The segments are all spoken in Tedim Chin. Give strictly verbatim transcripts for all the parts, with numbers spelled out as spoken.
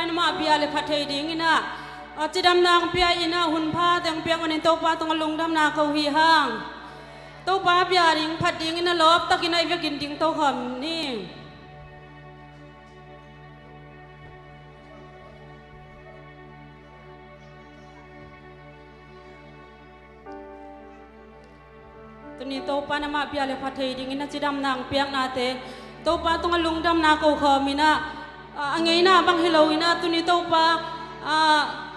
Nangmah bia le phat thei dingin ah, a cidamna hong pia in ah, hun pha teng piak manin Topa tungah lungdamna ko hi hang. Topa bia ding phat dingin ah lawptakin ah i vekin ding tokham ni. Tuni Topa nangmah bia le phat thei dingin a cidamna hong piaknate Topa tungah lungdamna ko khawm in ah, a, a ngeina bang hi lo in ah, tuni Topa, a,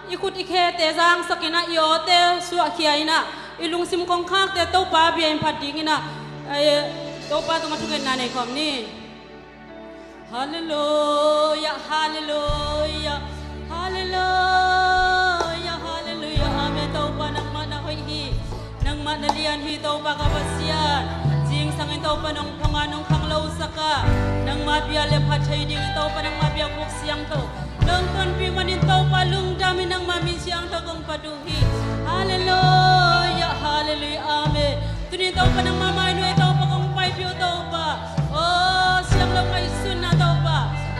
i khut i khete zangsak in ah, i awte suahkhia in ah, i lungsim kongkhakte Topa bia in phat dingin ah, a, Topa tungah thungetna nei khawm ni. Halleluia, halleluia, halleluia, halleluia. Amen. Topa nangmah na hoih hi, nangmah na lian hi Topa ka Pasian. Zingsangin Topa nong thong a nong khanglosak a, nangmah bia le phat thei dingin Topa nangmah biakbuk siangtho nong tonpih manin Topa lungdamin nangmah min siangtho kong phat uh hi. Halleluia, halleluia, amen. Tuni Topa nangmah mainuai Topa kong paipih uh Topa. O, siang lo ngaihsutna Topa,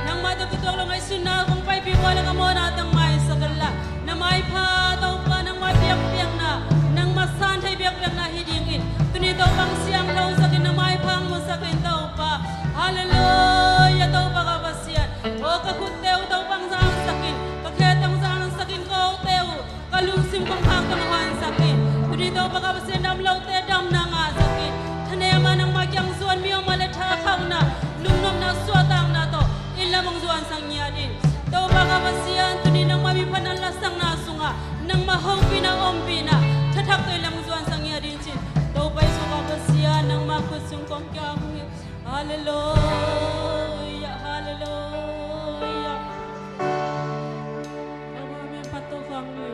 nangmah tawh kituak lo ngaihsutna kong paipih uh a, la ka mawhna tang maisak inla, na maipha Topa nangmah biakpiakna, nangmah santhei biakpiakna hi dingin tuni Topa hong siangthosak in, na maipha hong musak in Topa. Halleluia, Topa ka Pasian. O, ka khutte uh Topa hong zangsak in, ka khete hong zangsak in, ka awte uh, ka lungsim kongkhakte hong huansak in. Tuni Topa ka Pasian, dam lote damna ngahsak in. Thanem a nangmah kiang zuan mi om a leh thakhauhna, lungnopna, suahtakna tawh inn lam hong zuansak ngiat in. Topa ka Pasian, tuni nangmah mipha na lasakna sungah nangmah hopihna, ompihna, thathak tawh inn lam hong zuansak ngiat in ci-in Topa Jesu ka Pasian, nangmah khut sung kong kiang hi. Halleluia, halleluia. Amen. Phat to khawm ni.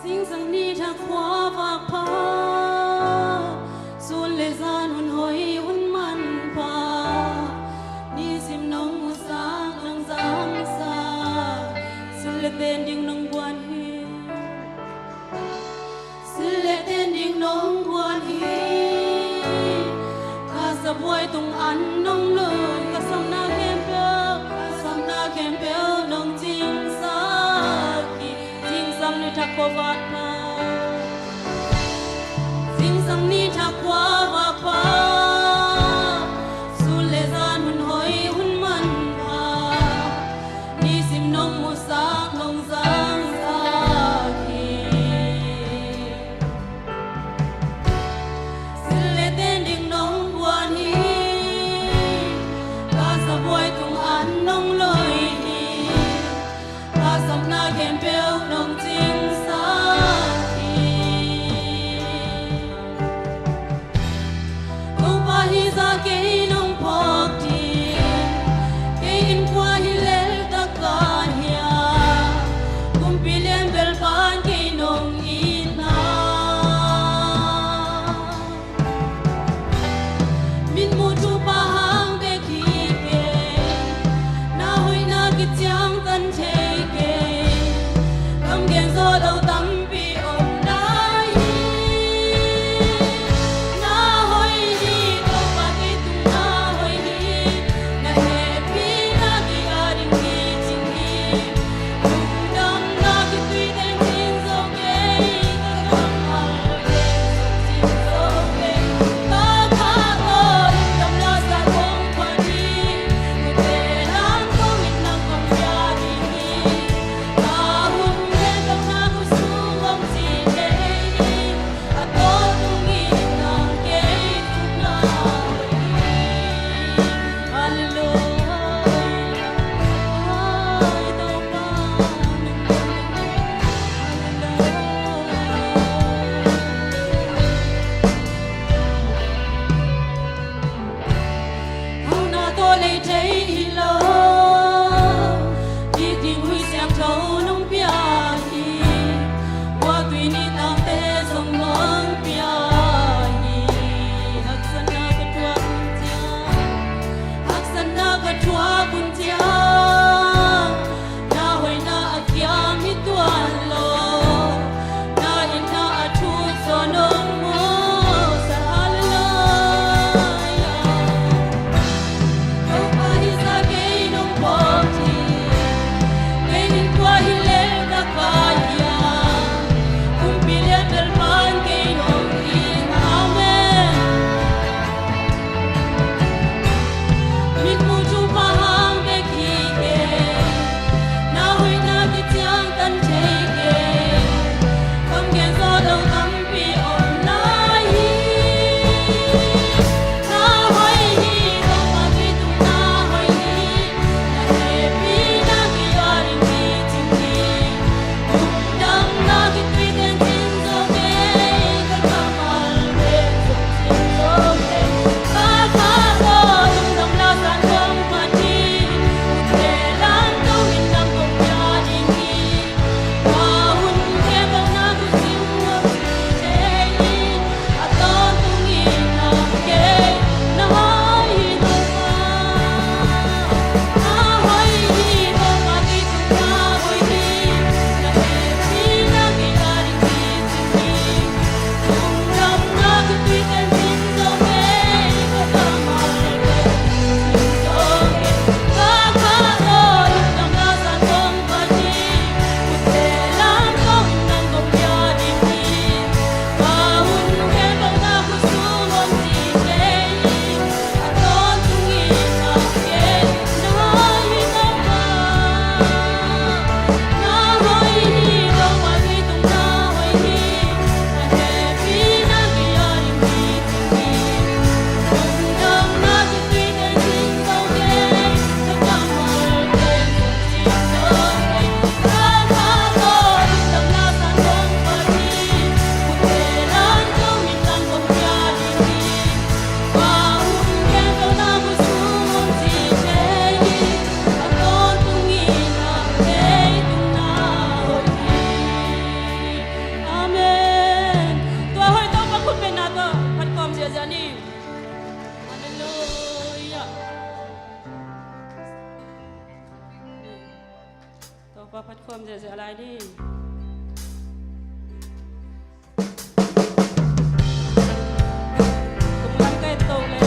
Zingsang ni thak khua vak pha, sun le zan hun hoi hun manpha, nisim nong musak nong zangsak, sil le ten ding nong guan hi. Sil le ten ding nong guan hi. Ka sabuai tung an nong lui, ka samna khempeuh, ka samna khempeuh nong cingsak hi. Zingsang ni thak khua vak pha, zingsang ni thak khua vak pha, sun le zan hun hoi hun manpha, nisim nong musak nong zangsak hi. Sil le ten ding nong guan hi. Ka sabuai tung an nong lui hi. Ka samna khempeuh nong cingsak hi. Topa hih zah kei nong phawk ding, kei innkuan hi lel tak ka hiam, kumpi lianbel pan kei nong itna. Mitmuh thupha hang bek hi kei, na hoihna kiciangtan thei kei, kam gen zawh lo tampi om lai hi. Na hoih hi, Topa kei tung na hoih hi, na hehpihna kei a ding hi cing hi. Lungdamna kituite cin zo kei, ka kammal lo te cin zo kei, ka kha tawh lungdamna sa kong phat hi. Kute lam kong it nang kong pia ding hi. Pa phat khawm ziahziah lai ni. Tung lam ka et to le.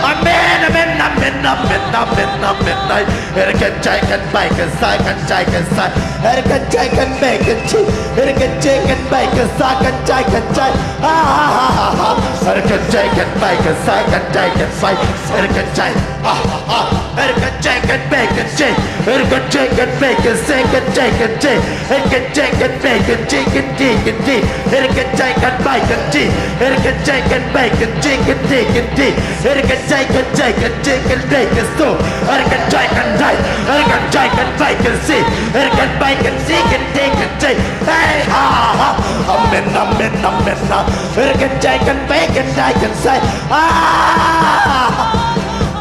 Amen, amen, amen, amen, Amen, amen, ai. Ere kan cai kan bai kan sai, kan cai kan sai. Ere kan cai kan bai kan ci. Ere kan cai kan bai kan sa, kan cai kan cai. Ah, ah, ah, ah, ah. Ere kan cai kan bai kan sai, kan cai kan bai. Ere kan cai. Ah, ah, ah. Ere kan cai kan bai kan ci. Ere kan cai kan bai kan sai, kan cai kan cai. Ere kan cai kan bai kan ci, kan ci, kan ci. Ere kan cai kan bai kan ci. Ere kan cai kan bai kan ci, kan ci, kan ci. Ere kan cai kan cai kan ci, kan bai kan so. Ere kan cai kan bai. Ere kan cai kan bai kan si. Ere kan bai kan si, kan ci, kan ci. Hey, ha, ha. Amen, amen, amen, amen. Ere kan cai kan bai kan cai kan sai. Ah!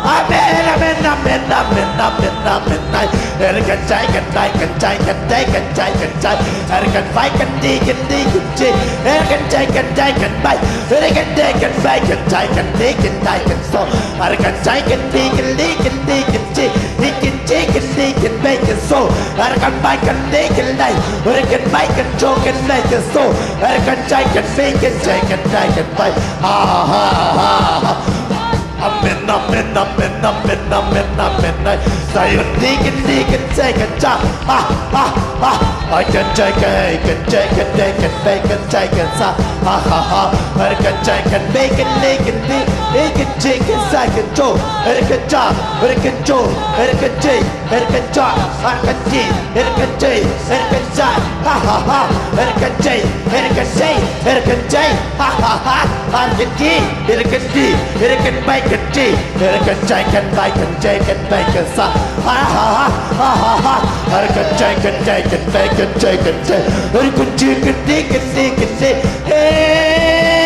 Amen, amen, amen, amen, amen, amen. Ai. Ere kan cai kan bai kan cai kan cai kan cai kan cai. Ere kan bai kan di kan di kan ci. Ere kan cai kan cai kan bai. Ere kan di kan bai kan cai kan di kan cai kan so. Ere kan cai kan di kan di kan di kan ci. Di kan ci kan di kan bai kan so. Ere kan bai kan di kan dai. Ere kan bai kan co kan dai kan so. Ere kan cai kan bai kan cai kan cai kan bai. Ha, ha, ha, ha. Amen, amen, amen, amen, amen, amen. Ai. Zion, deacon, deacon, second time. Ah, ah, ah. I can take it, I can take it, they can, they can take it, sa. Ha, ha, ha. I can take it, bacon, deacon, deacon, chicken, second, Joe. I can jump, I can Joe, I can take. Erkenjai, erkenjai, erkenjai, erkenjai, ha ha ha. Erkenjai, erkenjai, erkenjai, ha ha ha. Erkenji, erkenji, erkenbai kenji, erkenjai kenbai kenjai kenbai kensa, ha ha ha, ha ha ha. Erkenjai kenjai kenbai kenjai kenjai, erkenji kenji kenji kenji. Hey.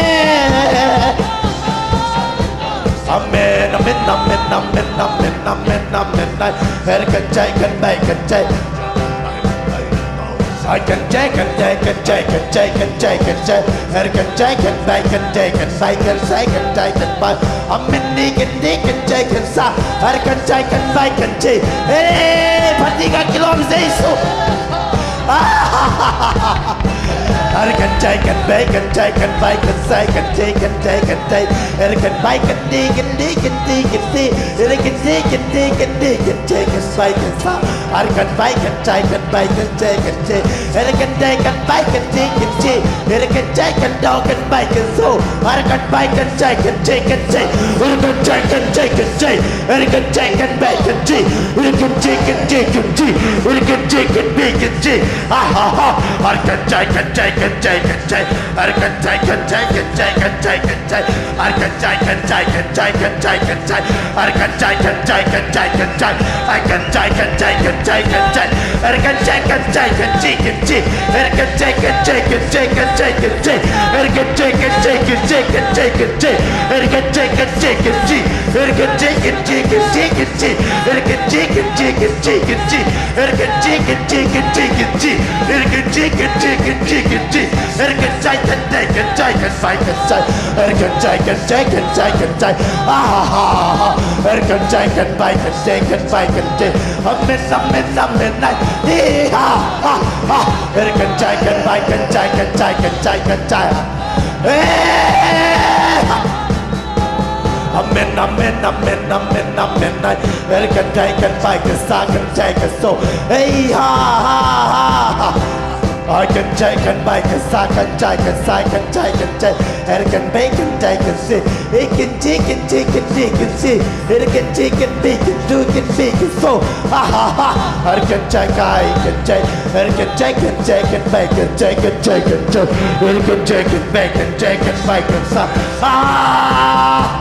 Amen, amen, amen, amen, amen, amen, amen. Ai, erkenjai kenbai kenjai. Ai, kenjai, kenjai, kenjai, kenjai, kenjai, kenjai. Erkenjai kenbai kenjai, kenbai kensai, kenjai kenbai. Amen, ni kenji, kenjai kensa. Erkenjai kenbai kenji. Hey, pati ka kilom Jesu. Erkenjai kenbai kenjai, kenbai kensai, kenjai, kenjai, kenjai. Erkenbai kenji, kenji, kenji, kenji. Erkenji, kenji, kenji, kenjai kenbai kensa. Erkenbai kenjai kenbai kenjai kenjai. Erkenjai kenbai kenji, kenji. Erkenjai kendo kenbai kenso. Erkenbai kenjai kenji, kenji. Erkenjai kenjai kenjai. Erkenjai kenbai kenji. Erkenji kenji kenji. Erkenji kenbai kenji. Ah, ah, ah. Erkenjai kenjai kenjai kenjai. Erkenjai kenjai kenjai kenjai kenjai. Erkenjai kenjai kenjai kenjai kenjai. Erkenjai kenjai kenjai kenjai. Erkenjai kenjai kenjai kenjai. Erkenjai kenjai kenji kenji. Erkenjai kenjai kenjai kenjai kenjai. Erkenjai kenjai kenjai kenjai kenjai. Erkenjai kenjai kenji. Erkenjai kenji kenji kenji. Erkenjai kenji kenji kenji. Erkenjai kenjai kenjai kenji. Erkenjai kenjai kenjai kenji. Erkenjai kenjai kenjai kenbai kenjai. Erkenjai kenjai kenjai kenjai. Ah, ah, ah, ah. Erkenjai kenbai kenjai kenbai kenjai. Amen, amen, amen. Ai. Hi, ha, ha, ha. Erkenjai kenbai kenjai kenjai kenjai kenjai. Eh, ha. Amen, amen, amen, amen, amen. Ai, erkenjai kenbai kensa kenjai kenso. Hey, ha, ha, ha, ha. Ai, kenjai kenbai kensa kenjai kensai kenjai kenjai. Erkenbai kenjai kensi. Hey, kenji, kenji, kenji, kensi. Erkenji, kenbi, kendu, kenbi, kenso. Ha, ha, ha. Erkenjai kai kenjai. Erkenjai kenjai kenbai kenjai kenjai kenjai. Erkenjai kenbai kenjai kenbai kensa. Ah!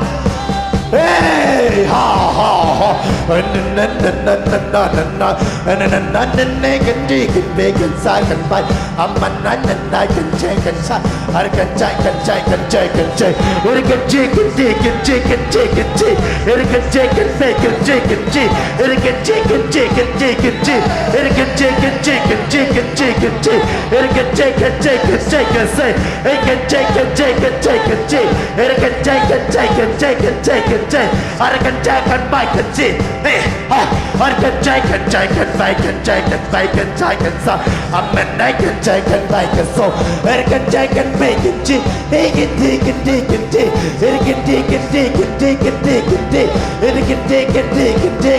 Hey! Ha, ha, ha. Na, na, na. Na, na, na, na, na, kenji, kenbi, kensa, kenbai. Aman, na, na, na, kenji, kensa. Erkenjai, kenjai, kenjai, kenjai. Erkenji, kenji, kenji, kenji, kenji. Erkenjai, kenbi, kenji, kenji. Erkenji, kenji, kenji, kenji. Erkenji, kenji, kenji, kenji, kenji. Erkenjai, kenjai, kenjai, kenjai. Erkenjai, kenjai, kenjai, kenjai. Erkenjai, kenjai, kenjai, kenjai, kenjai. Erkenjai, kenbai, kenji. Hey, ha. Erkenjai, kenjai, kenbai, kenjai, kenbai, kenjai, kensa. Amen, ai, kenjai, kenbai, kenso. Erkenjai, kenbi, kenji. Hey, kenji, kenji, kenji. Erkenji, kenji, kenji, kenji, kenji. Erkenji, kenji, kenji,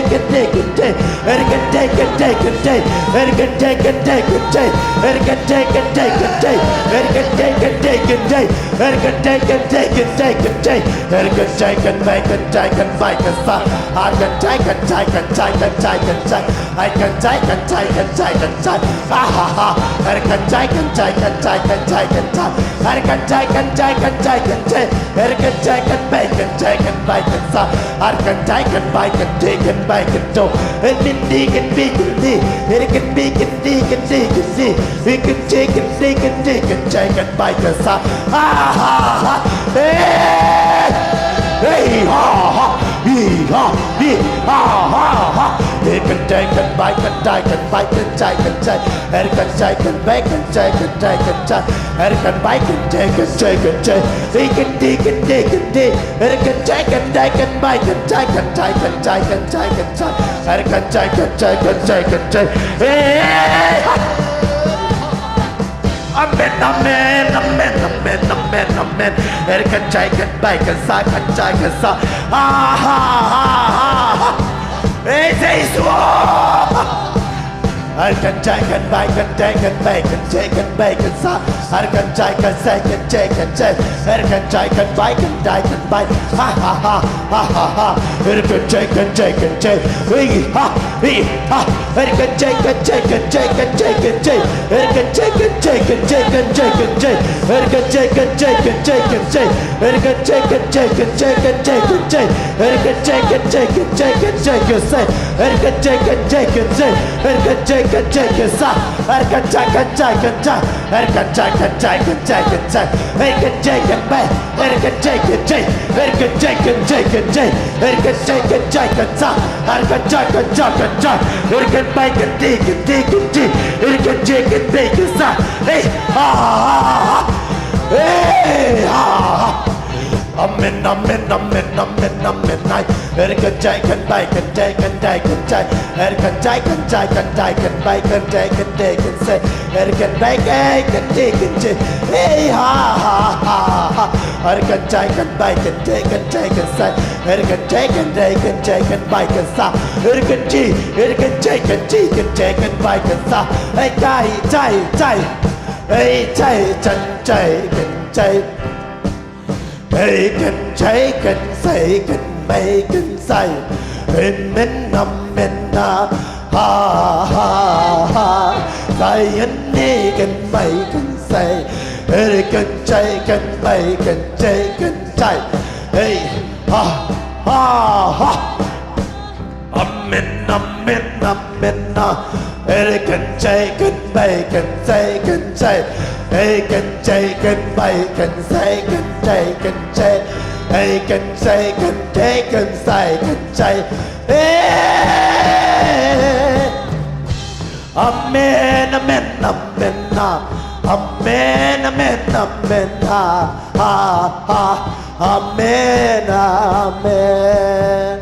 Erkan jai kan jai kan jai, erkan jai kan jai kan jai, erkan jai kan jai kan jai, erkan jai kan jai kan jai kan jai, erkan jai kan bai kan jai kan bai kan sa, erkan jai kan jai kan jai kan jai kan jai, erkan jai kan jai kan jai kan jai, ha ha ha, erkan jai kan jai kan jai kan jai kan jai, erkan jai kan jai kan jai kan jai, erkan jai kan bai kan jai kan bai kan sa, erkan jai kan bai kan jai kan bai kan jo, erkan di kan bi kan di, erkan bi kan di kan di kan di, erkan jai kan di kan di kan jai kan bai kan sa, ha ha ha, eh, eh, ha ha, hi ha, hi ha ha ha, erkan jai kan bai kan jai kan bai kan jai kan jai, erkan jai kan bai kan jai kan jai kan jai, erkan bai kan jai kan jai kan jai, erkan di kan di kan di, erkan jai kan jai kan bai kan jai kan jai kan jai kan jai kan jai, erkan jai kan jai kan jai kan jai, eh, ha. Amen, amen, amen, amen, amen, amen. Erkan jai kan bai kan sa kan jai kan sa. Ha ha ha ha ha. Eh, Jesus. Erkan jai kan bai kan jai kan bai kan jai kan bai kan sa. Erkan jai kan jai kan jai kan jai. Erkan jai kan bai kan jai kan bai. Ha ha ha ha ha ha. Erkan jai kan jai kan jai. Hey ha. Hey, ha. Erkan jai kan jai kan jai kan jai kan jai. Erkan jai kan jai kan jai kan jai kan jai. Erkan jai kan jai kan jai kan jai. Erkan jai kan jai kan jai kan jai kan jai. Erkan jai kan jai kan jai kan jai kan jai. Erkan jai kan jai kan jai. Erkan jai kan jai kan sa. Erkan jai kan jai kan jai. Erkan jai kan jai kan jai kan jai. Erkan jai kan bai. Erkan jai kan jai, erkan jai kan jai kan jai, erkan jai kan jai kan sa, erkan jai kan jai kan jai, erkan bai kan di kan di kan di, erkan jai kan bai kan sa. Hey, ha ha ha ha. Hey, ha ha. Amen, amen, amen, amen, amen, ai. Erkan jai kan bai kan jai kan jai kan jai, erkan jai kan jai kan jai kan bai kan jai kan jai kan sa, erkan bai kan di kan di. Hey, ha ha ha ha. Erkan jai kan bai kan jai kan jai kan sa. Erkan jai kan jai kan jai kan bai kan sa. Erkan ji, erkan jai kan ji kan jai kan bai kan sa. Hey, jai, jai, jai. Hey, jai, jan jai kan jai. Hey, kan jai kan sai kan mai kan sai. Amen, amen, ah. Ha ha ha. Sai an ni kan mai kan sai. Hey, kan jai kan mai kan jai kan jai. Hey, ha ha ha. Amen, amen, amen, ah. Hey, kan jai kan bai kan sai kan jai. Hey, kan jai kan bai kan sai kan jai kan jai. Hey, kan jai kan jai kan sai kan jai. Hey. Amen, amen, amen, ah. Amen, amen, amen, ah. Ha ha. Amen, amen.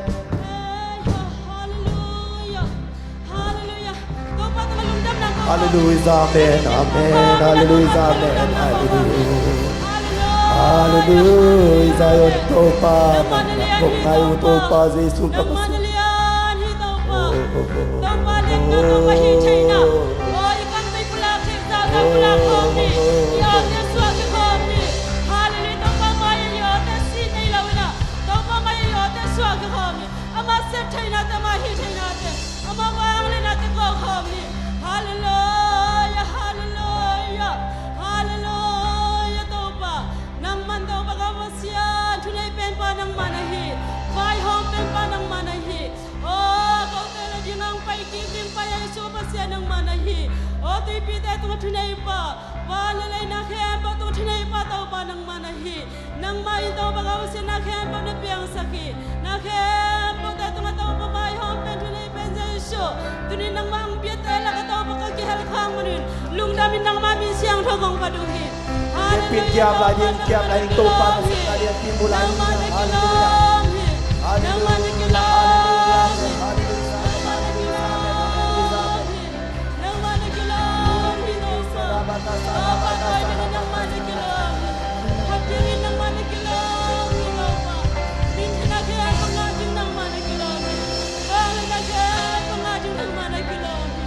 Hallelujah. Hallelujah. Topa tungah lungdamna ko. Hallelujah, amen, amen. Hallelujah, amen, hallelujah. Hallelujah. Hallelujah, Zion Topa. Nangmah na lian hi Topa. Topa Jesu. Nangmah na lian hi Topa. Oh, oh, oh, oh. Topa lian Topa hi theihna. Oh, i kam bei pulak theih zah zah pulak khawm hi. I awte suak hi khawm hi. Hallelujah, Topa mai i awte si nei lo ina. Topa mai i awte suak hi khawm hi. Ama sep theihnate, ama hih theihnate, ama vanglianate ko khawm hi. Hallelujah, hallelujah, hallelujah, Topa. Nangman Topa ka Pasian, thunei penpa nangman ahi, vaihawm penpa nangman ahi. O, kote le ding ang pai kik ding pai ahi, Jesu Pasian nangman ahi. O, tuipite tungah thuneipa, van le leina khempeuh tungah thuneipa Topa nangman ahi. Nangmah in Topa ka Pasian na khempeuh na piangsak hi. Na khempeuhte tungah Topa vaihawm pen thunei pen Jesu. Tuni nangmah ang piate lakah Topa ka kihel khak manin lungdam in nangmah min siangtho kong phat uh hi. Hallelujah, kiap lai ding, kiap lai ding, Topa na sep lai ding, kimu lai ding. Nangmah na kilawm hi. Nangmah na kilawm hi. Nangmah na kilawm hi. Nangmah na kilawm hi, Topa. Topa, koi ding nangmah na kilawm hi. Khat ding nangmah na kilawm hi, Topa. Min thang na khempeuh ngah ding nangmah na kilawm hi. Vangliatna khempeuh ngah ding nangmah na kilawm hi.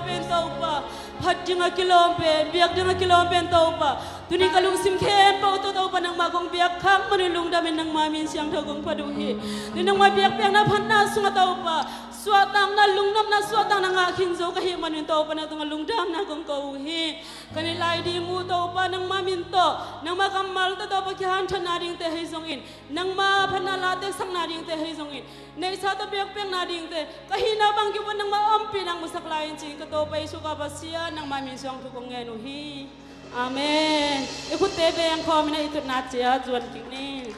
Pen Topa, phat ding a kilawm pen, biak ding a kilawm pen Topa, tuni ka lungsim khempeuh tawh Topa nangmah kong biak khak man un lungdam in, nangmah min siangtho kong phat uh hi. Tuni nangmah biakpiakna phatna sungah Topa, suahtakna, lungnopna, suahtakna ngah khin zo ka hih man un Topa, na tungah lungdamna kong ko uh hi. Ka ne lai ding uh Topa, nangmah min tawh, nangmah kammal tawh Topa kihanthawnna dingte ahi zongin, nangmah phatna la teksakna dingte ahi zongin, neihsa tawh biakpiakna dingte, ka hihna bang kipan nangmah ompihna hong musak lai in ci-in ka Topa Jesuh ka Pasian nangmah min siangtho kong ngen uh hi. Amen. I khutte beng khawm in a, i tutna ciat zuan kik ni.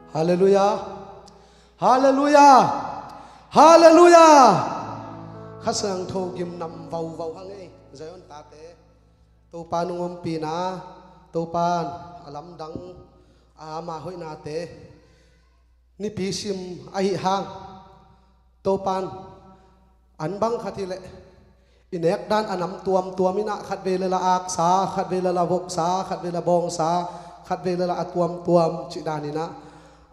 Halleluiah. Halleluiah. Halleluiah. Kha Siangtho gimnam vauvau hang ei, Zion tate. Topa nung ompihna, Topa a lamdang, ama hoihnate nipi sim ahih hang, Topan an bang khat hileh i nekdan a nam tuamtuam inah, khatvei leh la aksa, khatvei leh la voksa, khatvei leh bawngsa, khatvei leh la a tuamtuam cih dan inah,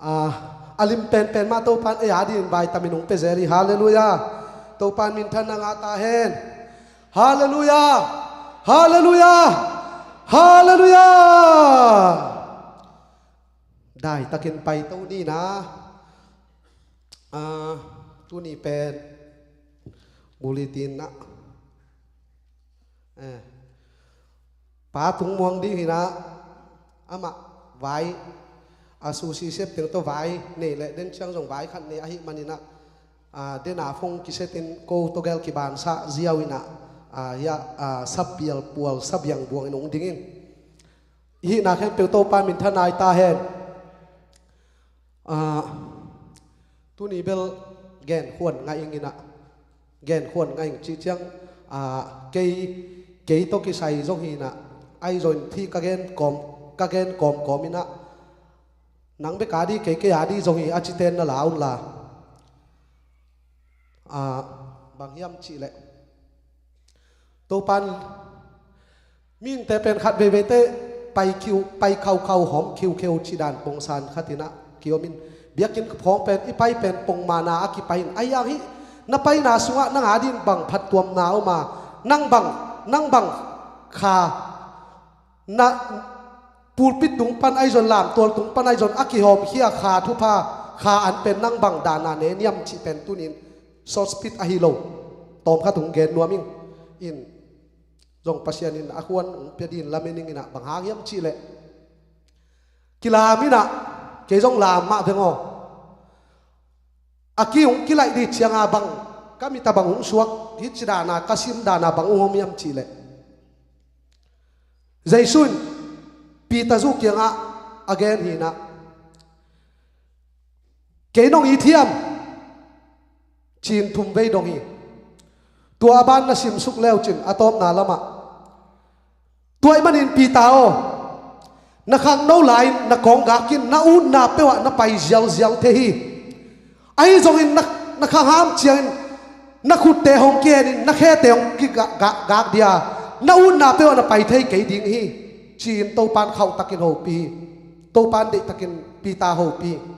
ah, a lim penpen mah Topan ei a dingin vitamin hong pia zel hi. Halleluiah. Topan minthanna ngah ta hen. Halleluiah. Halleluiah. Halleluiah. Daitakin paito ni na. Ah, tuni pen bulletin ah, eh, pa Tung Muang ding hi na, amah vai, a susi sep teng tawh vai nei leh den ciang zong vai khat nei ahih manin ah, ah, den a phone kisetin ko tawh gel kibansah ziau inah, ah, hiah, ah, sapial pual sabiang buang in hong ding in. Hihna khempeuh Topa minthanna hi ta hen. Ah, tuni bel genkhuan ngah ing inah, genkhuan ngah ing cih ciang, ah, kei, kei tawh kisai zong hi inah, ahi zongin hih ka gen kawm, ka gen kawmkawm inah, nang bek a di, kei, kei a di zong hi a cite na la un la. Ah, bang hiam cihleh, Topan mihingte pen khat veiveite pai khiu, pai khaukhau hawm khiukheu cih dan pongsan khat inah kiomin, biakinn phawng pen i pai pen pongmana a kipai in, ahi hang hih na paina sungah nang a dingin bang phattuamna om a, nang bang, nang bang kha na pulpit tung pan ahi zong, lamtual tung pan ahi zong a kihawmkhia kha thupha, kha an pen nang bang dana ne niam cih pen tunin short speech ahi lo, tawmkhat hong gen nuam ing. In zong Pasian in a khuan hong pia dingin lamen ing inah, bang hang hiam cihleh, kilam inah, kei zong lam mah veng aw. A ki hong kilaih dih cianga bang, ka mit a bang hong suak, hih ci dana ka sim dana bang hong om hiam cihleh, Jesu in Peter zu kiangah a gen hi inah, Kei nong it hiam? Ci-in thum vei dong hi. Tua a ban na simsuk leucin a tawpna lamah, tua ahih manin Peter aw, na khangno lai-in na kawnggak in, na utna peuhah na pai zialzial thei hi. Ahi zongin na, na khangham ciangin na khutte hong kihenin na khete hong kigak, gak, gak dia, na utna peuhah na pai thei kei ding hi, ci-in Topan khauhtakin hopih hi. Topan deihtakin Peter hopih hi.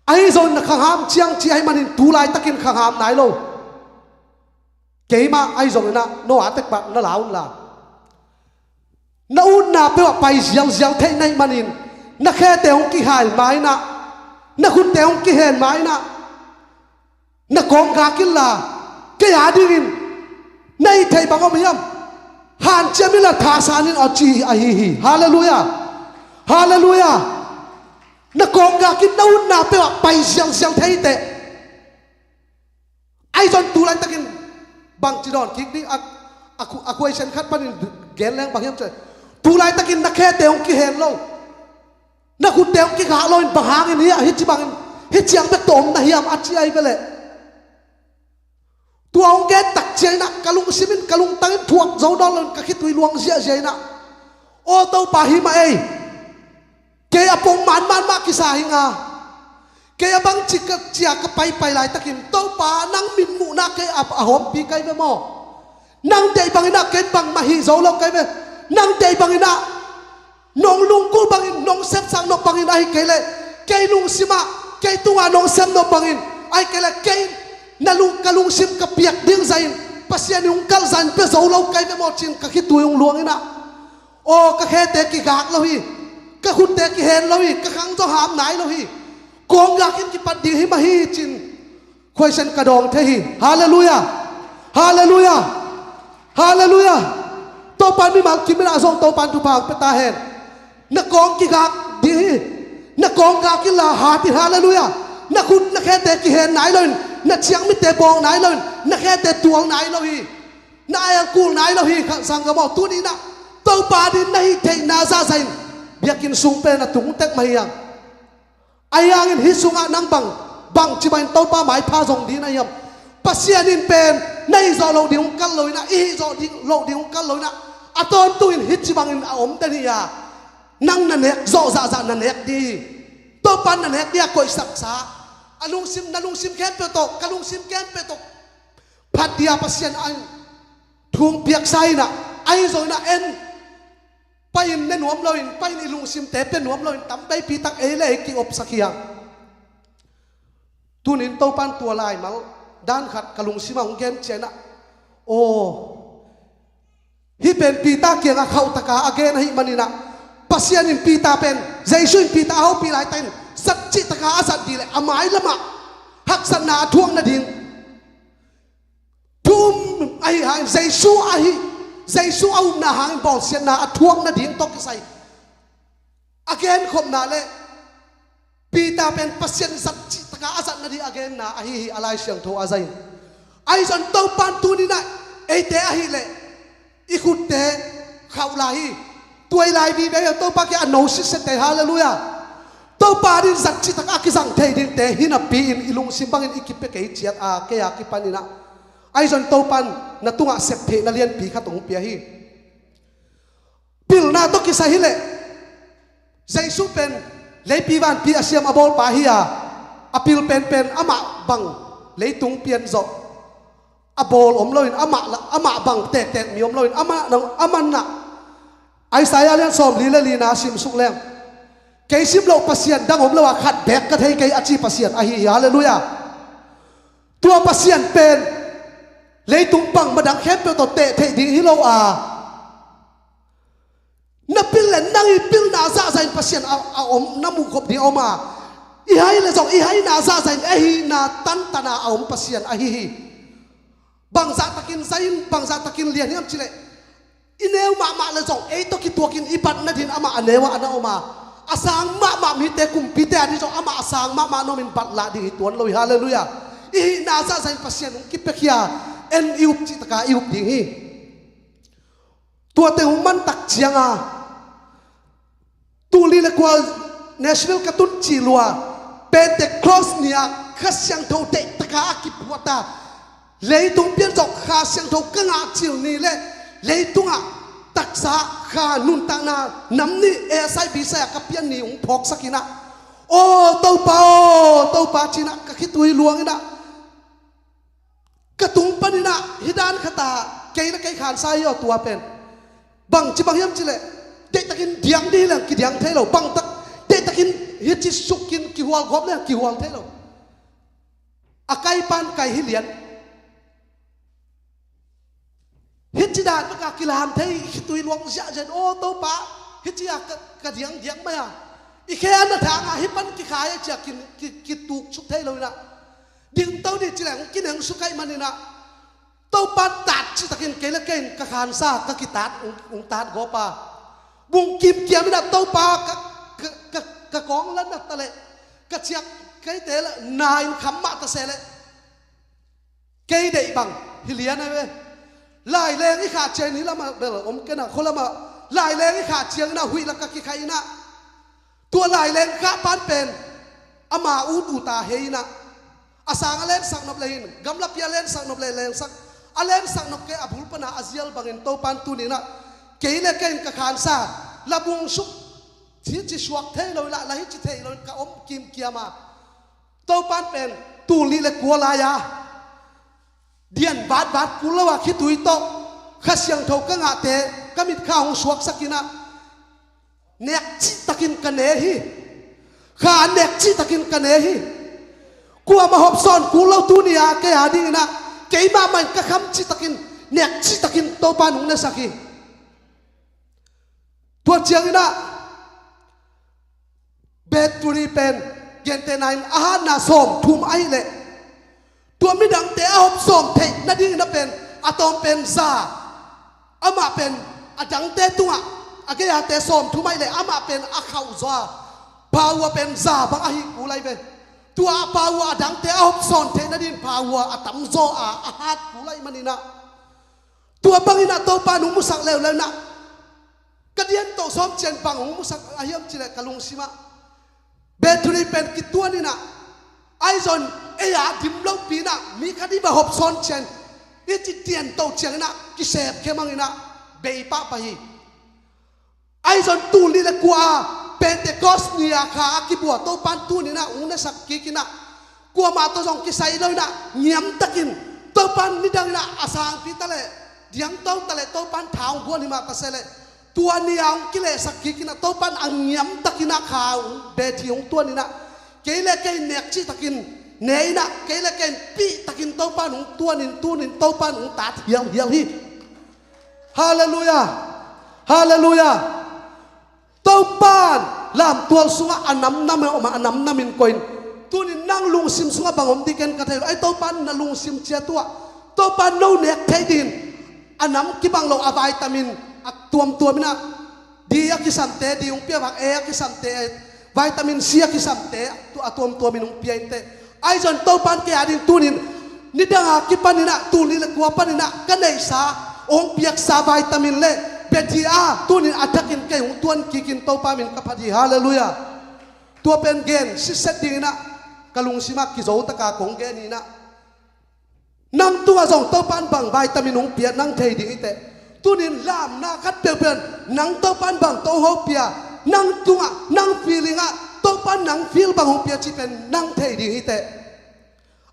Ahi zongin na khangham ciang ci ahih manin tu laitakin khangham nai lo. Keimah ahi zongin ah no a tekpah na la unla, na utna peuhah pai zialzial theih na hih manin, na khete hong kihai ma-in ah, na khutte hong kihen ma-in ah, na kawnggak inla, kei a dingin na hih theih bang om hiam? Hanciam inla thasan in, a ci ahi hi. Halleluiah. Halleluiah. Na kawnggak in na utna peuhah pai zialzial thei teh. Ahi zongin tu laitakin bangci dawn kik ding, a, a, a question khat panin gen leng bang hiam cih leh, tu laitakin na khete hong kihen lo, na khutte hong kigak lo in bang hangin hiah hih ci bangin hih ciang bek tawh om na hiam, a ci ahi ve leh. Tua hong gen tak ciangin ah ka lungsim in, ka lungtang in thuak zo nawn lo in ka khitui luang ziahziah in ah, aw Topa, hih mah ei, kei a pongman man mah kisa hi nga. Kei a bangci ka cia ka paipai laitakin Topa, nang min muhna kei a, a hawmpi kai ve maw? Nang deih bangin ah ken bangmah hih zo lo kai ve. Nang deih bangin ah nong lunggulh bangin, nong sepsak nop bangin, ahih kei leh kei lungsim ah, kei tungah nong sem nop bangin, ahih kei leh kei na lung, ka lungsim ka piak ding zahin Pasian in hong kalh zahin pia zo lo kai ve maw, ci-in ka khitui hong luang in ah, aw ka khete kigak lo hi, ka khutte kihen lo hi, ka khang zong ham nai lo hi, kawnggak in kipat ding hi mah hi, ci-in question ka dawng thei hi. Halleluiah. Halleluiah. Halleluiah. Topan mimal kim in ah zong Topan thupha hong pia ta hen. Na kawng kigak ding hi. Na kawnggak inla hat in. Halleluiah. Na khut na khete kihen nai lo in, na ciangmitte bawng nai lo in, na khete tual nai lo hi. Na ael kul nai lo hi, kha sanggam aw, tuni in ah Topa adingin na hih theihna zahzah in biakinn sung pen a tung tek mah hi hang. Ahi hangin hih sungah nang bang, bangci bangin Topa maipha zong ding na hiam? Pasian in pen na hih zawh loh ding hong kalh lo in ah, i hih zawh ding, loh ding hong kalh lo in ah, a tawntungin hih ci bangin a om den hi a, nang na nek zawh zahzah na nek ding hi. Topa in na nek ding a koihsaksa, a lungsim, na lungsim khempeuh tawh, ka lungsim khempeuh tawh phat ding a Pasian in thu hong piaksa in ah, ahi zongin ah en, pai-in ne nuam lo in, pai-in i lungsimte pia nuam lo in, tam veipi tak ei le ei ki-opsak hi hang. Tuni in Topan tua laimal dan khat ka lungsim ah hong gen ciangin ah, aw, hih pen Peter kiangah khauh taka a gen ahih manin ah, Pasian in Peter pen, Jesu in Peter a hopih laitakin zat cih taka a zat ding leh a mai lamah haksatna a thuak nading, thu um ahi hangin, Jesu ahi, Jesu a upna hangin bawlsiatna a thuak nading tawh kisai a genkhopna leh Peter pen Pasian zat cih taka a zat nading a genna ahi hi, a Lai Siangtho a zat in. Ahi zongin Topan tuni in ah eite ahih leh i khutte khauh lai hi. Tua i lai vive hi a, Topa kiang a no sitset te, halleluiah. Topa adingin zat cih taka a kizang thei dingte hi napi-in i lungsim bangin i kipia kei ciat a, kei a kipan in ah, ahi zongin Topan na tungah sep theihna lianpi khat hong pia hi. Pilna tawh kisai hi leh, Jesu pen leipi vanpi a siam a bawlpa hi a, a pil penpen amah bang leitung pian zawh a bawl om lo in, amah la, amah bang tektek mi om lo in, amah na, amah na. Isaiah lian sawmli le lina simsuk leng, kei sim loh Pasian dang om lo a, khat beek ka thei kei a ci Pasian ahi hi, halleluiah. Tua Pasian pen leitung bangmah dang khempeuh tawh teh theih ding hi lo a, na pil le nang i pilna zahzah in Pasian a, a om, na muhkhop ding a om a, i hai le zong i haina zahzah in ei hihna tantana a om Pasian ahi hi. Bangzah takin zai in, bangzah takin lian hiam cih leh, i neu mahmah le zong ei tawh kituakin i bat nadingin amah a neu ah a na om a, a sang mahmah mite, kumpite ading zong amah a sang mahmah na om in bat lah ding hi tuan lo hi, halleluiah. I hihna zahzah in Pasian hong kipiakhia, en i up cih taka i up ding hi. Tua teng hong man tak ciang a, tul nih le kua Nashville ka tun cih lua, Pentecost ni-a Kha Siangtho deihtakin a kipuah ta, leitung pianzawh Kha Siangtho ka ngah cil ni le leitungah taksa Kha nuntakna nam nih A S I B S I-ah ka pian ni hong phawksak in ah, "Aw Topa, aw Topa," ci-in ah ka khitui luang in ah, ka tung panin ah hih dan khat ah kei le kei khansa hi aw. Tua pen bangci bang hiam cih leh, deihtakin diang ding hi leng kidiang thei lo, bangtak deihtakin hih ci sukin kihual gawp leng kihual thei lo. A kai pan kai hi lian. Hih ci dan bek a kilam thei, khitui luang ziahziah in, "Aw Topa, hih ci-a ka, ka diang diak mai a, i khe a na thang a hih pan kikhai a," ci-a ki, ki, kituk suk thei lo in ah, dingto ding ci leng kineng suk ahih manin ah, Topa tat citakin kei le kei in ka khansa ka kitat, hong, hong tat gawp a, bung kimkiam in ah Topa ka, ka, ka, ka kawng la na ta leh, ka ciak keite la na in kham mah ta se leh, kei deih bang hi lian a ve. Laileng i khah ciangin, hih lamah bel om ken ah, khua lamah laileng i khah ciangin ah huih lak ah kikhai in ah, tua laileng khah pan pen ama ut ut a hei in ah, a sang a lensak nop le hin, gamlapi a lensak nop le lensak, a lensak nop kei a bul pan a a zial bangin Topan tuni in ah kei le kei in ka khansa la bung suk, hih ci suak thei lo in ah, la hih ci thei lo in ka om kimkiam a, Topan pen tul nih le kua lai-a dian vatvat kul lo a khitui tawh Kha Siangtho ka ngahte ka mitkha hong suaksak in ah, nek citakin ka ne hi. Kha nek citakin ka ne hi. Kuamah hopsawn kul lo tuni-a kei a dingin ah, keimah mah in ka kham citakin, nek citakin Topan hong nesak hi. Tua ciangin ah, battery pen gentehna in a hatna sawmthum ahih leh, tua midangte a hop sawm theih nadingin ah pen a tawm pen za, amah pen a dangte tungah, a gei-ate sawmthum ahih leh amah pen a khauh zaw a, power pen za bang ahi kul lai ve. Tua a power a dangte a hop sawn theih nadingin power a tamzaw a, a hat kul lai manin ah, tua bangin ah Topa nong musak leuleu in ah, ka dianto sawm ciang bang hong musak a hiam cih leh ka lungsim ah, battery pen kituan in ah, ahi zong ei a dim lopi in ah mi khat i va hop sawn ciang, i ci dianto ciangin ah kisep khemang in ah bei pahpah hi. Ahi zong tul nih le kua a Pentecost ni-a kha a kibuak Topan tuni in ah hong nesak kik in ah, kuamah tawh zong kisai lo in ah ngiamtakin Topan nidang in ah a sangpi ta leh, diangto ta leh Topan tha hong guan hi mah ta se leh, tua ni-a hong kilehsak kik in ah Topan a ngiamtakin ah kha hong, battery hong tuan in ah, kei le kei nek citakin ne in ah, kei le kei pihtakin Topan hong tuan in, tuni in Topan hong tat hialhial hi. Halleluiah. Halleluiah. Topan lamtual sungah a namnam in om a, a namnam in koih in. Tuni in nang lungsim sungah bang om ding ken ka thei lo. Ahi Topan na lungsim ciat uh ah, Topan no nek theih dingin a nam kibang lo a vitamin a tuamtuam in ah, D a kisamte D hong pia vang, A a kisamte vitamin C a kisamte a tuamtuam in hong pia inteh. Ahi zong Topan kei a ding tuni in, nidang a kipan in ah, tul nih le kua pan in ah ka neihsa, hong piaksa vitamin le battery a tuni in a thakin kei hong tuan kik in Topa min ka phat hi. Halleluiah. Tua pen gen sitset dingin ah ka lungsim ah kizo takin kong gen hi in ah, nang tungah zong Topan bang vitamin hong pia nang thei ding hi teh. Tuni in lamna khat peuhpeuh in nang Topan bang tawh hong pia, nang tungah, nang feeling ah Topan nang feel bang hong pia cih pen nang thei ding hi teh.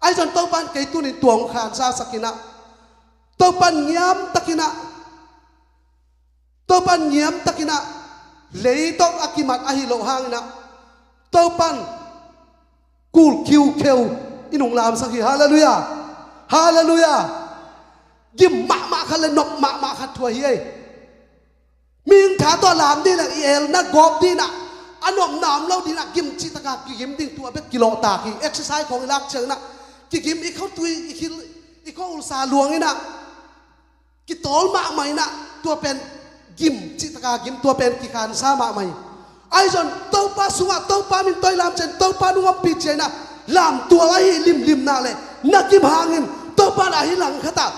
Ahi zong Topan kei tuni in tua hong khansasak in ah, Topan ngiamtakin ah, Topan ngiamtakin ah, lei tawh a kimat ahi loh hangin ah, Topan kul khiukheu in hong lamsak hi. Halleluiah. Halleluiah. Gim mahmah khat le nop mahmah khat thu ahi ei. Mihing tha tawh lam ding le i elna gawp ding ah, a nopna om lo ding ah, gim cihtakin kigim ding tua bek kilawhtak hi. Exercise khawng i lak ciangin ah, kigim, i khotui, i khil, i kho ulsa luang in ah, kitawl mahmah in ah, tua pen gim cihtakin gim, tua pen kikhansa mahmah hi. Ahi zong Topa sungah, Topa min tawh i lam ciang, Topa nung ompih ciang in ah, lamtual ahi limlim nak leh na gim hangin Topa in ahi langkhat ah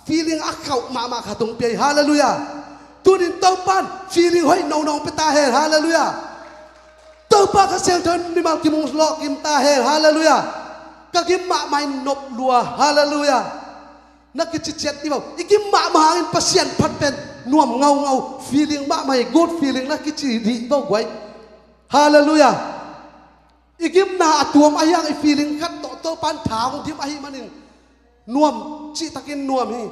feeling a khauh mahmah khat hong pia hi. Halleluiah. Tuni in Topa in feeling hoih nono hong pia ta hen. Halleluiah. Topa Kha Siangtho in mimal kim hong lawhkim ta hen. Halleluiah. Ka gim mahmah in nop lua. Halleluiah. Na kici ciat dih bang i gim mahmah hangin Pasian phat pen nuam ngaungau, feeling mahmah hi, good feeling na kici dih bang guai. Halleluiah. I gimna a tuam ahi hang i feeling khat tawh Topa in tha hong dim ahih manin nuam, cihtakin nuam hi.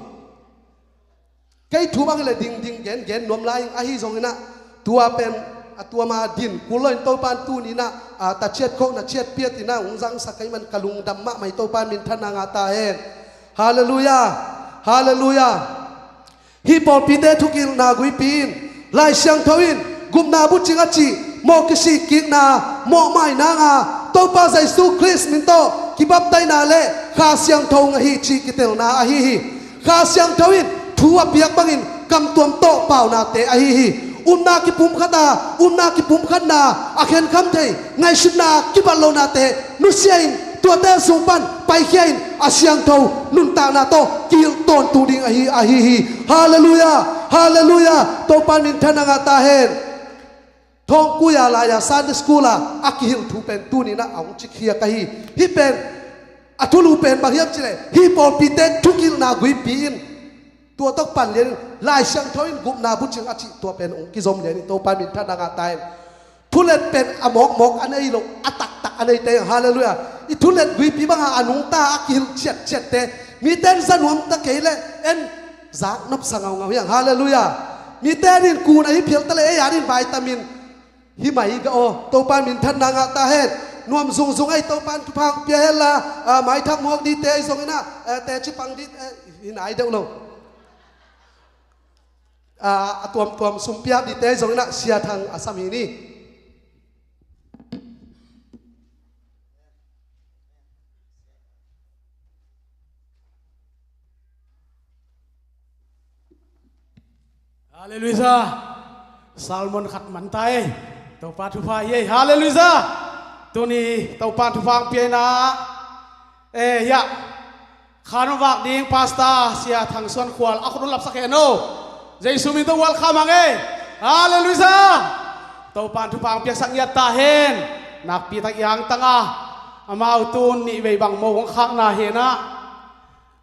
Kei thu bang hileh dingding gengen nuam lai ing, ahi zongin ah tua pen a tuam a din kul lo in Topa in tuni in ah, a, ta ciat khawh na ciat piat in ah hong zangsak ahih man ka lungdam mahmah hi. Topa in minthanna ngah ta hen. Halleluiah. Halleluiah. Hih pawlpite thukilhna guipi in Lai Siangtho in gupna bucing a cih mawh kisih kikna mawhmai nanga Topa Jesu Khrist min tawh kibaptaina le Kha Siangtho ngah hi cih kitelna ahi hi. Kha Siangtho in thu a piak bangin kamtuam tawh paunate ahi hi. Upna kipumkhata, upna kipumkhatna a khenkhamthei ngaihsutna kibat lohnate nusia in tuate sung pan paikhia in a siangtho nuntakna tawh kihilh tawntung ding ahi, ahi hi. Halleluiah. Halleluiah. Topa in minthanna ngah ta hen. Thawngkui a lai-a Sunday school a a kihilh thu pen tuni in ah a hong cikhiak ahi. Hih pen a thulu pen bang hiam cihleh hih pawlpite thukilhna guipi in tua tawh pan lian in Lai Siangtho in gupna bucing a cih tua pen hong kizom lian in Topa in minthanna ngah ta hen. Thulet pen a mawkmawk a nei lo, a taktak a neite hi hang. Halleluiah. I thulet guipi banga a nungta a kihilh ciatciatte mite in za nuam ta kei leh en zak nopsa ngaungau hi hang. Halleluiah. Mite in kun ahi phial ta leh ei adin vitamin hi mai ga aw. Topa in minthanna ngah ta hen. Nuam zungzung ahi Topa in thupha hong pia hen la, a, maithak muak dite ahi zongin ah, a, teci pang dite, a, hi nai deuh lo. A, a tuamtuam sumpi ap dite zongin ah Sia Thang a sam hi ni. Halleluiah. Sermon khat man ta ei. Topa thupha hi ei. Halleluiah. Tuni Topa thupha hong pia in ah, eh, hiah khan hong vak ding Pastor Sia Thang Suan Khual a khut hong lapsak hen aw. Jesu min tawh welcome hang ei. Halleluiah. Topa in thupha hong piaksak ngiat ta hen. Nakpi tak i angtang a, amau tun nih vei bang mo hong khakna hi in ah,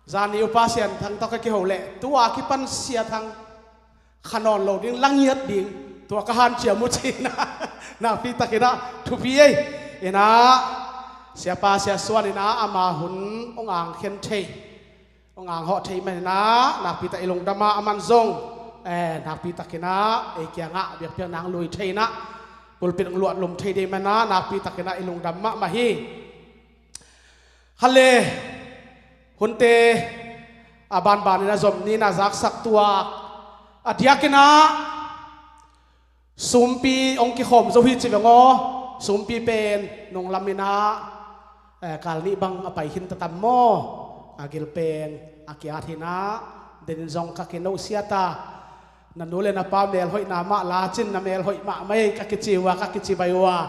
zan nih upa Sia Thang tawh ka kiho leh tua kipan Sia Thang kha nawn lo ding, la ngiat ding, tua ka hanciam uh ci in ah, nakpi tak in ah thupi ei. In ah Siapa Sia Suan in ah ama hun hong angkhen thei, hong anghawh thei man in ah nakpi tak i lungdam a, aman zong, eh, nakpi tak in ah ei kiangah biakpiakna hong lui thei in ah pulpit hong luatlum thei ding man in ah nakpi tak in ah i lungdam mahmah hi. Khat le hunte a banban in a zom ni in a zaksak tuak a diak in ah sumpi hong kikhawm zo hi ci veng aw. Sumpi pen nunglam in ah, eh, kal nih bang a pai khin ta tam maw? A gilpeng a kiat hi in ah, den in zong ka kinohsiat a, na nu le na pa melhoihna mah la cin, na melhoih mahmah ei ka kici uh a, ka kici bai uh a.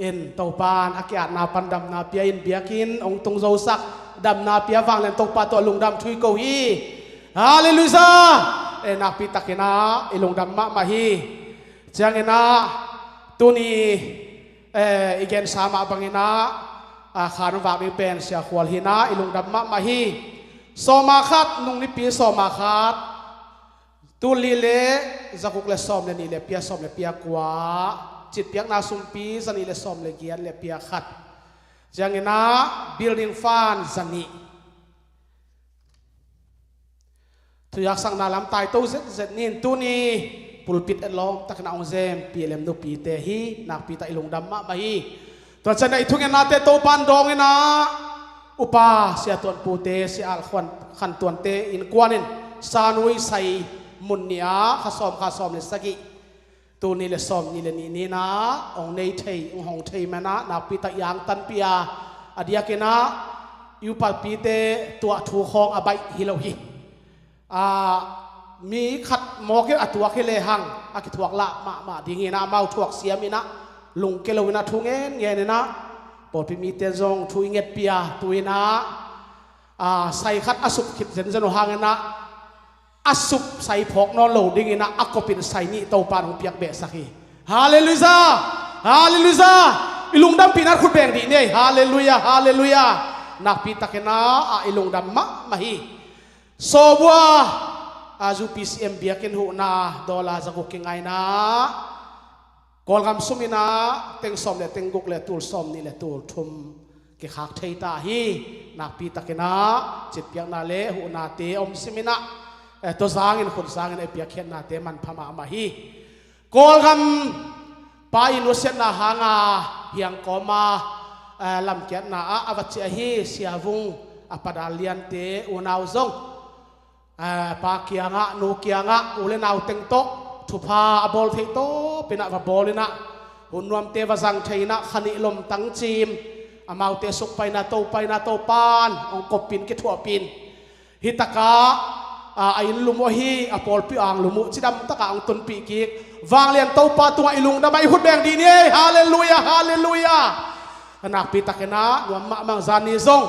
In Topa in a kiatna pan damna pia in, biakinn hong tung zosak, damna pia vanglian Topa tawh lungdam thu i ko hi. Halleluiah. Eh, nakpi tak in ah i lungdam mahmah hi. Ciang in ah tuni, eh, i gensa mah bang in ah, a, khan hong vak ding pen Sia Khual hi in ah i lungdam mahmah hi. Sawm a khat, nung nipi sawm a khat, tul li le za guk le sawm le nih le pia sawm le pia kua, citpiakna sumpi za nih le sawm le giat le pia khat. Ciang in ah building fund za nih. Thuziaksakna lam taito zetzet ni in tuni pulpit a lawm tak in ah hong zem P L M nupite hi, nakpi tak i lungdam mahmah hi. Tua ciang in ah i thungennate Topa in dawng in ah, upa Sia Tuan Pute, Sia Al Khuan, Khan Tuante innkuan in sanui sai mun nih ah kha sawm, kha sawm le sagih, tul nih le sawm nih le nih ni in ah hong nei thei, hong hong thei man in ah nakpi tak i angtanpih a, a diak in ah i upapite tuah thu khawng a baih hi lo hi. A, mi khat mawk in a tuak hi lehang a kithuak lah mahmah ding hi in ah, amau thuak siam in ah, lungke lo in ah, thu ngen ngen in ah, pawlpi mite zong thu i ngetpih a, tu in ah, a, sai khat a sup khit zenzen uh hang in ah, a sup sai phawk nawn lo ding in ah, a kop in sai nih Topa in hong piak behsak hi. Halleluiah. Halleluiah. I lungdampihna khut beng dih ni ei. Halleluiah, halleluiah. Nakpi takin ah i lungdam mahmah hi. Sawbua a U P C M biakinn huhna dollar zaguk kingaina Kawlgam sum in ah teng sawm le teng guk le tul sawm nih le tul thum kikhak thei ta hi. Nakpi takin ah citpiakna le huhnate om sim in ah, eh, tawzangin khutzangin ei piakkhiatnate manpha mahmah hi. Kawlgam pa i nusiatna hanga hiangkawma, eh, lamkiatna ah a va ciah hi. Siavung a padal liante unau zong, eh, pa kiangah, nu kiangah, u le nau teng tawh thupha a bawl theih tawpin ah va bawl in ah, hun nuamte va zang thei in ah, khanih lomtang cim, amaute sukpaina, Topaina, Topan hong koppin kithuahpin, hi takah, a, a inn lum uh ahi, a pawlpi ang lum uh cidam takah hong tunpih kik. Vanglian Topa tungah i lungdam ah i khut beng dih ni ei. Halleluiah, halleluiah. Nakpi takin ah nuam mahmah. Zani zong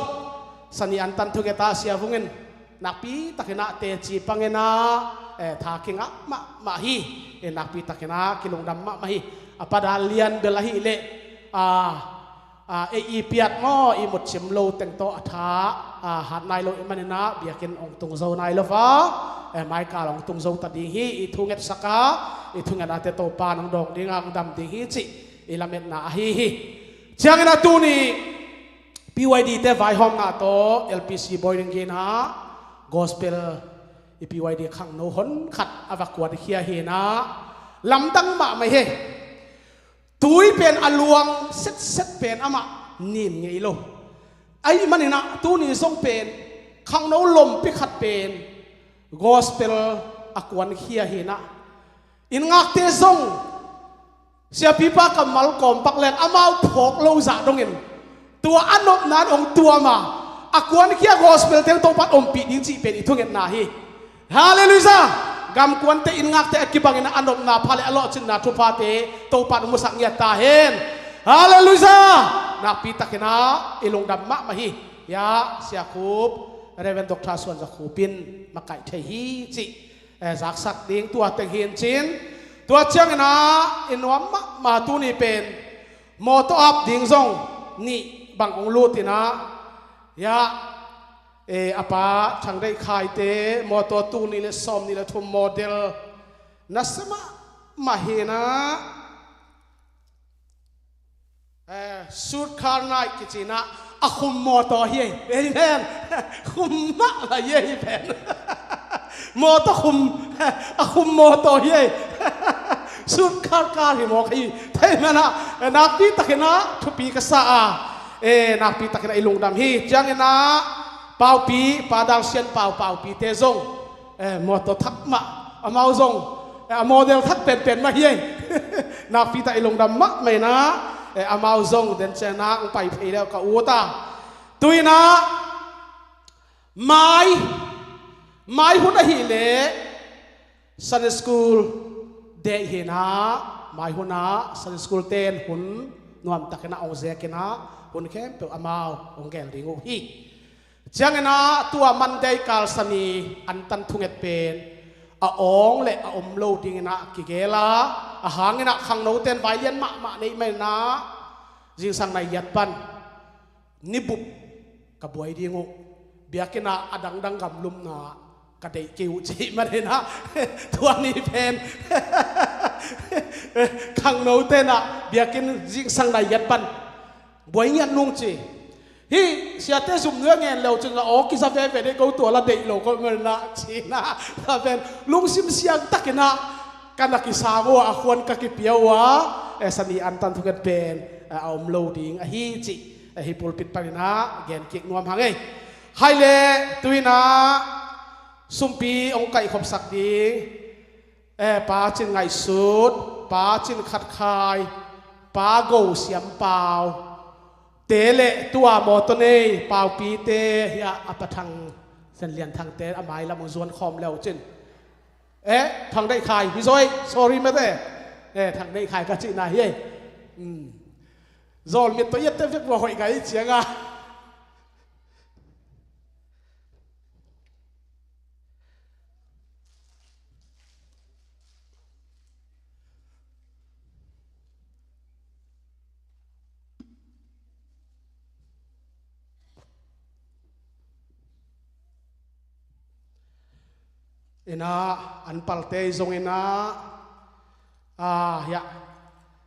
Sani antan thunget ah Siavung in nakpi takin ah teci pang in ah, eh, tha kingah mahmah hi. Eh, nakpi takin ah kilungdam mahmah hi. A padal lian bel ahih leh, a, a, ei i piat maw, i mutsim lo teng tawh a tha, a, hat nai lo i hih manin ah biakinn hong tung zo nai lo a, eh, maikal hong tung zo ta ding hi. I thungetsak a, i thungetnate Topa in hong dawng ding a, hong dam ding hi cih i lametna ahi hi. Ciangin ah tuni P Y D te vaihawmna tawh L P C Boiling Gate ah gospel i P Y D khangno honkhat a va kuankhia hi in ah, lamdang mahmah hi. Tui pen a luang setset pen amah nim ngei lo. Ahih manin ah tuni zong pen khangno lompi khat pen gospel a kuankhia hi in ah, inn ngakte zong siapipa kammal kawmpak leng amau phawk lo zah dongin tua a nopna in hong tuam a, a kuankhia gospel teng Topa in ompih ding cih pen i thungetna hi. Halleluiah. Gamkuante, inn ngakte a kibangin a nopna pha le a lawhcinna thuphate Topa in hong musak ngiat ta hen. Halleluiah. Nakpi takin ah i lungdam mahmah hi. Hiah Sia Khup, Reverend Doctor Suan Za Khup in makaih thei hi cih, eh, zaksak ding tua teng hi in cin. Tua ciangin ah i nuam mahmah tuni pen mawtaw ap ding zong nih bang hong lut in ah, hiah, eh, a pa Thang Deih Khai te mawtaw tul nih le sawm nih le thum model nasa mahmah hi in ah, eh, Sut Kar Nai kici in ah, a khum mawtaw hi ei. Amen. Khum mahmah hi ei pen. Mawtaw khum, a khum mawtaw hi ei. Sut Kar Kar hi mawk hi. Thei man ah, eh, nakpi takin ah thupi ka sa a, eh, nakpi takin ah i lungdam hi. Ciangin ah Paupi, Pa Dang Sian Pau, Paupite zong, eh, mawtaw thak mah, amau zong, eh, a model thak penpen mah hi ei. Nakpi tak i lungdam mahmah in ah, eh, amau zong den ciangin ah hong pai phei le uh ka ut a. Tu in ah mai, mai hun ahih leh Sunday school day hi in ah, mai hun ah Sunday school ten hun nuam takin ah hong zek in ah, hun khempeuh amau hong gel ding uh hi. Ciangin ah tua Monday kal Sani antan thunget pen a awng le a om lo dingin ah kigel a, a hangin ah khangnoten vai lian mahmah nei mah in ah, zingsang nai giat pan ni bup ka buai ding uh. Biakinn ah a dangdang gamlumna ka deih kei uh cih manin ah, tua ni pen khangnoten ah biakinn zingsang nai giat pan buai ngiat nung ci. Hih siate zum nuai ngen leu cin a aw kiza veve dei ko, tua la deih lo ko ngen na ci na. Tua pen lungsim siang takin ah ka na kisang uh a, a khuan ka kipia uh a, eh, Sani antan thunget pen, eh, a om lo ding ahi cih, eh, hih pulpit panin ah gen kik nuam hang ei. Hai le, tu in ah sumpi hong kaihkhopsak ding, eh, Pa Cin Ngaihsut, Pa Cin Khat Khai, Pa Go Siam Pau te le tua mawtaw nei Paupite, hiah a Pa Thang Sen Lian Thang te a mailam hong zuan khawm leu cin. Eh, Thang Deih Khai hi zaw ei, sorry mate. Eh, Thang Deih Khai ka cihna hi ei. Hmm. Zawl mit tawh i et te vek vua hoih gai ciang a. Inah an palte zong inah, ah, hiah,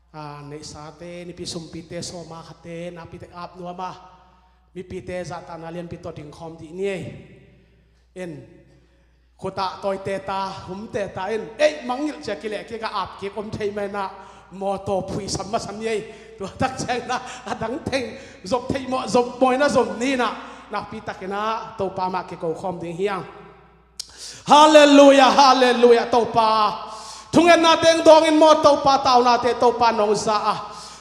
ah, neihsate, nipi sumpite, sawma khate, nakpite ap nuam a, mipite zahtakna lianpi tawh dingkhawm dih ni ei. In khutah tawite ta, humte ta in, ei, mangngilh cia kileh kik a ap kik om thei mah inah, mawtaw phuisam masam ni ei. Tua tak ciangin ah a dang teng zop theih mawh, zop mawina zom ni inah, nakpi takin ah Topa mah kiko khawm ding hi hang. Halleluia, halleluia, Topa. Thungetna teng dawngin maw Topa, taunate Topa nong za a.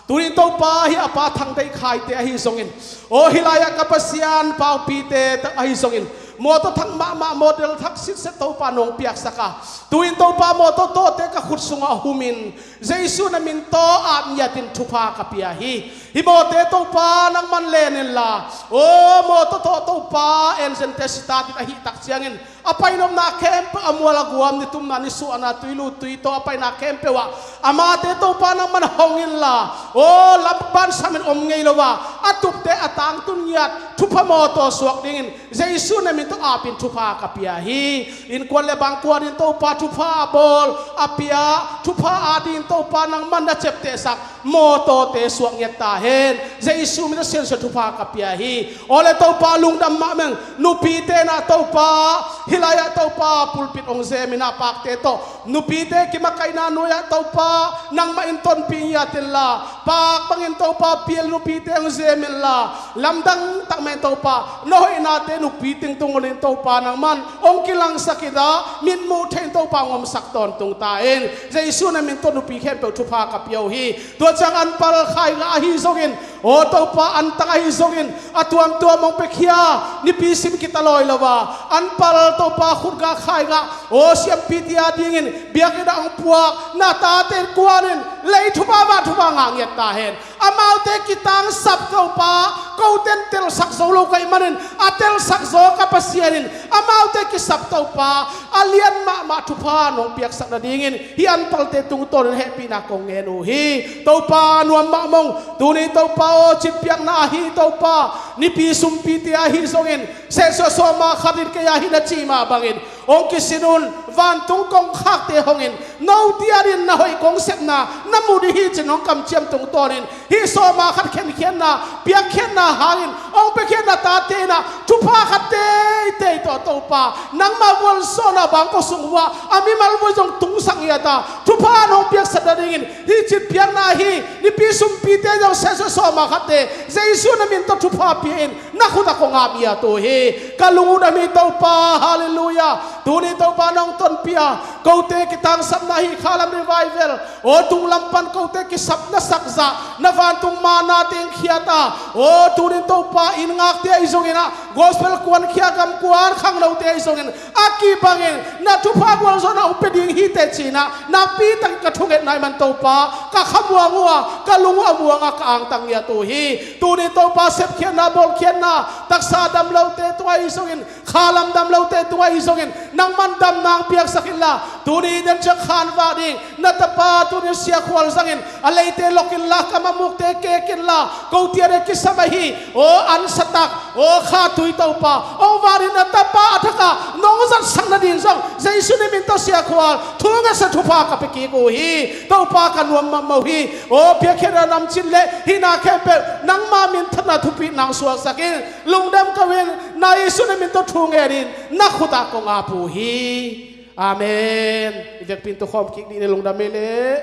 Tunin Topa hih a pa Thang Deih Khaite ahi zongin, aw, hih lai-ah ka Pasian paupite ahi zongin, mawtaw thak mahmah, model thak sitset Topa nong piaksak a. Tunin Topa mawtaw tawhte ka khut sungah humin, Jesu na min tawh ap ngiatin thupha ka pia hi. Hih mawtaw Topa nangman len inla, aw, mawtaw tawh Topa engine-te start in ahih tak ciangin, a painopna khempeuh, a mual a guam, ni tumna ni suahna, tuilut tuitaw, a paina khempeuh ah amate Topa nangman hong inla, aw, lampan samin om ngei lo a, a tupte a tangtun ngiat thupha mawtaw suak dingin Jesu na min tawh apin thupha ka pia hi. Innkuan le bangkuan in Topa thupha a bawl, a pia, thupha a dingin Topa nangman na ciaptehsak mawtawte suak ngiat ta hen. Jesu min a siansuah thupha ka pia hi. Aw le Topa, lungdam mahmah ing. Nupite na Topa, hih lai-ah Topa pulpit hong zem inah pakte tawh, nupite kimakaihna nuai-ah Topa nangmah in tonpih ngiat inla, pak bangin Topa pial nupite hong zem inla, lamdang tak mah in Topa, na hoihnate nupi teng tung un in Topa nangman hong kilangsak inah, mitmuh thei in Topa hong omsak tawntung ta in. Jesu na min tawh nupi khempeuh thupha ka pia uh hi. Tua ciang an pal khaigah ahi zongin, aw Topa, an tang ahi zongin, a tuamtuam hong piakhia, nipi sim kita lawi lo a, an pal Topa khutgah khaigah, aw siampite a dingin biakinn ah hong puak na tate kuan in, lei thupha, van thupha ngah ngiat ta hen. Amaute kitangsap Topa, kote in telsak zo lo ka hih manin, a telsak zaw ka Pasian in amaute kisap Topa, a lian mahmah thupha nong piaksak nadingin hih an palte tungtawnin hehpihna kong ngen uh hi. Topa nuam mahmah ung. Tuni Topa aw, citpiakna ahi Topa, nipi sumpite ahi zongin, sehsuah sawma khat in kei a hi na cih mah bangin hong kisin un. Vantung kongkhakte hong in, note adingin na hoih kong sepna na mu ding hi ci-in hong kamciam tungtawnin, hih sawma khat khenkhiatna, piakkhiatna hangin hong piakkhiatna tate inah thupha khat teitei tawh Topa, nangmah gualzawhna bangkua sung uh ah a mimal vui zong tungsak ngiat a, thupha nong piaksak nadingin hih citpiakna ahi nipi sumpite zong sehsuah sawma khatte Jesu na min tawh thupha pia in, na khut ah kong ap ngiat uh hi. Ka lung uh dam hi Topa, halleluia. Tuni Topa nong tonpih a, kote kitangsapna ahi Khalam Revival, aw, tunglam pan kote kisap na sak zah, na vantung manna teng khiat a, aw, tunin Topa inn ngakte ahi zongin ah, gospel kuankhia gam kuan khangnote ahi zongin, a kibangin na thupha gualzawhna hong pia ding hi teh ci-in ah, nakpi takin ka thungetna ahih man Topa, ka khamuang uh a, ka lung uh a muang a, ka angtang ngiat uh hi. Tuni Topa sepkhiatna, bawlkhiatna, taksa dam lote tungah ahi zongin, khalam dam lote tungah ahi zongin, nangman damna hong piaksak inla, tuni den ciang khanvak ding na tapa tuni siakhual zangin, a leite lok inla, kam a mukte kek inla, kote a kisam ahi, aw, an satak, aw, khatui Topa, hong vak dingin na tapa a thak a nong zatsak nading zong Jesu na min tawh siakhual thungetsak thupha ka pia kik uh hi. Topa ka nuam mahmah uh hi. Aw, piakkhiatna namcin le hihna khempeuh nangma minthanna thupina hong suaksak in. Lungdam ko ing, na Jesu na min tawh thu ngen in, na khut ah kong ap uh hi. Amen. I vekpi in tukhawm kik dih ni, lungdam ei leh.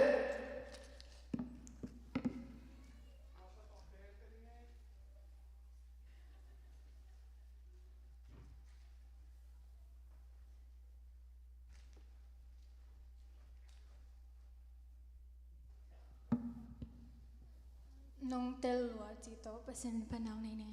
Nong tel lua ci tawh Pasian in phatna nei ne.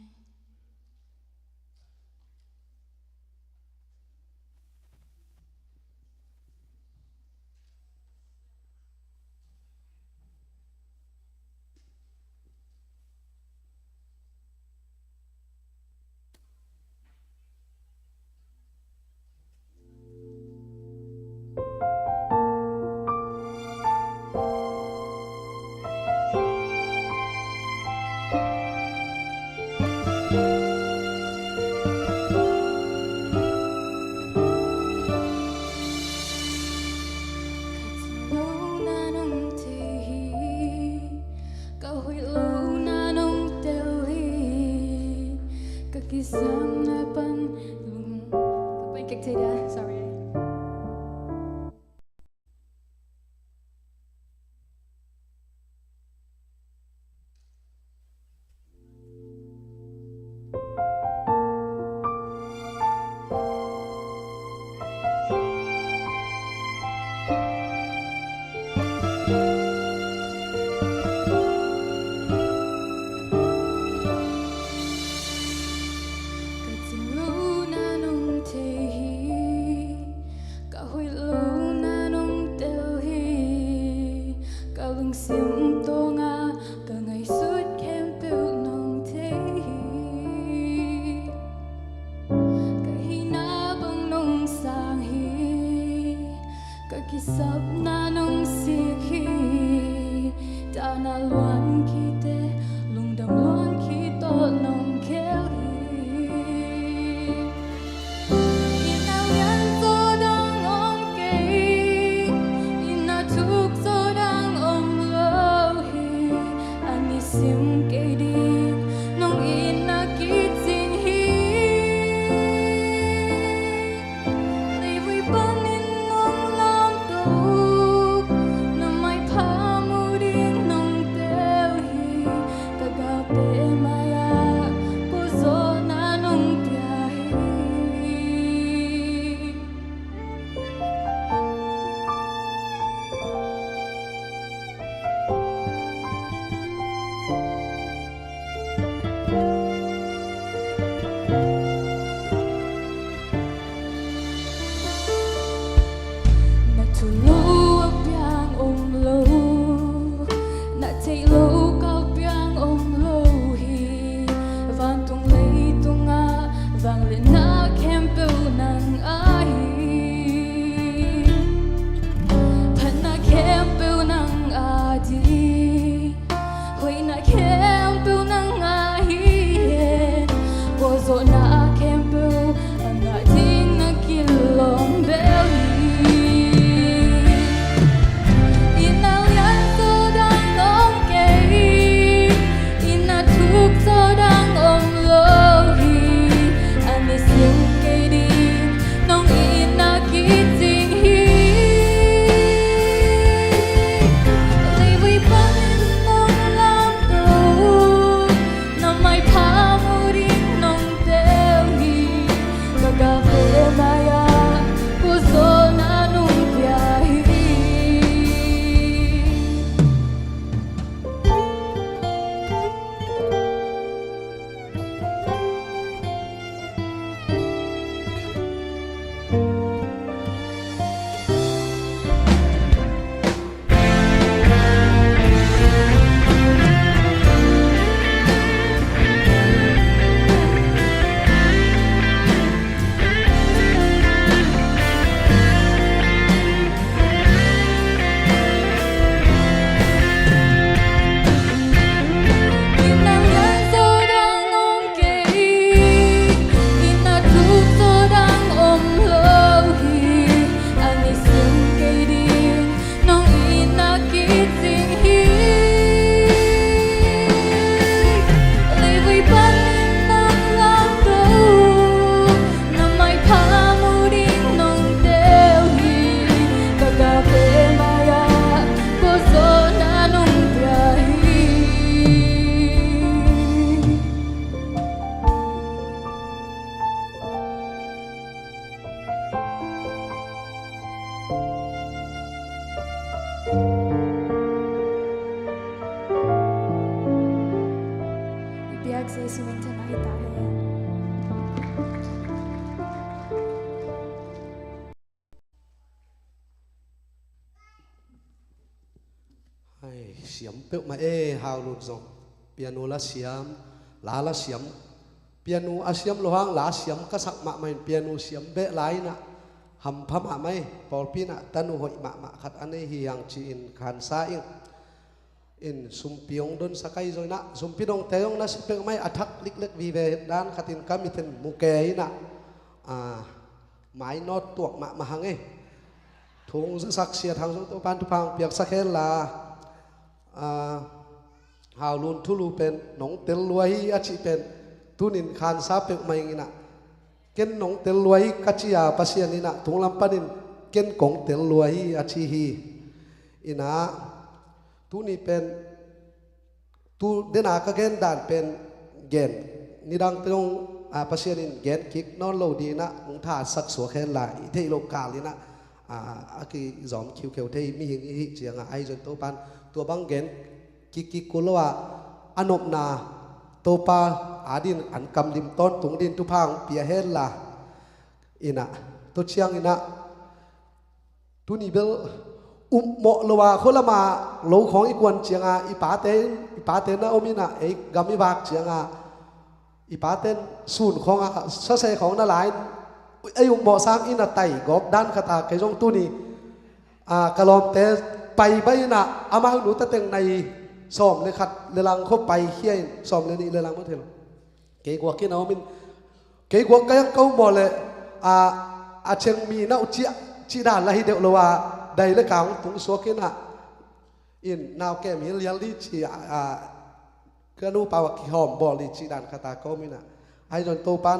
Kei ding nong itna kicing hi. Leivui panin nong lamto, na maipha mu ding nong tel hi. Ka galpeh mai-ah puakzawhna nong pia hi. Na thulu a piang om lo, na theih lo kal piang om lo hi. Vantung leitungah vangliatna khempeuh nang a hi. Phatna khempeuh nang a ding, hoihna khempeuh nang a hi. Puakzawhna khempeuh a ngah ding na kilawm bel hi. Itna lianzaw dang om kei, itna thukzaw dang om lo hi. A nisim kei ding nong itna kicing hi. Leivui panin nong lamto, na maipha mu ding nong tel hi. Ka galpeh mai-ah puakzawhna nong pia hi. Itna lianzaw dang om kei, itna thukzaw dang om lo hi. A nisim kei ding nong itna kicing hi. Leivui panin nong lamto, na maipha mu ding nong tel hi. Ka galpeh mai-ah puakzawhna nong pia hi. I biak Jesu min thang ahi ta hen. Hai, siam peuhmah e, Hau Lun zong. Piano la siam, la la siam. Piano a siam lo hang la siam ka sak mahmah in, piano siam beh lai inah hampha mahmah e. Pawlpi inah tanu hoih mahmah khat a nei hi hang ci-in khansa ing. In sumpi hong donsak ahi zong inah, sumpi dongte hong na si peuhmah e, a thak liklek vive dan khatin ka miten muke inah. Ah, mainawt tuak mahmah hang e. Thu hong zasak siat hang zong Topan thupha hong piaksak hen la. Ah, Hau Lun thulu pen nong tel lua hi a cih pen tunin khansa peuhmah ing inah, ken nong tel lua hi ka ci a, Pasian inah tunglam panin ken kong tel lua hi a ci hi. Inah tuni pen tu dena ka gen dan pen gen nidang teng, a, Pasian in gen kik nawn lo ding inah hong thasak suak hen la, i theih loh kal inah, a, a kizawm khiukheu thei mihing i hih ciangah ahi zong Topan tua bang gen kik kik kul lo a, a nopna Topa a din an kam lim tawntung din thupha hong pia hen la. Inah tua ciang inah tuni bel upmawh lo a, khualama lo khawng i kuan cianga i pate, i pate na om inah, ei gam i vak cianga i paten sun khawngah sase khawng na la-in ei upmawh sang ina tai gawp dan khata kei zong tuni, a, ka lawmte pai bai inah amau nu tateng nai sawm le khat le lang kho pai khia in, sawm le nih le lang maw thei lo. Kei guak in a om in, kei guak ka yang ka upmawh le, a, a ceng mi na uh ciah cih dan la hi deuh lo a, dai le kang tung suak inah, in nau kem hi lial di ci a, a, ka nupa uh a kihawm bawl dih cih dan khat a ka om inah. Ahi zong Topan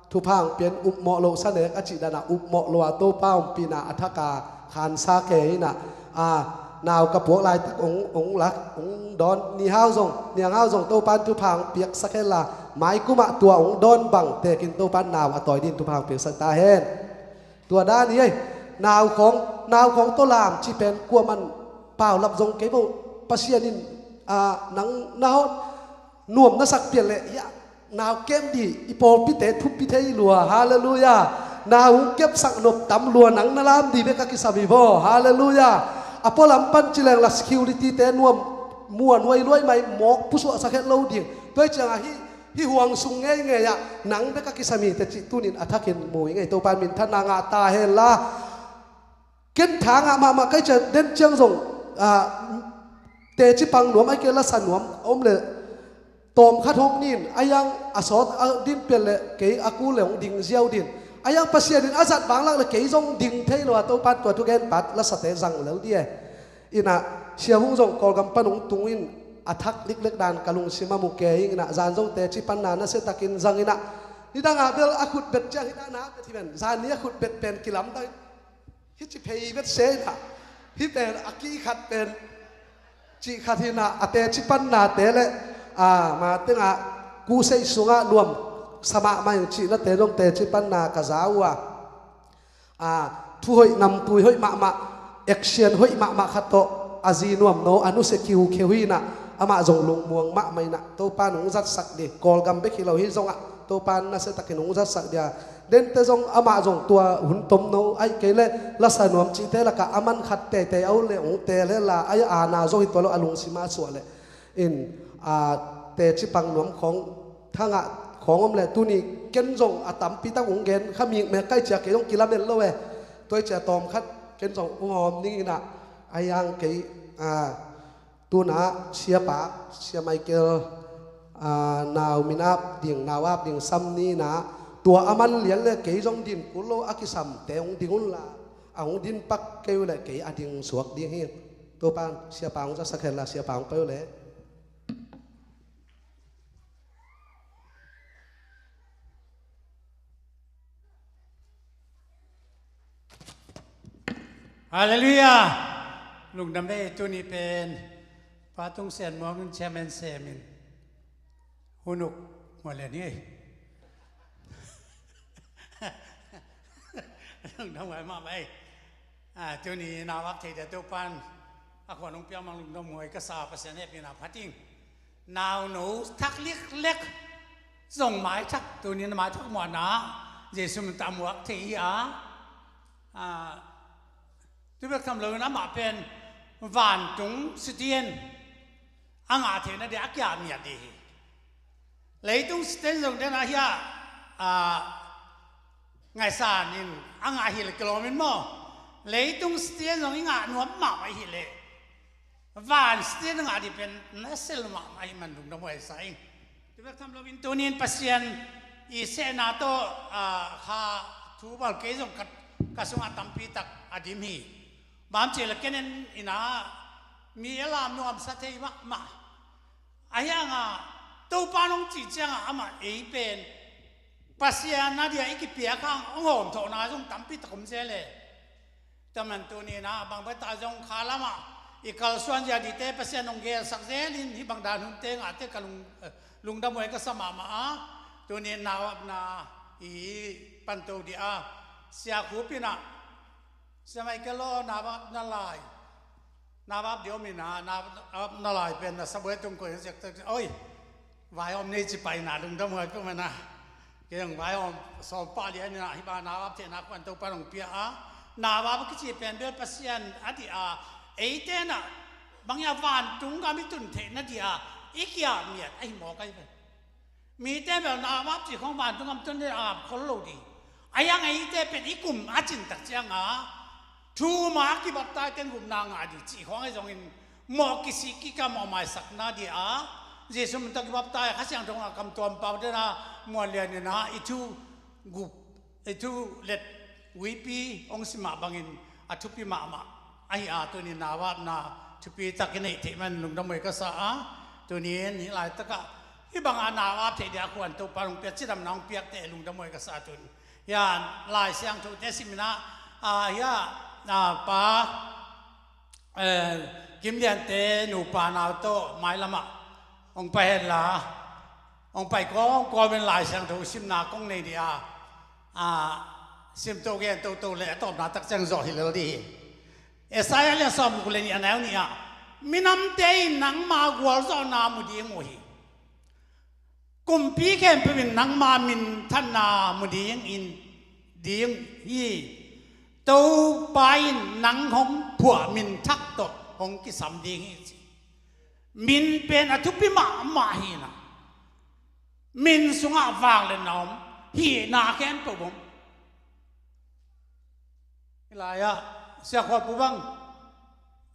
thupha hong pia in, upmawh loh sa nek a cih dan a upmawh lo a Topa ompihna a thak a khansa khe inah. A, nau ka puak laitak hong, hong lak, hong dawn, Ni Hau zong, Niang Hau zong Topan thupha hong piaksak hen la, mai kum ah tua hong dawn bang tekin Topan nau a tawi dingin thupha hong piaksak ta hen. Tua dan hi ei. Nau khawng, nau khawng tawh lam cih pen kuaman paulap zong kei bo. Pasian in, a, nang na hawh nuam na sak pian leh, ya, nau kem dih, i pawlpite thupi thei lua. Halleluiah. Nau hong kepsak nop tam lua, nang na lam dih bek a kisam hi bo. Halleluiah. A pualam pan ci leng la security-te nuam, muanhuai luai mai, mawk pusuahsak het lo ding. Tua hi ciangah hih, hih huang sung ngeingei ah nang bek a kisam hi teh cih tunin a thakin mu ing ei. Topan minthanna ngah ta hen la. Ken tha ngah mahmah ka hih ciang, den ciang zong, a, teci pang nuam ahih kei leh lasa nuam om leh tawmkhat hong ni in, a hiang a sawt a din pian leh kei a kul leh hong ding ziau ding. A hiang Pasian in a zat vanglak leh kei zong ding thei lo a, Topan tua thugen pat lasate zang lel dih e. Inah, Sia Hung zong Kawlgam pan hong tung in, a thak liklek dan ka lungsim ah mu kei ing inah, zan zong teci panna nasia takin zang inah. Nidangah bel a khut bet ciang hi inah, na bet hi ven. Zan ni a khut bet pen kilamdang. Hih ci phei bet se inah. Hih pen a kikhat pen cih khat hi inah, a teci pannate leh, a, ma tengah, kuseih sungah nuam sa mahmah ing cihnate zong teci panna ka za uh a. A, thu hoih, namtui hoih mahmah, action hoih mahmah khat tawh a zi Nuam No a nusia kiukheu hi inah, amah zong lungmuang mahmah inah, Topan hong zatsak dih. Kawlgam bek hi lo hi zongah Topan nasia takin hong zatsak dih a. Dente zong, amah zong tua hun tom no ahih kei leh lasa nuam cihte lakah a man khat teitei a ut leh hong teel hen la, a, a na zong hi tua lo, a lungsim a suah leh. In, a, teci pang nuam khawng, tha ngah khawng om leh tuni ken zong a tampi tak hong gen kha mikmek ka hih ciang kei zong kilamen lo e. Tua hi ciang tawmkhat ken zong hong hawm ning inah, a hiang kei, a, tuna Siapa, Sia Michael, a, nau min ap ding, nau ap ding sam ni inah, tua a man lian leh kei zong din kul lo a kisamte hong ding un la, a hong din pak kei uh leh kei a ding suak ding hi. Topan Siapa hong zatsak hen la, Siapa hong pai uh leh. Halleluiah. Lungdam ei. Tuni pen Pa Tung Sian Muang in chairman sem in, hun uk mual lian hi ei. Lungdam huai mahmah ei. A, tuni nau ap thei dia Topan a khuan hong piak mang lungdam huai ka sa, Pasian hehpihna phat ing. Nau no thak liklek zong mai thak, tuni na mai thak muanna Jesu min tawh muak thei hi a. A, tu bek tham loin amah pen vantung sitian a ngah theihna dia a kiam miat dih hi. Leitung sitian zong den a hia, a, ngaihsan in a ngah hi leh kilawm in maw. Leitung sitian zong i ngah nuam mahmah hi leh van sitian a ngah dih pen na sel mahmah hi man lungdam huai sa ing. Tu bek tham loin tunin Pasian i sehna tawh, a, kha thu bal kei zong ka, ka sungah tampi tak a dim hi. Bang ci leh ken in inah mi a lam nuamsa thei mahmah. A hiangah Topa nong cih ciangah amah ei pen Pasian na dia i kipiak hang hong hawmthawhna zong tampi tak om zel e. Tua man tuni inah bang beta zong kha lamah i kalsuan zia dihte Pasian hong gelsak zel in, hih bang dan hunte ngahte ka lung, eh, lungdam huai ka sa mahmah a. Tuni in nau apna i panto dih a, Sia Khup inah, Sia Michael aw, nau apna lai. Nau ap dih om inah, nau apna lai pen na sabuai tung koi ziak tak, oi, vai om nei ci pai inah lungdam huai peuhmah inah. Kei zong vai om sawm pah lian inah, hih bang nau ap theihna khuan Topan hong pia a. Nau ap kici pen bel Pasian a dih a, eite inah bang hiam vantung gam i tun theihna dia i kiam miat ahi mawk ahi pen. Mite bel nau ap cih khawng vantung gam tun ding a ap khol lo ding. A hiang eite pen i kum a cin tak ciangah thu mah a kibaptai ten gupna ngah ding cih khawng ahi zongin mawh kisik kikam mawh maisakna dia Jesu min tawh kibaptai Kha Siangtho ngah kam tuam pau dena muan lian inah i thu gup, i thu let uipi hong sim mah bangin a thupi mahmah ahi a, tuni nau apna thupi tak i neih theih man lungdam huai ka sa a. Tunin hih laitakah hih bangah nau ap theih dia khuan Topa hong pia cidamna hong piakte lungdam huai ka sa tun. Hian Lai Siangthote siminah, ah, hiah, ah, pa, eh, Kim Liante nupa nau tawh mailamah hong pai henla, hong pai kawmkawmin Lai Siangtho simna kong nei dih a, ah, simto gen toto le a tawpna tak ciang zawh hi lel dih hi. Isaiah lian sawmguk le nih a neu nih ah, minamte in nangma gualzawhna mu ding uh hi. Kumpi khempeuh in nangma minthanna mu ding in ding hi. Topa in nang hong phuah min thak tawh hong kisam ding hi ci. Min pen a thupi mahmah hi na. Min sungah vangliatna om, hihna khempeuh om. Hih lai-ah Sia Khualpu bang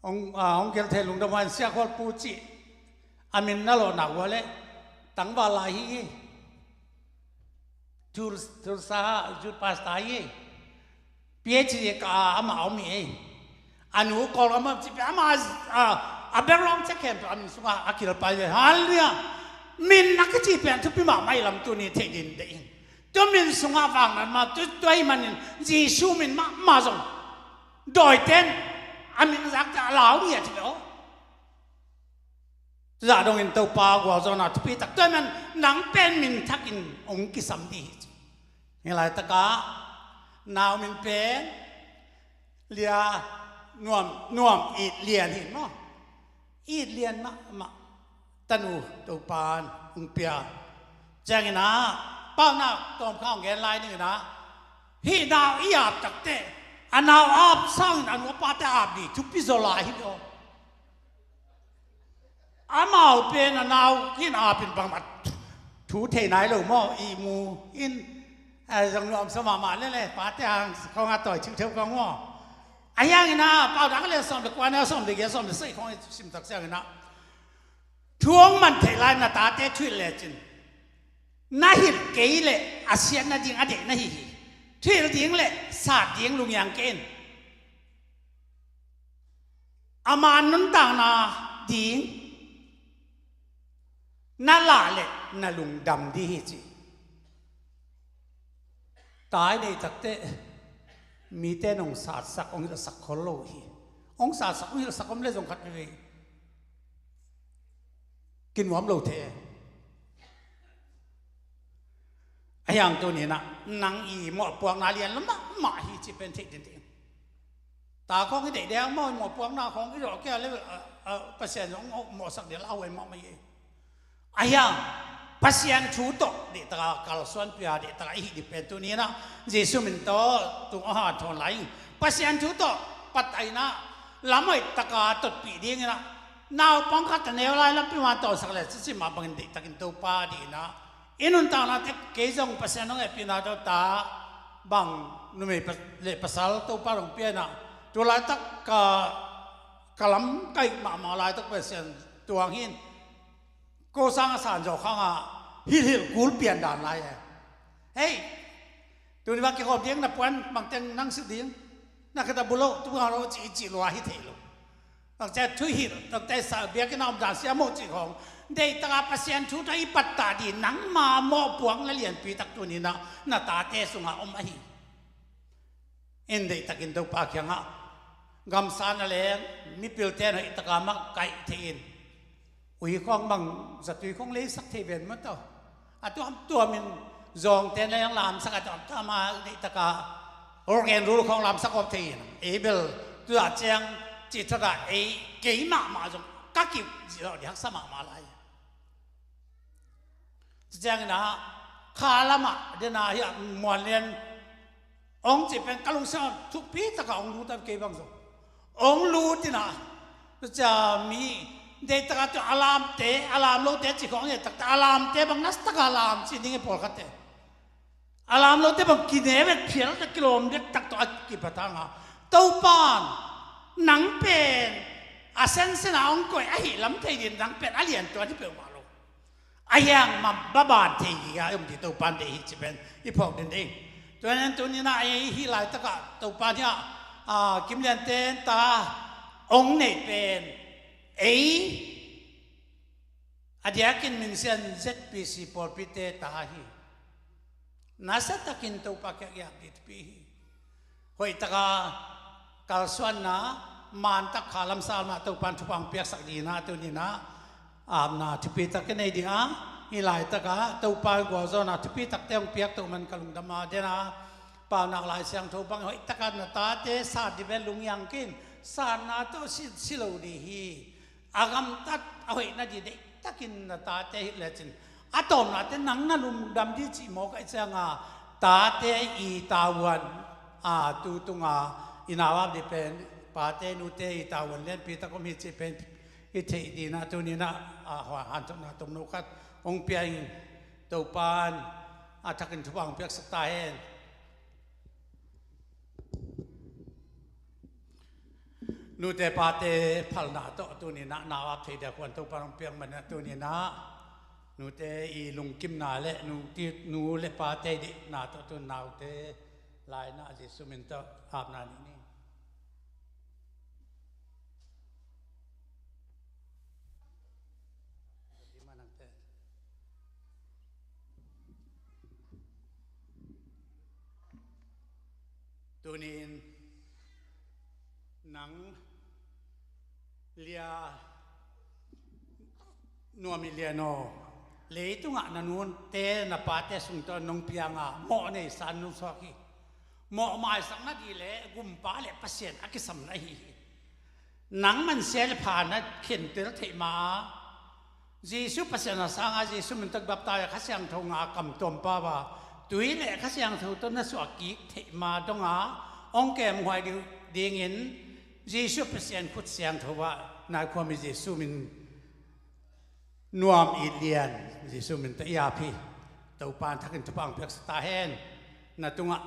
hong, ah, hong gelh thei lungdam huai in Sia Khualpu cih a min na lawhna uh a leh tangval lai hi. Tul, Tulsa youth pastor hi. PhD ka a, amah a om hi ei. A nu Kawlgam a om cih pen amah a, a background check khempeuh a min sungah a kilpai ve. Hallelujah. Min a kici pen thupi mahmah i lam tuni theih din deih in. Tua min sungah vang nan mah, tu, tua ahih manin Jesu min mahmah zong dawiten a min zakte a lau ni a ci ve aw. Zah dongin Topa gualzawhna thupi tak tua man nang pen min thakin hong kisam dih hi ci. Hih laitakah nau min pen Lia Nuam, Nuam It Lian hi maw? It Lian mahmah tanu Topan hong pia. Ciangin ah paunak tawmkhat hong gen lai dingin ah hih nau i ap takteh a nau ap sangin a nu a pate ap dih thupi zaw lai hi maw? Amau pen a nau hin apin bangmah thu thei nai lo maw? I mu in, eh, zong nuamsa mahmah lele, pate hang khawngah tawi theutheu kong maw? A hiangin ah, Paunak lian sawm le kua, neu sawm le giat, sawm le sagih khawng i simtak siangin ah, thu hong man theih lai na tate thuhilh lecin na hilh kei leh a siat nading a deih na hi hi. Thuhilh ding leh sat ding lungiang kei in. Ama nuntakna ding na lah leh na lungdam dih hi ci. Ta i neih takteh mite in hong satsak, hong hilhsak khol lo hi. Hong satsak, hong hilhsak om le zong khat veve kinuam lo thei. A hiang tuninah nang i mawhpuakna lian lo mahmah hi ci pen theih dinding. Ta khawng i deih deng maw, i mawhpuakna khawng i zawh kia le, a, a, Pasian zong mawhsak ding la huai mahmah hi. A hiang Pasian thu tawh deihtaka kalsuanpih a, deihtaka i hih ding pen tuninah Jesu min tawh tung a hanthawn lai in Pasian thu tawh pataina lam hoihtaka totpih dinginah naupang khat a neu lai lampi man tawhsak le cicim mah bangin deihtakin Topa dinginah i nuntakna te kei zong Pasian hong hehpihna tawh ta bang numei pa-, le pasal Topa hong pianah tu laitak ka, ka lam kaih mahmah laitak Pasian tuang hin ko sang a san zawh khangah hilhhilh kul pian dan lai e. Hei, tuni bang kikhawm ding na puan bangteng nang silh ding na khata bulo tu bang lo ci i cih lua hi thei lo. Takcia thuhilh takcia sa biakinn a om dan sia mawh cih khawng deihtaka Pasian thu tawh i pattah dih nangma mawhpuakna lianpi tak tuninah na tate sungah om ahi. In deihtakin Topa kiangah gamsa na leng mipilte na hoihtaka mah kaih thei in. Ui khawng bang zatui khawng leisak thei ven maw tawh. A tuamtuamin zawngte na leng lamsak a tuamtuama deihtaka rock and roll khawng lamsak awp thei in. Ei bel tuah ciang cih thata ei kei mahmah zong ka kip zih zawh dih haksa mahmah lai. Ciangin ah kha lamah dena hi a muanlian ong cih pen ka lungsim a thukpi taka ong lut a kei bang zong ong lut inah cia mi deihtaka tu a lamte a lam lote cih khawng hi takte a lamte bang nastaka lam cih ding i pawlkhatte a lam lote bang kine vet phial ta kilawm dek tak tawh a kipatanga Topan nang pen a sensen a ong koih ahi lam thei din nang pen a liantuan hi peuhmah lo. A hiang mah baban thei hi a om dih Topan deih hi ci pen i phawk din ding. Tuan en tuninah ei hih laitakah Topan hi a, a, Kim Liante ta ong neih pen ei A diakin minsian Z P C pawlpite ta hi. Nasa takin Topa kiang i ap dih thupi hi. Hoih taka kalsuanna, man tak kha lamsal mah Topan thupha hong piaksak dih in ah, tuni in ah apna thupi tak i nei ding a, hih laitak ah Topa gualzawhna thupi takte hong piak toh man ka lungdam a, den a Paunak Lai Siangtho bang hoih taka na tate sat dih ve, lunghiang kin, satna tawh si, si lo dih hi. A gamtat a hoih nading deihtakin na tate hilh lecin, a tawpnate nang na lungdam dih cih mawk ahih cianga, tate i tavuan a tu tunga i nau ap dih pen, pate nute i tavuan lianpi tak om hi cih pen i theih ding in ah, tuni in ah, a, hanthawnna tomno khat hong pia in. Topan a thakin thupha hong piaksak ta hen. Nute pate phalna tawh tuni in ah nau ap thei dia khuan Topan hong piak man ah, tuni in ah nute i lungkimna le nu, ti, nu le pate deihna tawh tun naute laina Jesu min tawh apna nei ni. Tunin nang Lia, Nuam It Lian aw, leitungah na nute na pate sung tawh nong pianga mawh nei san nong suak hi. Mawh maisak nading le gumpa le Pasian a kisam na hi hi. Nangman sia le pha na khentel theih ma a, Jesu Pasian a sanga Jesu min tawh baptise a Kha Siangtho ngah a kam tuam pau a, tui le Kha Siangtho tawh na suah kik theih ma donga hong kemhuai ding, dingin Jesu Pasian khut siangtho ah nai khuami Jesu min, Nuam It Lian, Jesu min tawh i ap hi. Topa in thakin thupha hong piaksak ta hen. Na tungah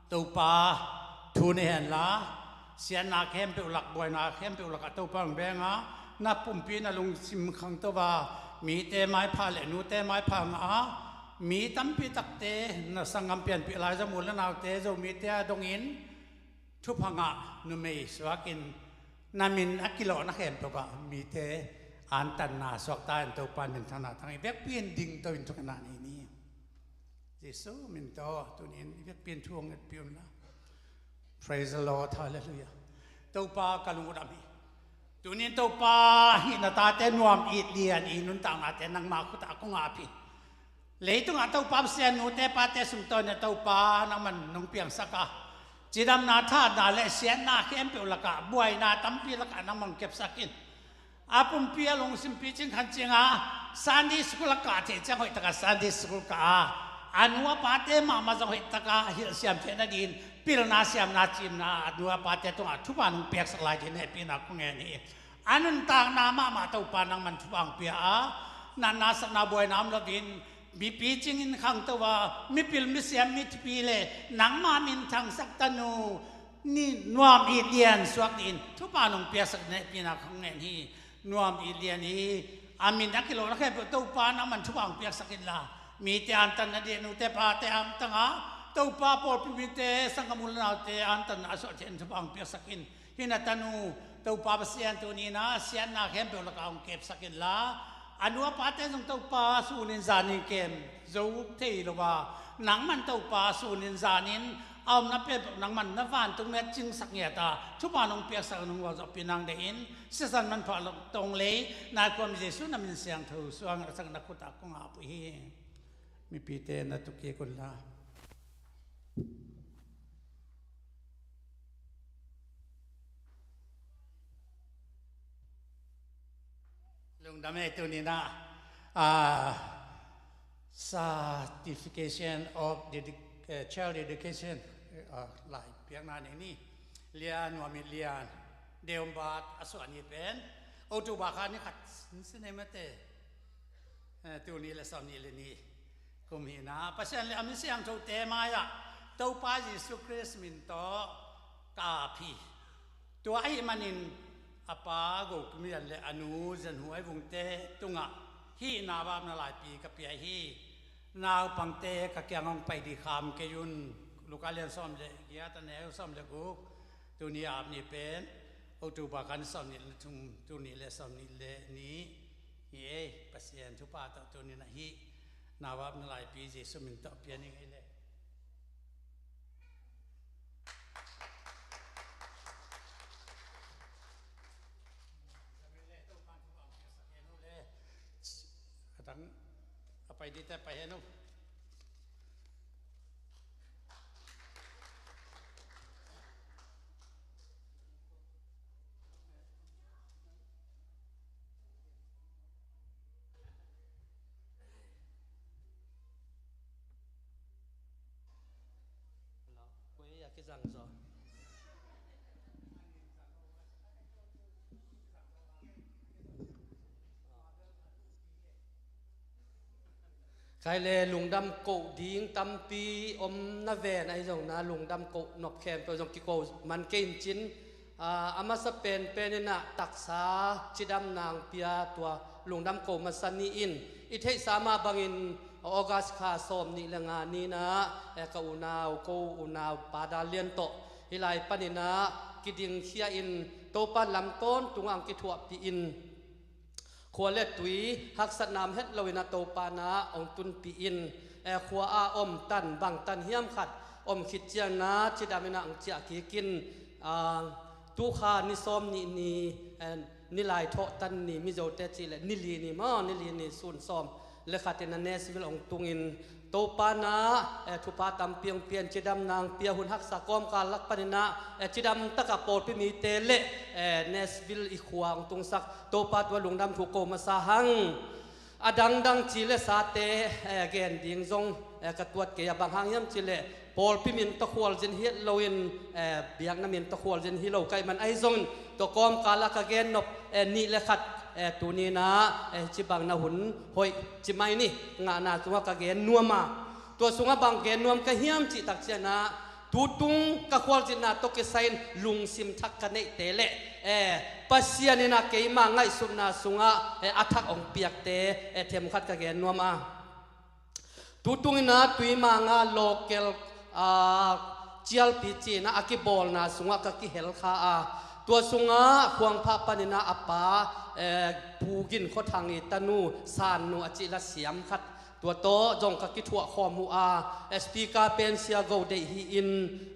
Topa thu nei hen la, siatna khempeuh lak, buaina khempeuh lakah Topa hong beng a, na pumpi na lungsim khangto a, mite maipha le nute maipha ngah a, mi tampi takte na sanggam pianpih Elijah mu le naute Zomite a dongin, thupha ngah numei suakin, na min a kilawhna khempeuh ah mite antanna suak ta in, Topa in minthanna thang hi. Vekpi in dingto in thukhenna nei ni. Jesu min tawh tunin i vekpi in thu hong ngetpih un la. Praise the Lord, hallelujah. Topa ka lungdam hi. Tunin Topa hih na tate Nuam It Lian i nuntaknate nangma khutah kong ap hi. Leitungah Topa Pasian nute pate sung tawh na Topa nangman nong piangsak a, cidamna, thahatna le siatna khempeuh lakah, buaina tampi lakah nangman kepsak in. A pumpi a lungsim picing khancing a, Sunday school a kah theih ciang hoih taka Sunday school kah a, a nu a pate mahmah zong hoih taka hilhsiam theih nadingin pilna, siamna, cimna a nu a pate tungah thupha nong piaksak lai ding hehpihna kong ngen hi. A nuntakna mahmah Topa nangman thupha hong pia a, natna satna buaina om loin, mipi cingin khangto a, mipil misiam mithipi le nangma minthangsak tanu Nuam It Lian suak dingin thupha nong piaksak ding hehpihna kong ngen hi. Nuam It Lian hi. A min a kilawhna khempeuh Topa nangman thupha hong piaksak inla, mite antanna ding, nute pate antang a, Topa pawlpi mite sanggam u le naute antanna a suah theih in thupha hong piaksak in. Hih na tanu Topa Pasian tuni in a siatna khempeuh lakah hong kepsak inla, a nu a pate zong Topa sunin zanin kem zo thei lo a, nangman Topa sunin zanin a omna pen nangman na vantung met cingsak ngiat a, thupha nong piaksak nong gualzawhpih nang deih in, sisan manpha lo tong lei nai khuami Jesu na min siangtho suang a sak na khutah kong ap uh hi. Mipite na tukik unla. Lungdam ei, tuni in ah, ah, certification of dedic-, eh, child dedication, eh, ah, lai piakna nei ni. Lia Nuam It Lian, date of birth a suah ni pen October kha ni khat sin sin ei mate. Eh, tul nih le sawmnih le nih kum hi in ah, Pasian le a mi siangthote mai-ah Topa Jesu Khrist min tawh ka ap hi. Tua ahih manin a pa Go Kim Lian le a nu Zen Hu Ai Vungte tungah hih nau apna laipi ka pia hi. Naupangte ka kiang hong pai dih kham kei un. Luka lian sawm le giat, a neu sawm le guk. Tuni a ap ni pen October kha ni sawmnih le thum, tul nih le sawmnih le nih. Hi ei, Pasian thupha tawh tuni-in ah hih nau ap na laipi Jesu min tawh pia ning ei le. Ka dang a pai dite pai hen uh. Khai le lungdam koh ding tampi om na ven ahi zongin ah lungdam koh nop khempeuh zong kiko man kei in cin, aa, a masa penpen in ah taksa cidamna hong pia tua lungdam koh masa ni in i theihsa mah bangin August kha sawm nih le nga ni-in ah, eh, ka unau, ko unau Pa Dal Lian tawh hih lai panin ah kidingkhia in Topa lam tawntung ah hong kithuahpih in khua le tui haksatna om het loin ah Topa in ah hong tunpih in, eh, khua a om tan bang tan hiam khat om khit ciangin ah cidam in ah hong ciah kik in, ah, tu kha ni sawm nih ni, eh, ni lai thawh tan ni, Mizote cih leh ni li ni maw, ni li ni sun sawm le khat in ah Nashville hong tung in Topa in ah, eh, thupha tampi hong pia in cidamna hong pia, hun haksa kawmkal lak panin ah, eh, cidam tak ah pawlpi mite le, eh, Nashville i khua hong tungsak Topa tua lungdam thu ko masa hang. A dangdang ci le sate, eh, gen ding zong, eh, ka tuat kei a, bang hang hiam cih leh pawlpi min tawh khualzin hi het loin, eh, biakna min tawh khualzin hi lo ka hih man ahi zongin tua kawmkal ah ka gen nop, eh, nih le khat, eh, tuni-in ah, eh, ci bang na hun hoih ci mai ni, ngahna sungah ka gen nuam a. Tua sungah bang gen nuam ka hiam cih tak ciangin ah, tutung ka khualzinna tawh kisai in lungsim thak ka neihte le, eh, Pasian in ah keima ngaihsutna sungah, eh, a thak hong piakte, eh, themkhat ka gen nuam a. Tutung in ah Tuimang ah local, ah, cialpi ci-in ah a kibawlna sungah ka kihel kha a. Tua sungah Khuangphah panin ah a pa, eh, Pu Gin Khua Thang i tanu San Nu a cih la siam khat, tua tawh zong ka kithuah khawm uh a. Eh, speaker pen Sia Go Deih hi in,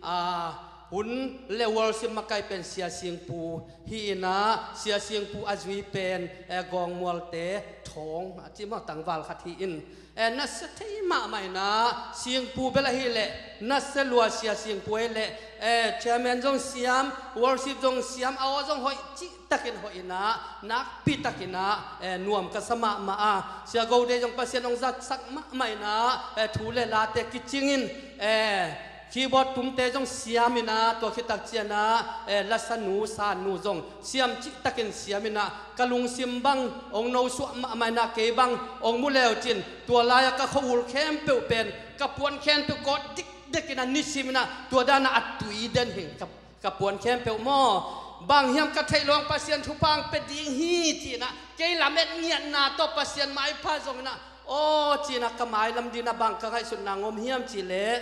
ah, hun le worship makai pen Sia Sing Pu hi in ah, Sia Sing Pu a zui pen, eh, Gawng Mualte Thawng a cih maw, tangval khat hi in, eh, nasia thei mahmah in ah, Sing Pu bel ahih leh nasia lua, Sia Sing Pu ahih leh, eh, chairman zong siam, worship zong siam, a aw zong hoih cih takin hoih in ah, nakpi takin ah, eh, nuam ka sa mahmah a. Sia Go Deih zong Pasian hong zatsak mahmah in ah, eh, thu le late kicing in, eh, keyboard tumte zong siam in ah, tua khit tak ciangin ah, eh, lasanu, San Nu zong siam cih takin siam in ah, ka lungsim bang hong nosuah mahmah in ah, kei bang hong mu leu cin, tua lai-ah ka khua-ul khempeuh pen, ka puan khempeuh kawt dikdek in ah, nisim in ah, tua dan ah a tui den hi ka, ka puan khempeuh maw. Bang hiam ka theih loh Pasian thupha hong pia ding hi ci-in ah, kei lamet ngiatna tawh Pasian maipha zongin ah, aw ci-in ah ka mailam dingin ah bang ka ngaihsutna hong om hiam cih leh,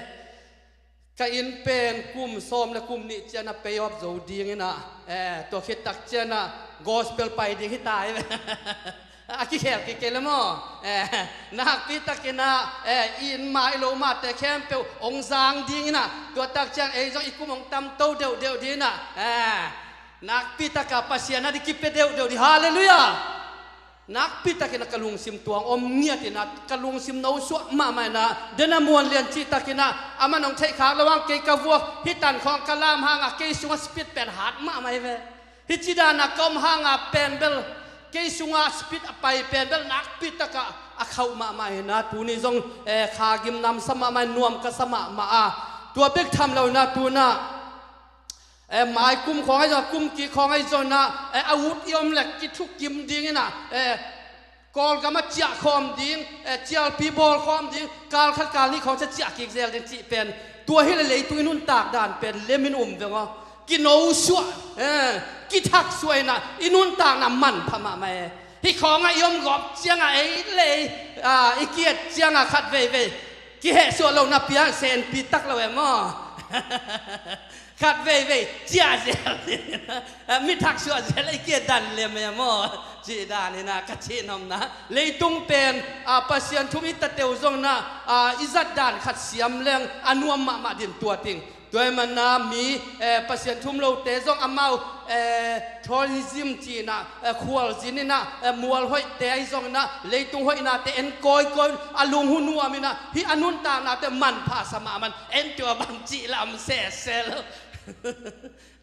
ka inn pen kum sawm le kum nih ciangin ah pay off zo dingin ah, eh, tua khit tak ciangin ah gospel pai ding hi ta hi ve. A kikhel kik kei le maw? Eh, nakpi takin ah, eh, i inn mah i lo mahte khempeuh hong zang dingin ah, tua tak ciang ei zong i kum hong tamto deuhdeuh dingin ah, eh, nakpi takin Pasian ading kipia deuhdeuh ding. Halleluiah. Nakpi takin ah ka lungsim tuang om ngiat in ah, ka lungsim nosuah mahmah in ah, den a muan lian cih takin ah, aman hong theih khak loh hang kei ka vuak, hih tan khawng ka lam hang ah, kei sungah speed pen hat mahmah hi ve. Hih ci dan ah ka om hang ah pen bel, kei sungah speed a pai pen bel nakpi takin ah khauh mahmah in ah, tuni zong, eh, kha gim namsa mahmah in, nuam ka sa mahmah a. Tua bek tham lo in ah, tu-in ah, eh, mai kum khawng ahi zong, kum kik khawng ahi zong in ah, eh, a ut i om leh kithukim dingin ah, eh, Kawlgam ah ciah khawm ding, eh, cialpi bawl khawm ding, kal khat kal nih khawng ciah ciah kik zel ding cih pen, tua hi leh leitung i nuntak dan pen lem in um veng aw. Kinosuah, eh, kithaksuah in ah i nuntakna manpha mahmah e. Hih khawng ah i om gawp ciang ah ei le ei, ah, i ki-et ciang ah khat veivei kihehsuah lohna piang, senpi tak lo e maw? Khat veivei ciah zel, mi thak suah zel, ei kia dan lem e maw? Cih dan hi na, ka cih nopna, leitung pen a Pasian thu um i tateu zong na, a i zat dan khat siam leng a nuam mahmah din tua ting. Tua ahih manin mi, eh, Pasian thu um lote zong amau, eh, tourism ci na, eh, khualzin in na, eh, mual hoihte ahi zong in na, leitung hoihnate en kawikawi in a lung hu nuam in na, hih a nuntaknate manpha sa mahmah in, en tua bang cih lam sese lo.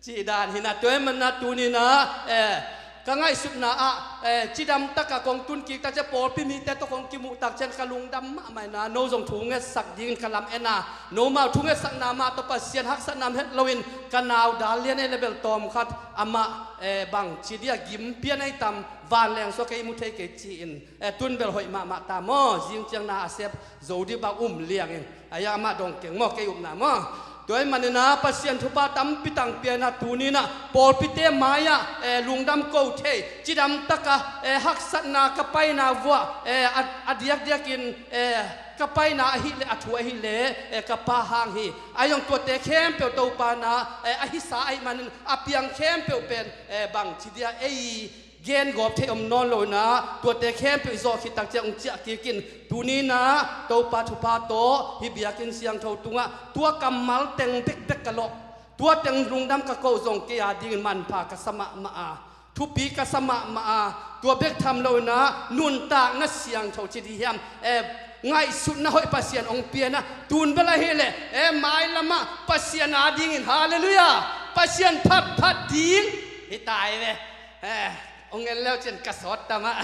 Cih dan hi na, tua ahih manin tuni in na, eh, ka ngaihsutna ah, eh, cidam tak a kong tun kik tak ciang pawlpi mite tawh kong kimuh tak ciang ka lungdam mahmah in na, no zong thu ngetsak dingin ka lam en a, nomau thu ngetsakna mah tawh Pasian haksatna om het loin ka nau Dal Lian ei le bel tawm khat amah, eh, bang ci dia gim pian ei tam, vanleng sua kei mu thei kei ci-in, eh, tun bel hoih mahmah ta maw, zing ciang na a sep zo dih bang um liang in. Ahi a, amah dong keng maw, kei upna maw. Tua ahih manin na Pasian thupha tampi tang pia in na, tuni in na pawlpite mai-ah, eh, lungdam ko thei, cidam tak a, eh, haksatna ka paina vuah, eh, a, a diakdiakin, eh, ka paina ahih leh, a thu ahih leh, eh, ka pa hang hi. Ahi zong tuate khempeuh Topa in na, eh, a hisa ahih manin a piang khempeuh pen, eh, bang ci dia ei gen gawp thei om nawn lo in na, tuate khempeuh i zawh khit tak ciang hong ciah kik in, tuni in na Topa thupha tawh hih biakinn siangtho tungah tua kammal teng bekbek ka lawh, tua teng lungdam ka koh zong kei a dingin manpha ka sa mahmah a, thupi ka sa mahmah a, tua bek tham lo in na nuntakna siangtho ci dih hiam, eh, ngaihsutna hoih Pasian hong pia in na, tun bel ahih leh, eh, mailamah Pasian a dingin, halleluiah, Pasian phatphat ding hi ta hi ve. Eh, hong en leu cin ka sawt ta mah.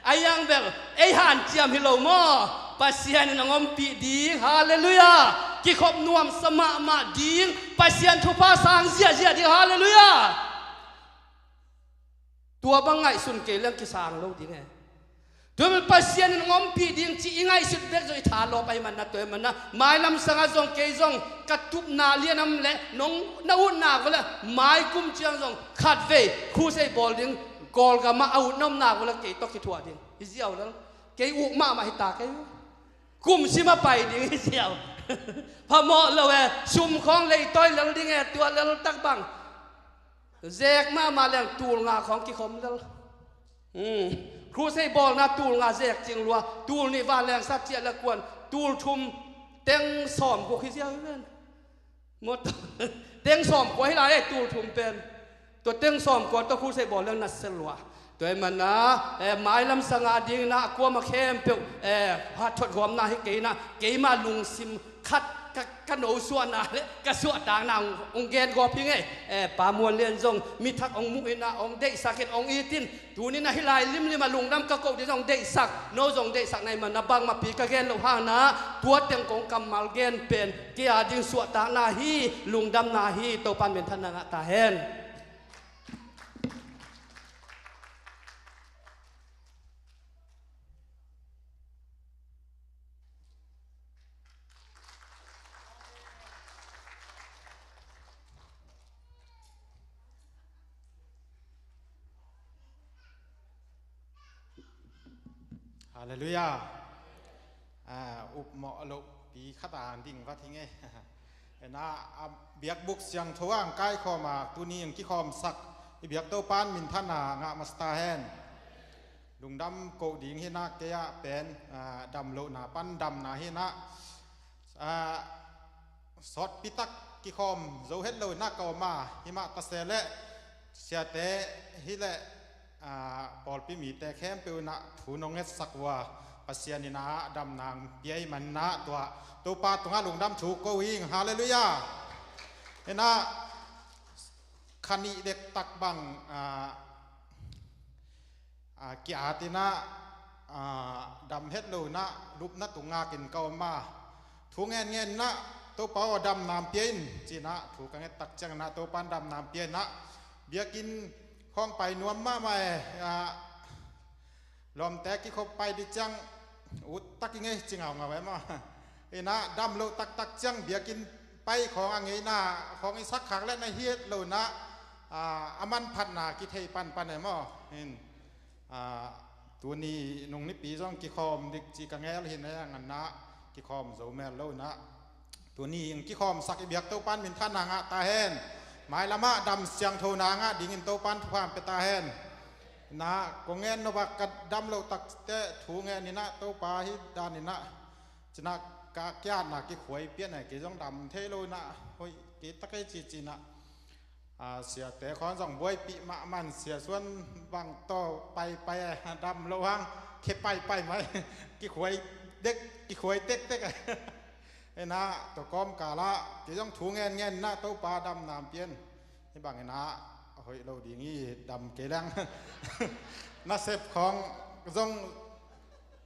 Ahi zong bel ei hanciam hi lo maw? Pasian in hong ompih ding, halleluiah. Kikhop nuamsa mahmah ding, Pasian thupha sang ziahziah ding, halleluiah. Tua bang ngaihsun kei leng kisang lo ding e. Tua bel Pasian in hong ompih ding ci i ngaihsut bek zong i thalawp ahih manin na, tua ahih manin na mailam sangah zong kei zong ka tupna lian om leh nong na utna uh leh mai kum ciang zong khat vei crusade bawl ding, Kawlgam ah a utna omna uh leh kei tawh kithuah ding hi ziau lel. Kei uk mahmah hi ta kei. Kum sim a pai ding hi ziau. Phamawh lo e, sum khawng leitawi lel ding e, tua lel tak bang. Zek mahmah leng tul nga khawng kikhom lel. Hmm. Crusade bawlna tul nga zek cing lua, tul nih vanleng sat ciah le kuan, tul thum teng sawm guk hi ziau hi ven. Mawtaw, teng sawm kua hi lai ei, tul thum pen. Tua teng sawm kua tawh crusade bawl leng na se lua. Tua ahih manin na, eh, mailam sangah dingin na, a kuamah khempeuh, eh, hathot huamna hi kei in na, keima lungsim khat ka, ka nosuahna le ka suahtakna hong, hong gen gawp hi ing ei. Eh, Pa Muan Lian zong mi thak hong muh in na, hong deihsak in, hong it in, tuni in na hih lai limlim a lungdam ka koh ding zong deihsak, no zong deihsak na hih manin na bangmahpi ka gen loh hang in na, tua teng kong kammal gen pen kei a ding suahtakna hi, lungdamna hi, Topa'n minthanna ngah ta hen. Halleluiah. Ah, upmawh lohpi khat a ding vat hi ing ei. Hi na, ah, biakbuk siangtho ah hong kaikhawm a, tuni hong kikhawmsak i biak Topa'n minthanna ngah masa ta hen. Lungdam koh ding hi na, kei ah pen, ah, damlohna pan damna hi na. Ah, sawtpi tak kikhawm zo het lo in na ka om a, hi mah ta se leh siate hi leh, ah, pawlpi mite khempeuh in na thu nong ngetsak uh a, Pasian in na damna hong pia ahih manin na tua Topa tungah lungdam thu ko ing, halleluiah. Hi na, kha nih dektak bang, ah, ah, ki-at in na, ah, dam het lo in na, lupna tung ngak in ka om a. Thu ngen ngen in na, Topa aw, damna hong pia in, ci in na, thu ka nget tak ciangin na, Topa'n damna hong pia in na, biakinn khawng pai nuam mahmah e, ah, lawmte kikhop pai ding ciang ut tak ing ei, ci ngaungau e maw. Hi na, dam loh taktak ciang biakinn pai khawng a ngeina khawng i sak khak leh na hi het lo in na, ah, a manphatna kithei panpan e maw. Hin, ah, tuni nung nipi zong kikhawm dik ci ka ngel hi na, hih hang in na kikhawm zo mel lo in na. Tuni in kikhawmsak i biak Topan minthanna ngah ta hen. Mailamah dam siangthona ngah dingin Topan thupha pia ta hen. Na, kong ngen nop a ka dam lo takte thu ngen inah Topa hi dan inah cinah ka kiatna kikhuai pian a kei zong dam thei lo inah hoih kei ta kei ci cinah. A, siate khawng zong buaipih mahmah in Sia Suan bang tawh paipai a dam lo hang khe paipai mai kikhuai dek kikhuai tektek a. Inah tua kawmkal ah kei zong thu ngen ngen inah Topa damna pian. Hih bang inah hoih lo ding hi dam kei leng. Nasep khawng zong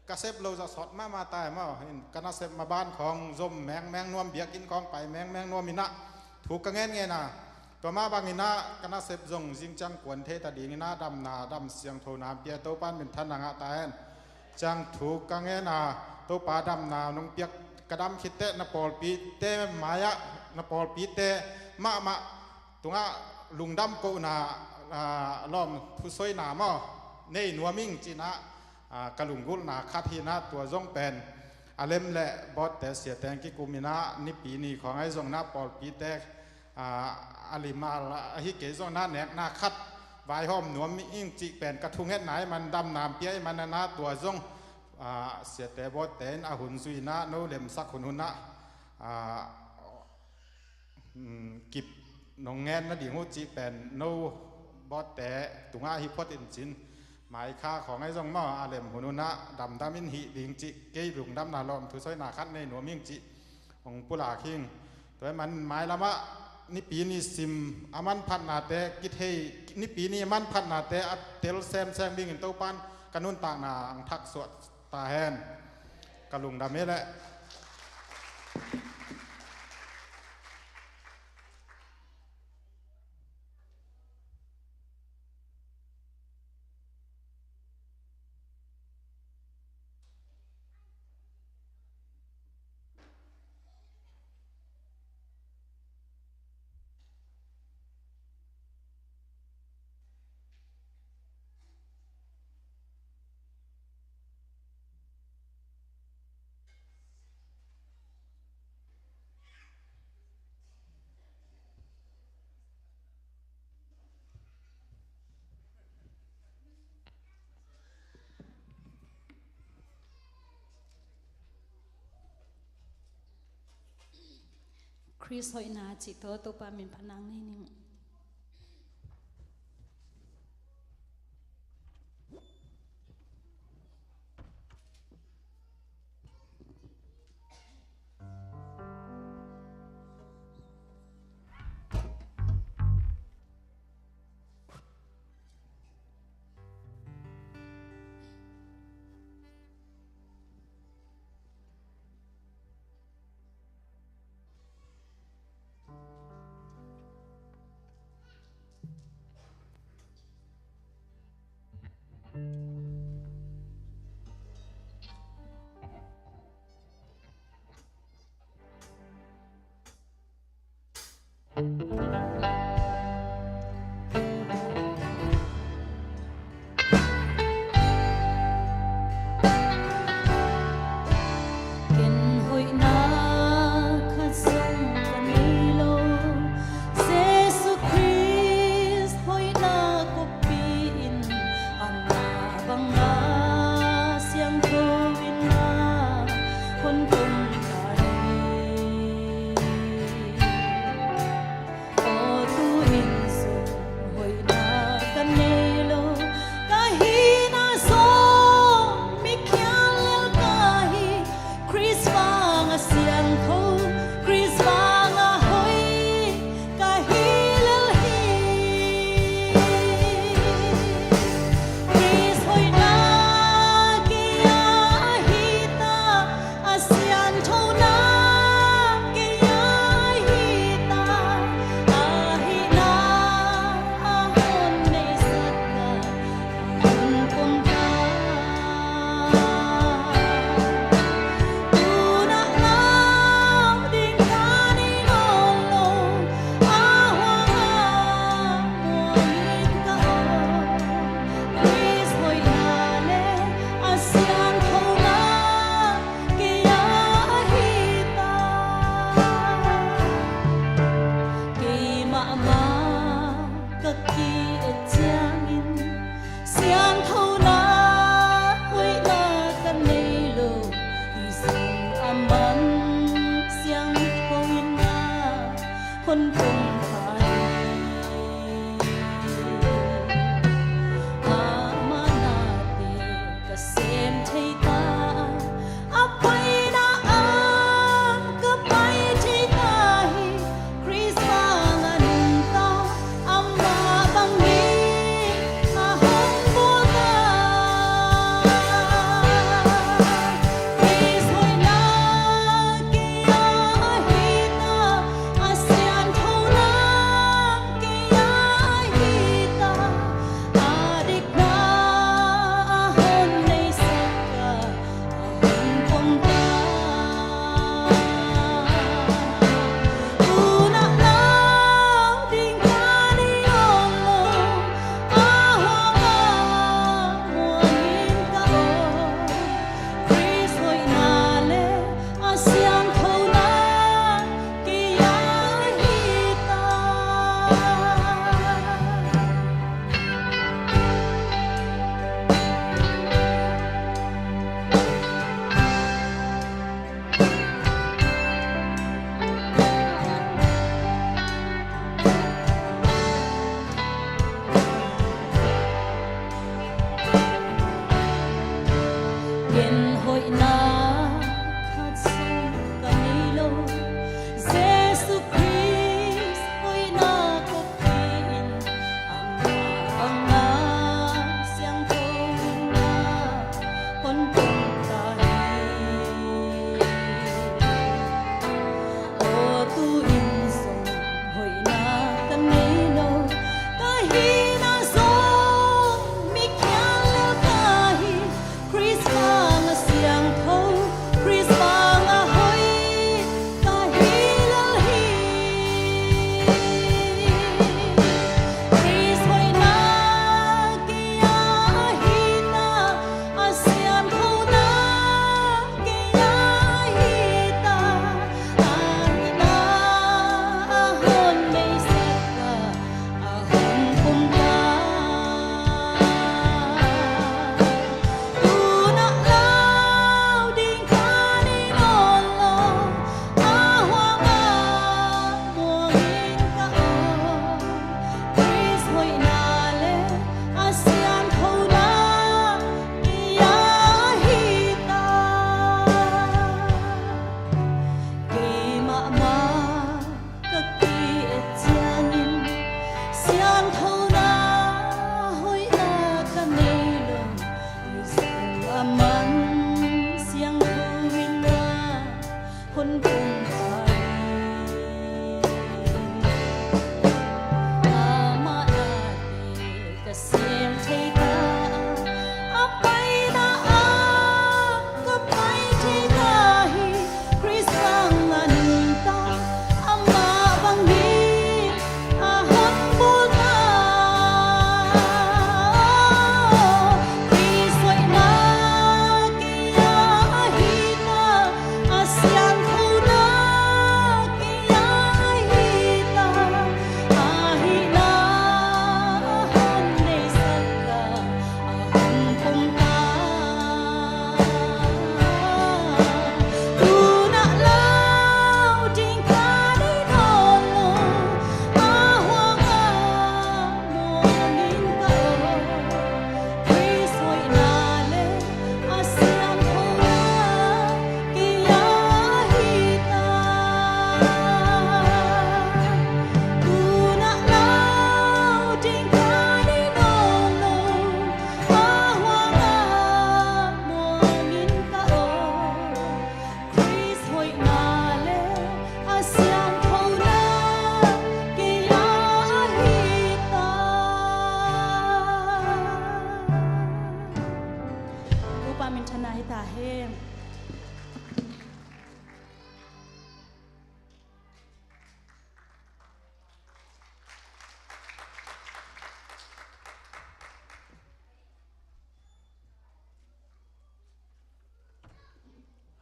ka sep lo zah sawt mahmah ta hi maw. Ka nasep maban khawng zom mengmeng nuam, biakinn khawng pai mengmeng nuam inah thu ka ngen ngen a. Tua mah bang inah ka nasep zong zing ciang kuan thei ta ding inah damna dam siangthona pia Topan minthanna ngah ta hen. Ciang thu ka ngen a, Topa damna nong piak ka dam khit teh na pawlpite mai-ah na pawlpite mahmah tungah lungdam kohna, a, lawm thusoina maw nei nuam ing cinah, a, ka lunggulhna khat hi inah tua zong pen a lem le bawtte siate kikum inah Nipi ni khawng ahi zong inah pawlpite, a, a limal ahi kei zong inah nekna khat vaihawm nuam ing cih pen ka thungetna hi man damna pia hi man inah tua zong, a, siate bawtte in a hun zui inah no lemsak hun hun ah, a, um, kip nong ngen nading uh cih pen no bawtte tungah hi phot in cin. Maikha khawng ahi zong maw a lem hun hun ah damdam in hih ding cih kei lungdamna lawm thusoina khat nei nuam ing cih hong pulak hing. Tua hi man mailamah Nipi ni sim a manphatnate kithei, Nipi ni a manphatnate a tel semsem dingin Topan ka nuntakna ang thak suah ta hen. Ka lungdam hi leh. Khrist hoihna cih tawh Topa min phatna nei ning.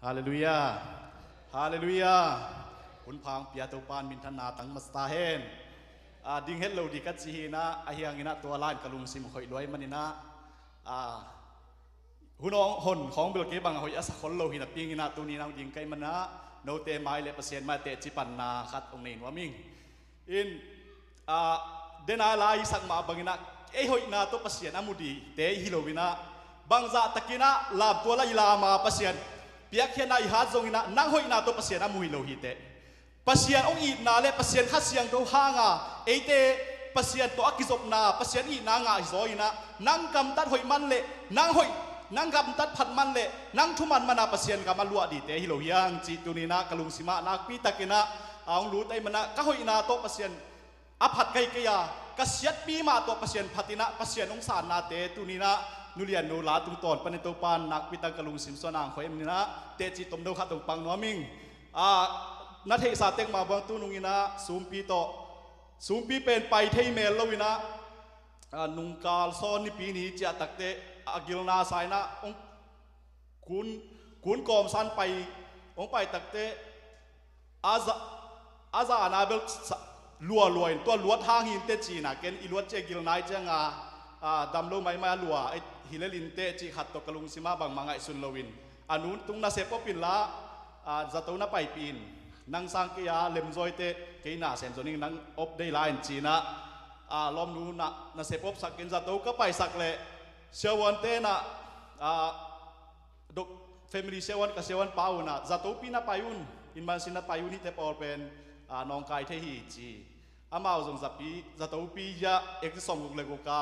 Halleluiah. Halleluiah. Hun pha hong pia Topa in minthanna tang masa ta hen. A ding het lo dih ka ci hi in ah, ahi hangin ah tua lai-in ka lungsim hoih lua ahih manin ah, a hun hong hon khawng bel kei bang a hoih a sa khol lo hi napi-in ah, tuni-in ah hong ding ka hih manin ah, note mai le Pasian mai teci panna khat hong nei nuam ing. In, a, den a la i sak mah bangin ah, ei hoihna tawh Pasian a mu dihte hi lo-in ah, bangzah takin ah lamtual a i lam a Pasian piakkhiatna i hat zongin ah, nang hoihna tawh Pasian a mu hi lo hi teh. Pasian hong itna le Pasian Kha Siangtho hanga eite Pasian tawh a kizopna, Pasian itna ngah hi zaw-in ah, nang gamtat hoih man le, nang hoih, nang gamtat phat man le, nang thuman man a Pasian gam a luah dihte hi lo hi hang cih tuni-in ah ka lungsim ah nakpi takin ah, a hong lut ahih manin ah, ka hoihna tawh Pasian a phat ka hi kei a, ka siatpi mah tawh Pasian phat in ah, Pasian hong sannate tuni-in ah, nu Lian Nu la tungtawn panin Topa in nakpi takin ka lungsim suan a hong hoih ahih manin ah, teci tomno khat hong pang nuam ing. A, na theihsa tek mah bang tu nung in ah, sumpi tawh, sumpi pen pai thei mel lo-in ah, a, nungkal sawn Nipi ni ciah takteh, a gilna sa-in ah, hong kun, kun kawmsan pai, hong pai takteh, a za, a zana bel sa, lua lua in, tua luat hang hi inteh ci-in ah, ken i luat ciang gilna hi ciang a, a, dam lo maimai a lua, ei, hi lel inteh cih khat tawh ka lungsim ah bangmah ngaihsun lo-in, a nu tung nasep op inla, a, zato na paipih in, nang sang kei a lemzaw hi teh, kei na sem zaw ning, nang op dei lai in ci-in ah, a, lawmnu na, nasep op sak in zato ka paisak leh, siavuante in ah, a, dok, family siavuan, ka siavuan pa un ah, zatopi na pai un, Inmansi na pai un, hihte pawl pen, a, nawngkai thei hi ci. Amau zong zapi, zatopi ah, exit sawmguk le guk a,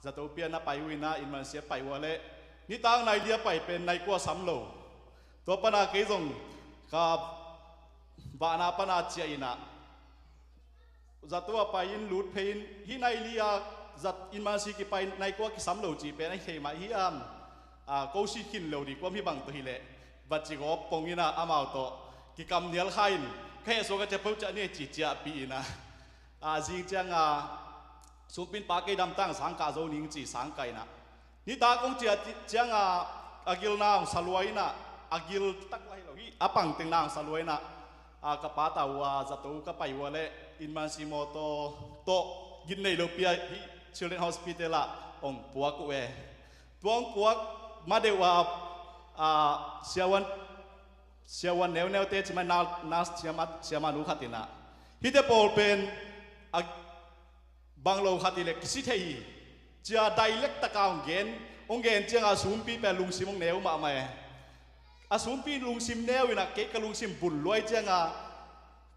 zatopi ah na pai uh in ah, Inmansi a pai uh a leh, nitak nai li a pai pen nai kua sam lo. Tua pan a kei zong ka vahna pan a ciah in ah, zato a pai in lut phei in, hih nai li a zat Inmansi kipai nai kua kisam lo cih pen a hi thei mah hiam? A, ko si khin lo dih kuam hi bang tawh hi leh, va ci gawp pong in ah amau tawh kikamnial kha in, ka hehsuak a ciah peuh ciah ni ci ciahpih in ah, a, zing ciang a, sumpi in pa kei dam tang sang kah zo ning ci sang kah in ah, nitak kong ciah ciang a, a gilna hong sa lua in ah, a gil tak lai lo hi, a pang teng na hong sa lua in ah, a, ka pa ta uh a, zato ka pai uh a leh, Inmansi mawtaw tawh gin nei lopi a hih Children Hospital ah hong puak uh e. Tua hong puak ma deuh a, a, siavuan, siavuan neuneute ci mai, na, na siama, siamanu khat in ah, hihte pawl pen, a, bang lo khat hi leh kisi thei hi, ci-a dailek taka hong gen, hong gen ciang a sumpi pen lungsim hong neu mahmah e. A sumpi lungsim neu in ah kei ka lungsim bul luai ciang a,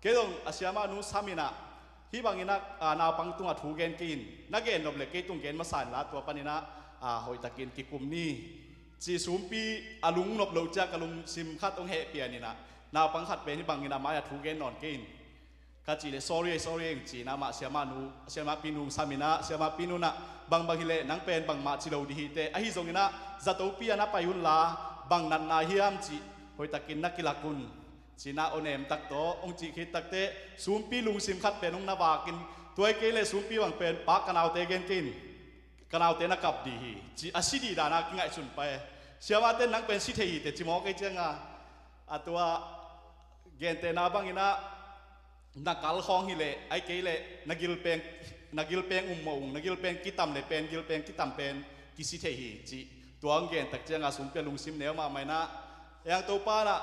kei zong a siamanu sam in ah, hih bang in ah, a, naupang tungah thu gen kei in, na gen nop leh kei tung gen masa inla, tua pan in ah, a, hoihtakin kikum ni, ci sumpi a lungnop loh ciang ka lungsim khat hong heh pian in ah, naupang khat pen hih bang in a mai-ah thu gen nawn kei in. Ka cih leh, sorry, sorry, eng ci-in ah amah siamanu, siamapinu sam in ah, siamapinu in ah, bangbang hi leh nang pen bangmah ci lo dih hi teh, ahi zongin ah zatopi ah na pai unla, bang natna hiam cih hoihtakin na kilak un, ci-in ah awnem tak tawh hong cih khit takteh, sumpi lungsim khat pen hong na vak in, tua hi kei leh sumpi bang pen, pa, ka naute gen kei in, ka naute na kap dih hi, ci a si dih dan a kingaihsun pah e. Siamate in nang pen si thei hi teh ci mawk ei ciang a, a tua gentehna bang in ah, na kal khawng hi leh, ahih kei leh na gilpeng, na gilpeng um mawh ung, na gilpeng kitam leh pen, gilpeng kitam pen kisi thei hi, cih tua hong gen tak ciang a sumpi a lungsim neu mahmah in ah, ei, Topa in ah,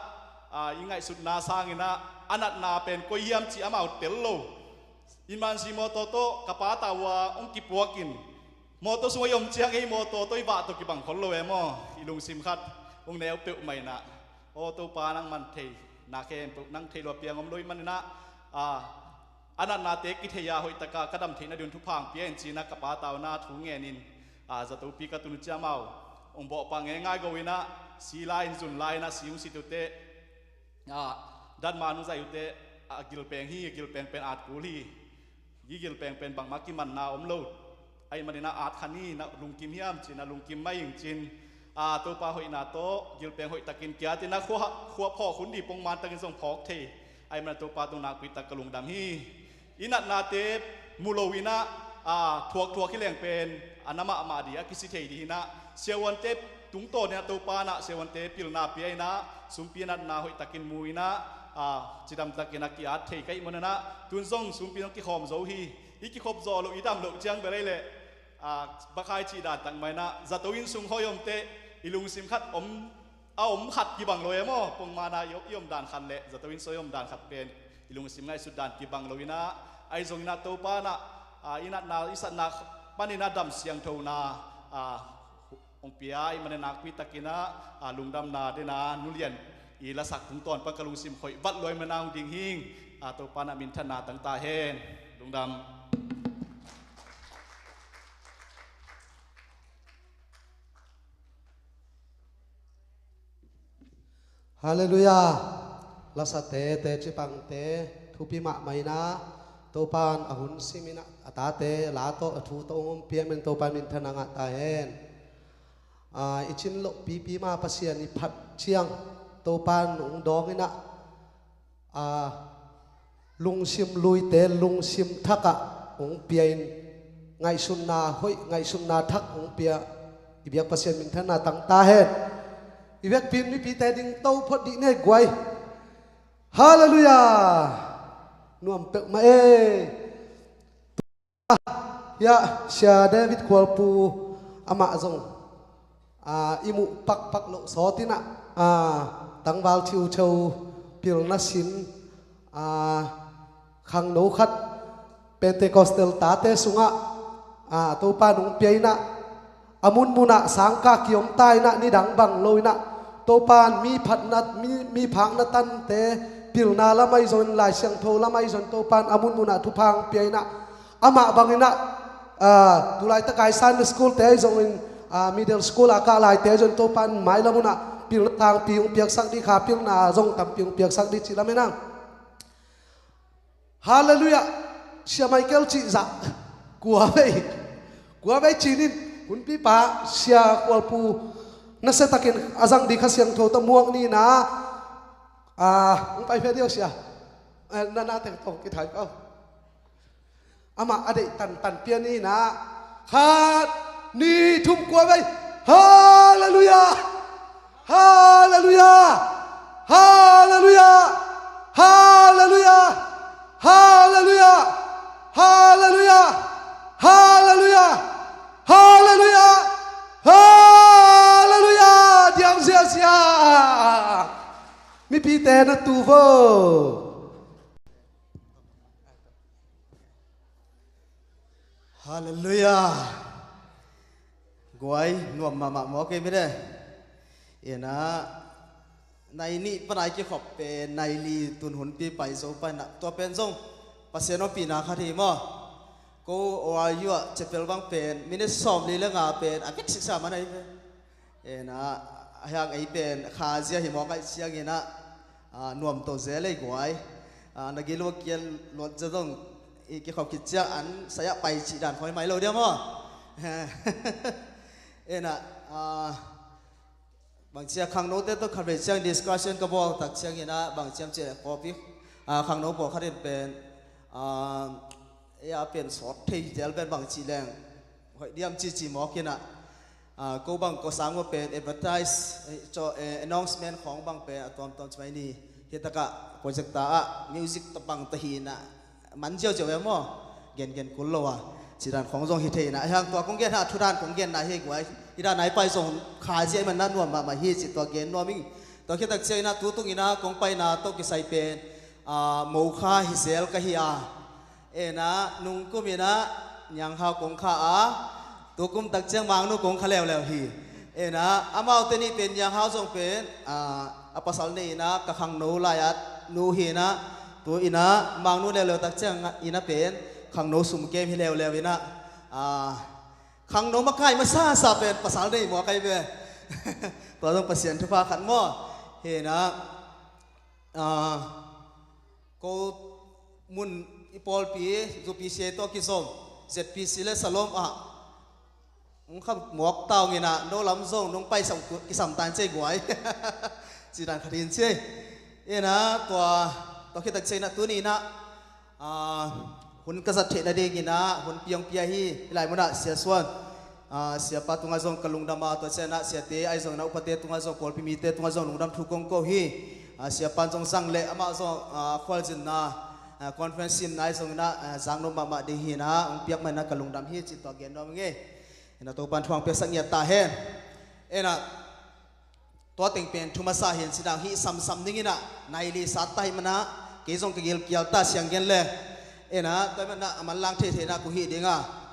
a, i ngaihsutna sang in ah, a natna pen koi hiam cih amau tel lo. Inmansi mawtaw tawh ka pa ta uh a hong kipuak in, mawtaw sung a i om ciang ei mawtaw tawh i vah tawh kibang khol lo e maw, i lungsim khat hong neu peuhmah in ah. Aw Topa, nangman thei, na khempeuh nang theih lua piang om lo ahih manin ah, a, a natnate kithei a hoih taka ka dam theihna ding un thupha hong pia in, ci-in ah ka pa ta un ah thu ngen in, a, zatopi ka tun uh ciang amau hong bawhpah ngeingai go in ah, si lai in, zun lai in ah si hong sit uh teh, a, datman hong zaih uh teh, a, gilpeng hi, gilpeng pen at kul hi. Gilpeng pen bangmah kimanna om lo ahih manin ah, at kha ni, na lungkim hiam, ci-in ah lungkim mah ing, ci-in, a, Topa hoihna tawh gilpeng hoihtakin kiat in ah, khua, khua phawk hun ding pongman takin zong phawk thei ahih manin ah Topa tung nakpi tak ka lungdam hi. I natnate mu lo in ah, a, thuakthuak hi leng pen a na mahmah ding, a kisi thei ding hi in ah, siavuante tungtawn in ah Topa in ah siavuante pilna pia in ah, sumpi natna hoihtakin mu in ah, a, cidamtakin a ki-at thei ka hih manin ah, tun zong sumpi zong kikhawm zo hi. I kikhop zawh loh, i dam loh ciang bel ei leh, a, bakhai cih dan tak mah in ah, zato inn sung hoih om teh, i lungsim khat om, a om khat kibang lo e maw, pongmana i, i om dan khat le zato inn sung i om dan khat pen i lungsim ngaihsut dan kibang lo in ah, ahi zongin ah Topa in ah, a, i natna, i satna panin ah dam siangthona, a, hong pia, ahih manin nakpi takin ah, a, lungdamna den a, Nu Lian i lasak tungtawn pan ka lungsim hoih vat lua ahih manin ah hong ding hing, a, Topa in ah minthanna tang ta hen. Lungdam. Halleluiah. Lasate, teci pangte, thupi mahmah in ah, Topa in a hun sim in ah, a tate la tawh, a thu tawh hong ompih ahih manin Topa in minthanna ngah ta hen. A, i cin loh pipi mah Pasian i phat ciang Topa in hong dawng in ah, a, lungsim luite lungsim thakah hong pia in, ngaihsutna hoih, ngaihsutna thak hong pia, i biak Pasian minthanna tang ta hen. I vekpi in mipite ding to phot dih ni ei guai. Halleluiah. Nuam peuhmah ei. Hiah Sia David Khualpu amah zong, a, i muh pakpak loh sawt in ah, a, tangval ciuceu pilna sin, a, khangno khat Pentecostal tate sungah, a, Topa in hong pia in ah, a munmun ah sangkah kiom ta in ah, nidang bang lo in ah, Topa in mi phatna, mi, mi phakna tante pilna lam ahi zongin, Lai Siangtho lam ahi zongin Topa in a munmun ah thupha hong pia in ah, amah bang in ah, a, tulaitak a i Sunday school te ahi zongin, a, middle school a kah laite ahi zongin Topa in mailam hun ah pilna thangpi hong piaksak dih, kha pilna zong tampi hong piaksak dih cih lam hi hang. Halleluiah. Sia Michael cih zah kua vei, kua vei cih in, hunpipa Sia Khualpu nasiatakin a zang ding Kha Siangtho tawh muak ni in ah, a, hong pai phet dih aw Sia. Eh, na, na teng tawh kithai pah aw. Amah a deih tantan pia ni in ah, khat, nih, thum, kua vei. Halleluiah. Halleluiah. Halleluiah. Diam ziazia. Mipite na tu vo. Halleluiah. Guai, nuam mahmah maw kei mite. Ina, nai nih pan a i kikhop pen nai li tun hunpi pai zo pai na, tua pen zong Pasian ompihna khat hi maw. Ko O R U ah chapel bang pen minute sawmli le nga pen a vek siksa man ahi pen. Ina, a hiang ei pen khazia hi mawk ahih ciangin ah, a, nuam to zel ei guai. A, na gil ua kial luat zia zong i kikhop khit ciang an sai ah pai cih dan khoi mai lo dia maw. Ina, a, bangci a khangnote tawh khat vei ciang discussion ka bawl tak ciangin ah bangci hiam cih leh pawlpi, a, khangno pawlkhat in pen, a, ei a pen sawt thei zel pen bangci leng hoih diam cici mawk in ah, a, ko bang ko sang maw pen advertise, eh, caw, eh, announcement khawng bang pen a tuamtuam ci mai ni. Hi takah projector ah music tabang ta hi in ah man ziauziau e maw. Gengen kul lo a, ci dan khawng zong hi thei in ah, a hiang tua kong gen a thu dan kong genna hi guai. Hi dan a i pai zong khazia i man na nuam mahmah hi ci tua gen nuam ing. Tua khit tak ciangin ah tu tung in ah kong paina tawh kisai pen, a, Mokha hi zel ka hi a. Ina, nungkum in ah Nianghau kong kha a, tukum tak ciang Mangnu kong kha leuleu hi. Ina, amaute nih pen Nianghau zong pen, a, a pasal nei in ah ka khangno lai-at nu hi in ah, tu in ah Mangnu leuleu tak ciang in ah pen khangno sum kem hi leuleu in ah, a, khangno makai masasa pen pasal nei maw kai ve. Tua zong Pasian thupha khat maw. Hi in ah, a, ko mun i pawlpi, U P C A tawh kizom, Z P C le Salom ah hong kha mawk ta ung in ah, no lam zong nong paisam, kisam tan ciai guai. Ci dan khat in ciai. Ina, tua, tua khit tak ciang in ah tuni in ah, a, hun ka zat theih nading in ah hun piang pia hi, hi lai mun ah Sia Suan, Ah, siapa tungah zong ka lungdam a, tua ciangin ah siate ahi zongin ah upate tungah zong, pawlpi mite tungah zong lungdam thu kong ko hi. Ah, siapa in zong zang leh amah zong, ah, khualzinna, ah, conference simna ahi zongin ah, ah, zaknop mahmah ding hi in ah, hong piak manin ah ka lungdam hi cih tua gen nuam ing ei. Ina, Topa'n thu hong piaksak ngiat ta hen. Ina, tua teng pen thu masa hi in ci dang, hih samsam dingin ah nai li sat ta ahih manin ah, kei zong ka gilkial ta siang gen le. Ina, tua ahih manin ah a manlang theithei in ah kong hih ding a.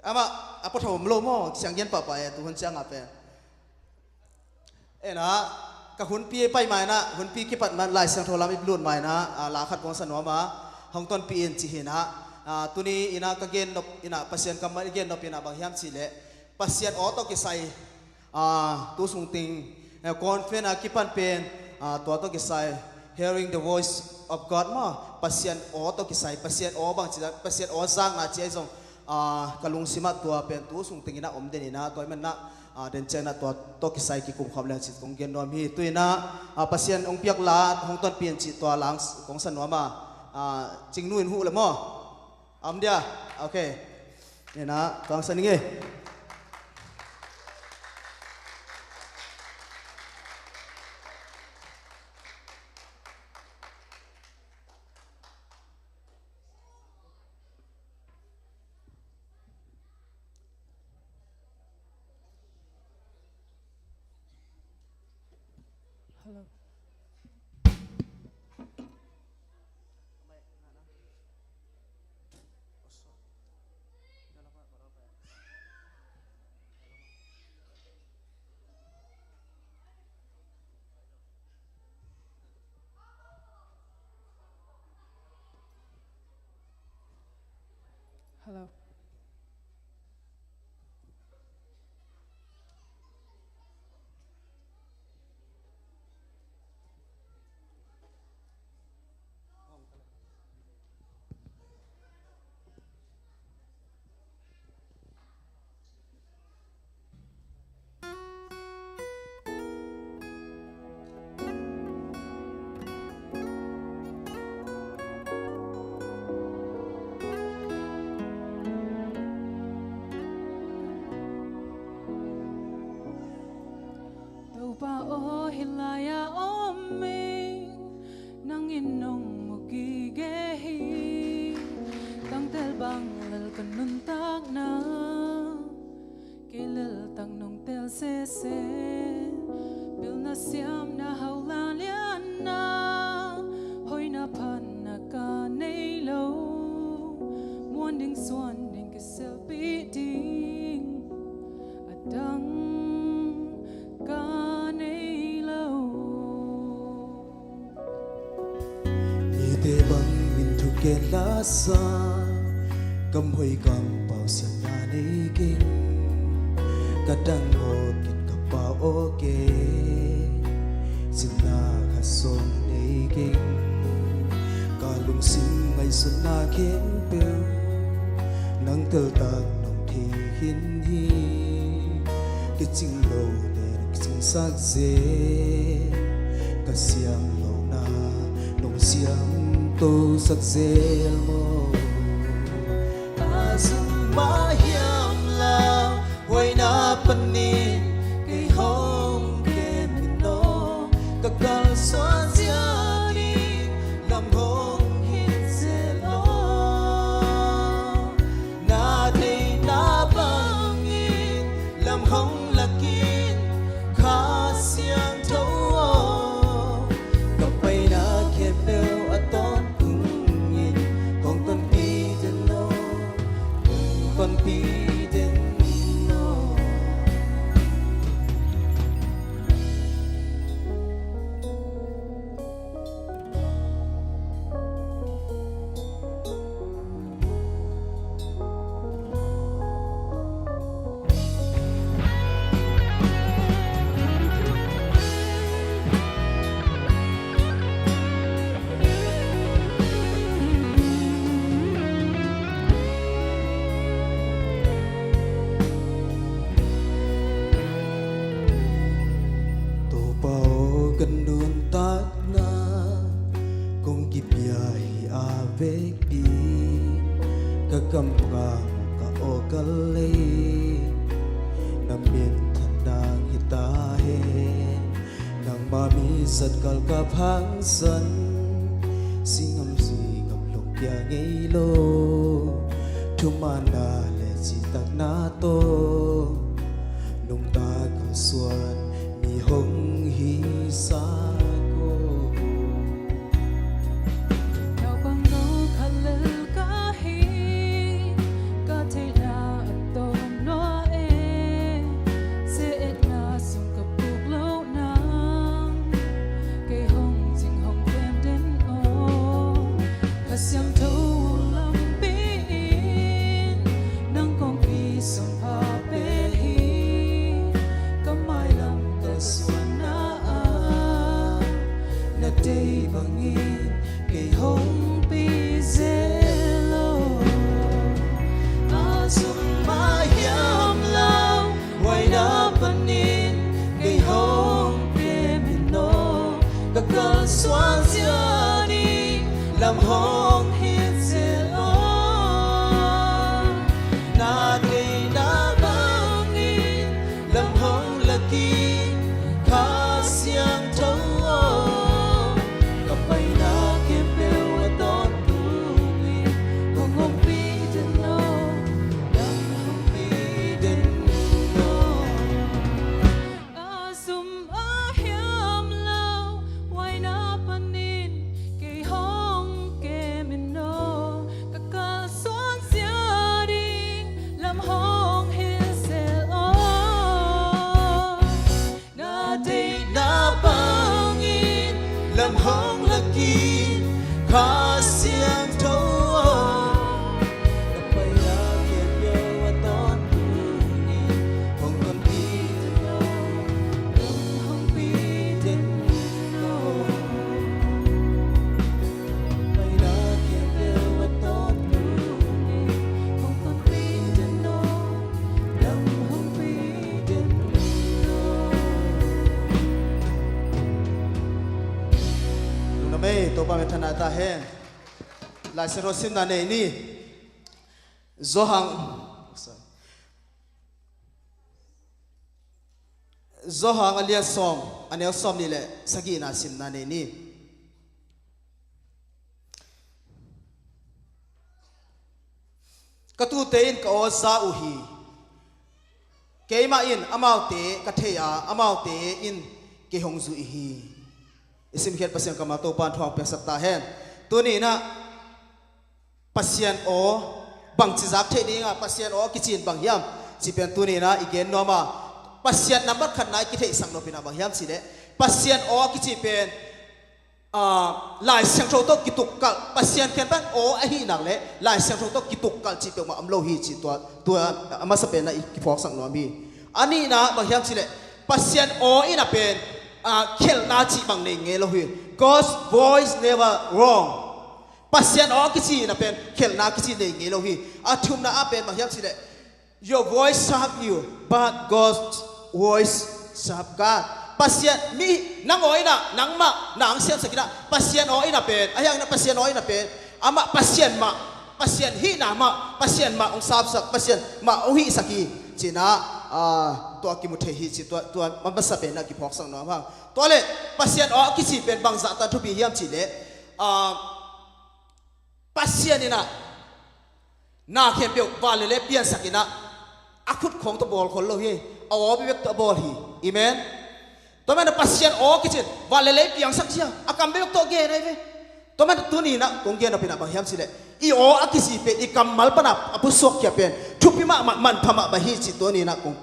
Amah a pawtho om lo maw, siang gen pahpah e, tuhun ciang a pen. Ina, ka hunpi pai ma in ah, hunpi kipat ma in Lai Siangtho lam i lut ma in ah, ah, la khat kong sa nuam a, hong tonpih in ci hi in ah, ah, tuni in ah ka gen nop in ah, Pasian kammal i gen nop in ah bang hiam cih leh, Pasian aw tawh kisai, ah, tu sung teng, eh, conference a kipan pen, ah, tua tawh kisai, hearing the voice of God maw, Pasian aw tawh kisai, Pasian aw bang ci, Pasian aw zakna ci ahi zong, ah, ka lungsim ah tua pen tu sung teng in ah om den in ah, tua ahih manin ah, ah, den ciang in ah tua tawh kisai kikum khawm leng cih kong gen nuam hi. Tu in ah, ah, Pasian hong piak la hong tonpih in cih tua la kong sa nuam a, ah, Cingnu in huh le maw. Om dia. Ok. Ina, tua hong sa ning ei. Hello. Hello. Topa aw, hih lai-ah om ing, nang in nong mu gige hi. Tangtel bang lel ka nuntakna, kei lel tak nong tel sese. Pilna siamna hauh la lianna, hoihna phatna ka nei lo, muan ding suan ding kiselpih ding a dang ka nei lo. Mite bangin thugen lasa, kam hoih kam pau siamna nei keng. Ka dang aw kei, ka pau aw kei, simna khat sawm nei keng. Ka lungsim ngaihsutna khempeuh nang teltak nong thei khin hi. Kicing lote na kicingsak zel, ka siam lohna nong siamtosak zel maw. A zum mah hiam la, huaina panin kei hong kem in aw, ka kalsuan zia ding lam hong hilh zel aw. Na theihna bangin lam hong lak in, Kha Siangtho aw, ka paina khempeuh a tawntung in hong tonpih den aw, hong tonpih den aw. Topa aw, ka nuntakna kong kipia hi a vekpi, ka kam ka Aw kal lei, na minthan nang hi ta hen. Nangmah mi zat kal ka phangsan, singam singam lungkia ngei lo. Thumanna le citakna tawh nungta kalsuan mi hong hi sa ko. Naupang no khat lel ka hi, ka theihna a tawm lua e. Se-etna sung ka puk loh nang, kei hong cing hong kem den aw. Kha Siangtho lampi in nang kongpi sung pha pen hi. Ka mailam ka suanna ah na deih bangin kei hong pi zel aw. A zum mah hiam lo, huaina panin kei hong kem in aw. Ka kalsuan zia ding lam hong hilh zel aw. Na deihna bangin lam hong lak in, Kha Siangtho aw. Ka paina khempeuh a tawntung in hong ompih den aw. Lam hong pia den aw. A zum a hiam lo, huaina panin kei hong kem in aw. Ka kalsuan zia ding lam hong hilh zel aw. Na deihna bangin lam hong lak in, Kha Siangtho aw. Ka paina khempeuh a tawntung in hong tonpih den aw. Lam hong pia den aw. Ka paina khempeuh a tawntung in hong tonpih den aw. Lam hong pia den aw. Lungdam ei, Topa minthanna ta hen. Lai Siangtho simna nei ni. Johan, Johan a lian sawm, a neu sawmnih le sagihna simna nei ni. Ka tuute in ka aw za uh hi. Keimah in amaute ka thei a, amaute in kei hong zuih hi. I simkhiat Pasian kammal Topa in thu hong piaksak ta hen. Tuni in ah Pasian aw bangci zak theih ding a, Pasian aw a kici in bang hiam cih pen tuni in ah i gen nuam a, Pasian nambat khatna i kitheihsak nop in ah bang hiam cih leh Pasian aw a kici pen, ah, Lai Siangtho tawh kitukkalh, Pasian khempeuh aw ahih nak leh Lai Siangtho tawh kitukkalh cih peuhmah om lo hi cih tua, tua a masa pen ah i kiphawksak nuam hi. A nihna bang hiam cih leh Pasian aw in ah pen, ah, khelhna cih bang nei ngei lo hi. God's voice never wrong. Pasian aw a kici in ah pen khelhna kici nei ngei lo hi. A thumna ah pen bang hiam cih leh, your voice serve you, but God's voice serve God. Pasian, mi, nang aw in ah, nangmah na hong siamsak in ah, Pasian aw in ah pen, a hiang in ah Pasian aw in ah pen amah Pasian mah, Pasian hihna mah, Pasian mah hong sapsak, Pasian mah hong hihsak hi. Ci in ah, ah, tua kimu thei hi ci, tua, tua masa pen ah kiphawksak nuam hang. Tua leh Pasian aw a kici pen bangzah tan thupi hiam cih leh, ah, Pasian in ah na khempeuh van le lei piansak in ah a khut khawng tawh bawl khol lo hi. A aw bekbek tawh a bawl hi. Amen. Tua manin ah Pasian aw kici in van le lei piangsak cia a kam bekbek tawh gen ahi ve. Tua manin ah tuni in ah kong gen nop in ah bang hiam cih leh i aw a kici pen i kammal pan ah a pusuakkhia pen thupi mahmah, manpha mah bang hi cih tuni in ah kong,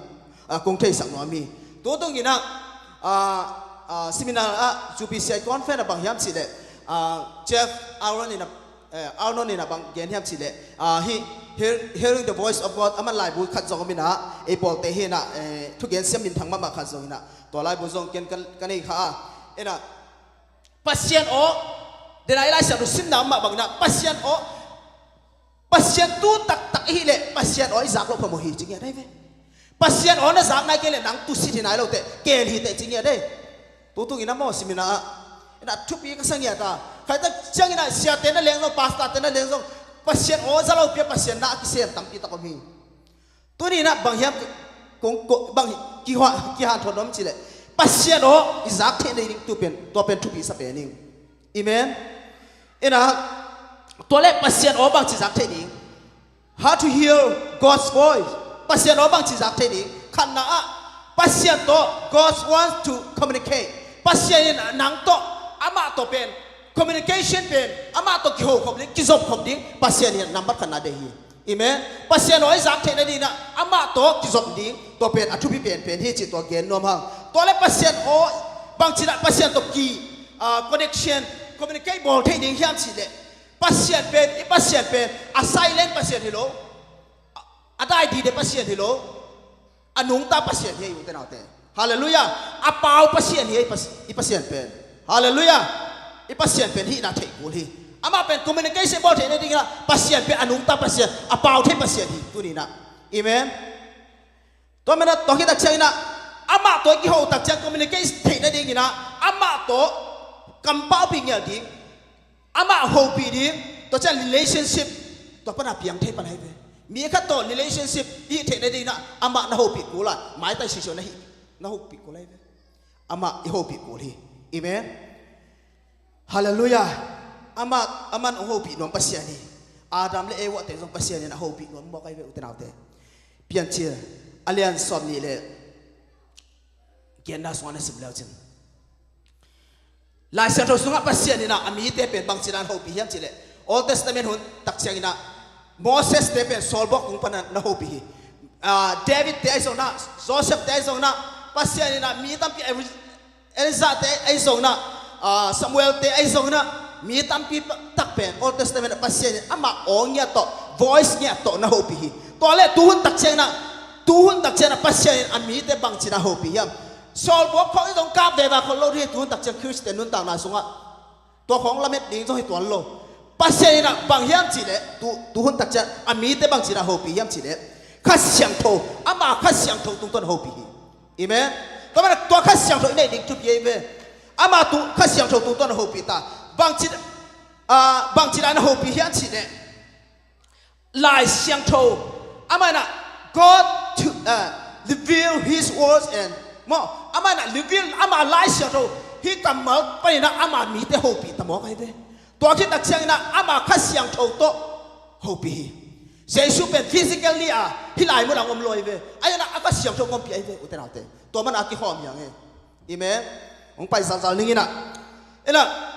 ah, kong theisak nuam hi. Tutung in ah, ah, ah, seminar ah Jubilee Conference ah bang hiam cih leh, ah, Jeff Aaron in ah, eh, Arnold in ah bang gen hiam cih leh, ah, hih, hear-, Hearing the Voice of God, aman laibu khat zong om in ah, ei pawlte hi in ah, eh, thugen siam minthang mahmah khat zong hi in ah, tua laibu zong ken ka, ka nei kha a. In ah, Pasian aw, den ah i Lai Siangtho simna mah bang in ah, Pasian aw, Pasian tu taktak i hih leh Pasian aw i zak loh phamawh hi ci ngiat ahi ve. Pasian aw na zak nai kei leh nang tuusit hi nai lo teh, keel hi teh ci ngiat ahi. Tutung in ah maw seminar ah, in ah thupi ka sa ngiat a. Khaitak ciang in ah siate na leng zong, pastorte na leng zong, Pasian aw za lopi a Pasian na a kisem tampi tak om hi. Tuni inah bang hiam kong, kong, bang hi, kiha, kihanthawn nuam cih leh Pasian aw i zak theih nading tu pen, tua pen thupi sa pen ing. Amen. Inah, tua leh Pasian aw bangci zak theih ding? How to hear God's voice? Pasian aw bangci zak theih ding? Khatna ah, Pasian tawh God wants to communicate. Pasian in nang tawh, amah tawh pen communication pen, amah tawh kiho khop ding, kizop khop ding Pasian in nambat khatna deih hi. Amen. Pasian aw i zak theih nading inah amah tawh kizop ding, tua pen a thupi penpen hi cih tua gen nuam hang. Tua leh Pasian aw bangci inah Pasian tawh ki, ah, connection, communicate bawl theih ding hiam cih leh, Pasian pen, i Pasian pen a silent Pasian hi lo, a, a dai dide Pasian hi lo, a nungta Pasian hi, ute naute. Halleluiah. A pau Pasian hi, i Pas-, i Pasian pen. Halleluiah. I Pasian pen hihna theih kul hi. Amah pen communication bawl theih nading inah Pasian pen a nungta Pasian, a pau thei Pasian hi tuni inah. Amen. Tua manin ah tua khit tak ciang inah amah tawh i kiho tak ciang communicate theih nading inah amah tawh kampauhpih ngial ding, amah hopih ding, tua ciang relationship tua pan a piang thei pan ahi ve. Mi khat tawh relationship i hih theih nading inah amah na hopih kul a, maitai sisio na hih, na hopih kul ahi ve. Amah i hopih kul hi. Amen. Halleluiah. Amah, aman hong hopih nuam Pasian hi. Adam le Eva te zong Pasian in a hopih nuam mawk ahi ve, ute naute. Piancil a lian sawmnih le giatna sungah na sim leu cin, Lai Siangtho sungah Pasian inah a mite pen bangci dan hopih hiam cih leh, Old Testament hun tak ciang inah Moses te pen sawlbuak kung pan na hopih hi. Ah, David te ahi zongin ah, Joseph te ahi zongin ah, Pasian inah mi tampi, Elijah te ahi zongin ah, ah, Samuel te ahi zongin ah, mi tampi tak pen Old Testament ah Pasian in amah aw ngiat tawh, voice ngiat tawh na hopih hi. Tua leh tuhun tak ciang inah, tuhun tak ciang inah Pasian in a mite bangci dan hopih hiam? Sawlbuak khawng i zong kap veva khol lo ding hi, tuhun tak ciang Khristian nuntakna sungah. Tua khawng lamet ding zong hi tuan lo. Pasian inah bang hiam cih leh, tu, tuhun tak ciang a mite bangci dan hopih hiam cih leh, Kha Siangtho, ama Kha Siangtho tungtawn hopih hi. Amen. Tua manin tua Kha Siangtho i neih ding thupi ahi ve. Ama tu Kha Siangtho tungtawn hopih ta. Bangci, ah, bangci dan hopih hiam cih leh, Lai Siangtho, amah inah God to, uh, reveal his words and, maw, amah inah reveal, ama Lai Siangtho, hih kammal panin ah ama mite hopih ta mawk ahi ve. Tua khit tak ciang inah ama Kha Siangtho tawh hopih hi. Jesu pen physically a hih lai mun ah hong om lo ahi ve. Ahi inah a Kha Siangtho hong ompih ahi ve, ute naute. Tua manin a kikhawm hi hang e. Amen. Hong pai zalzal ning inah. Inah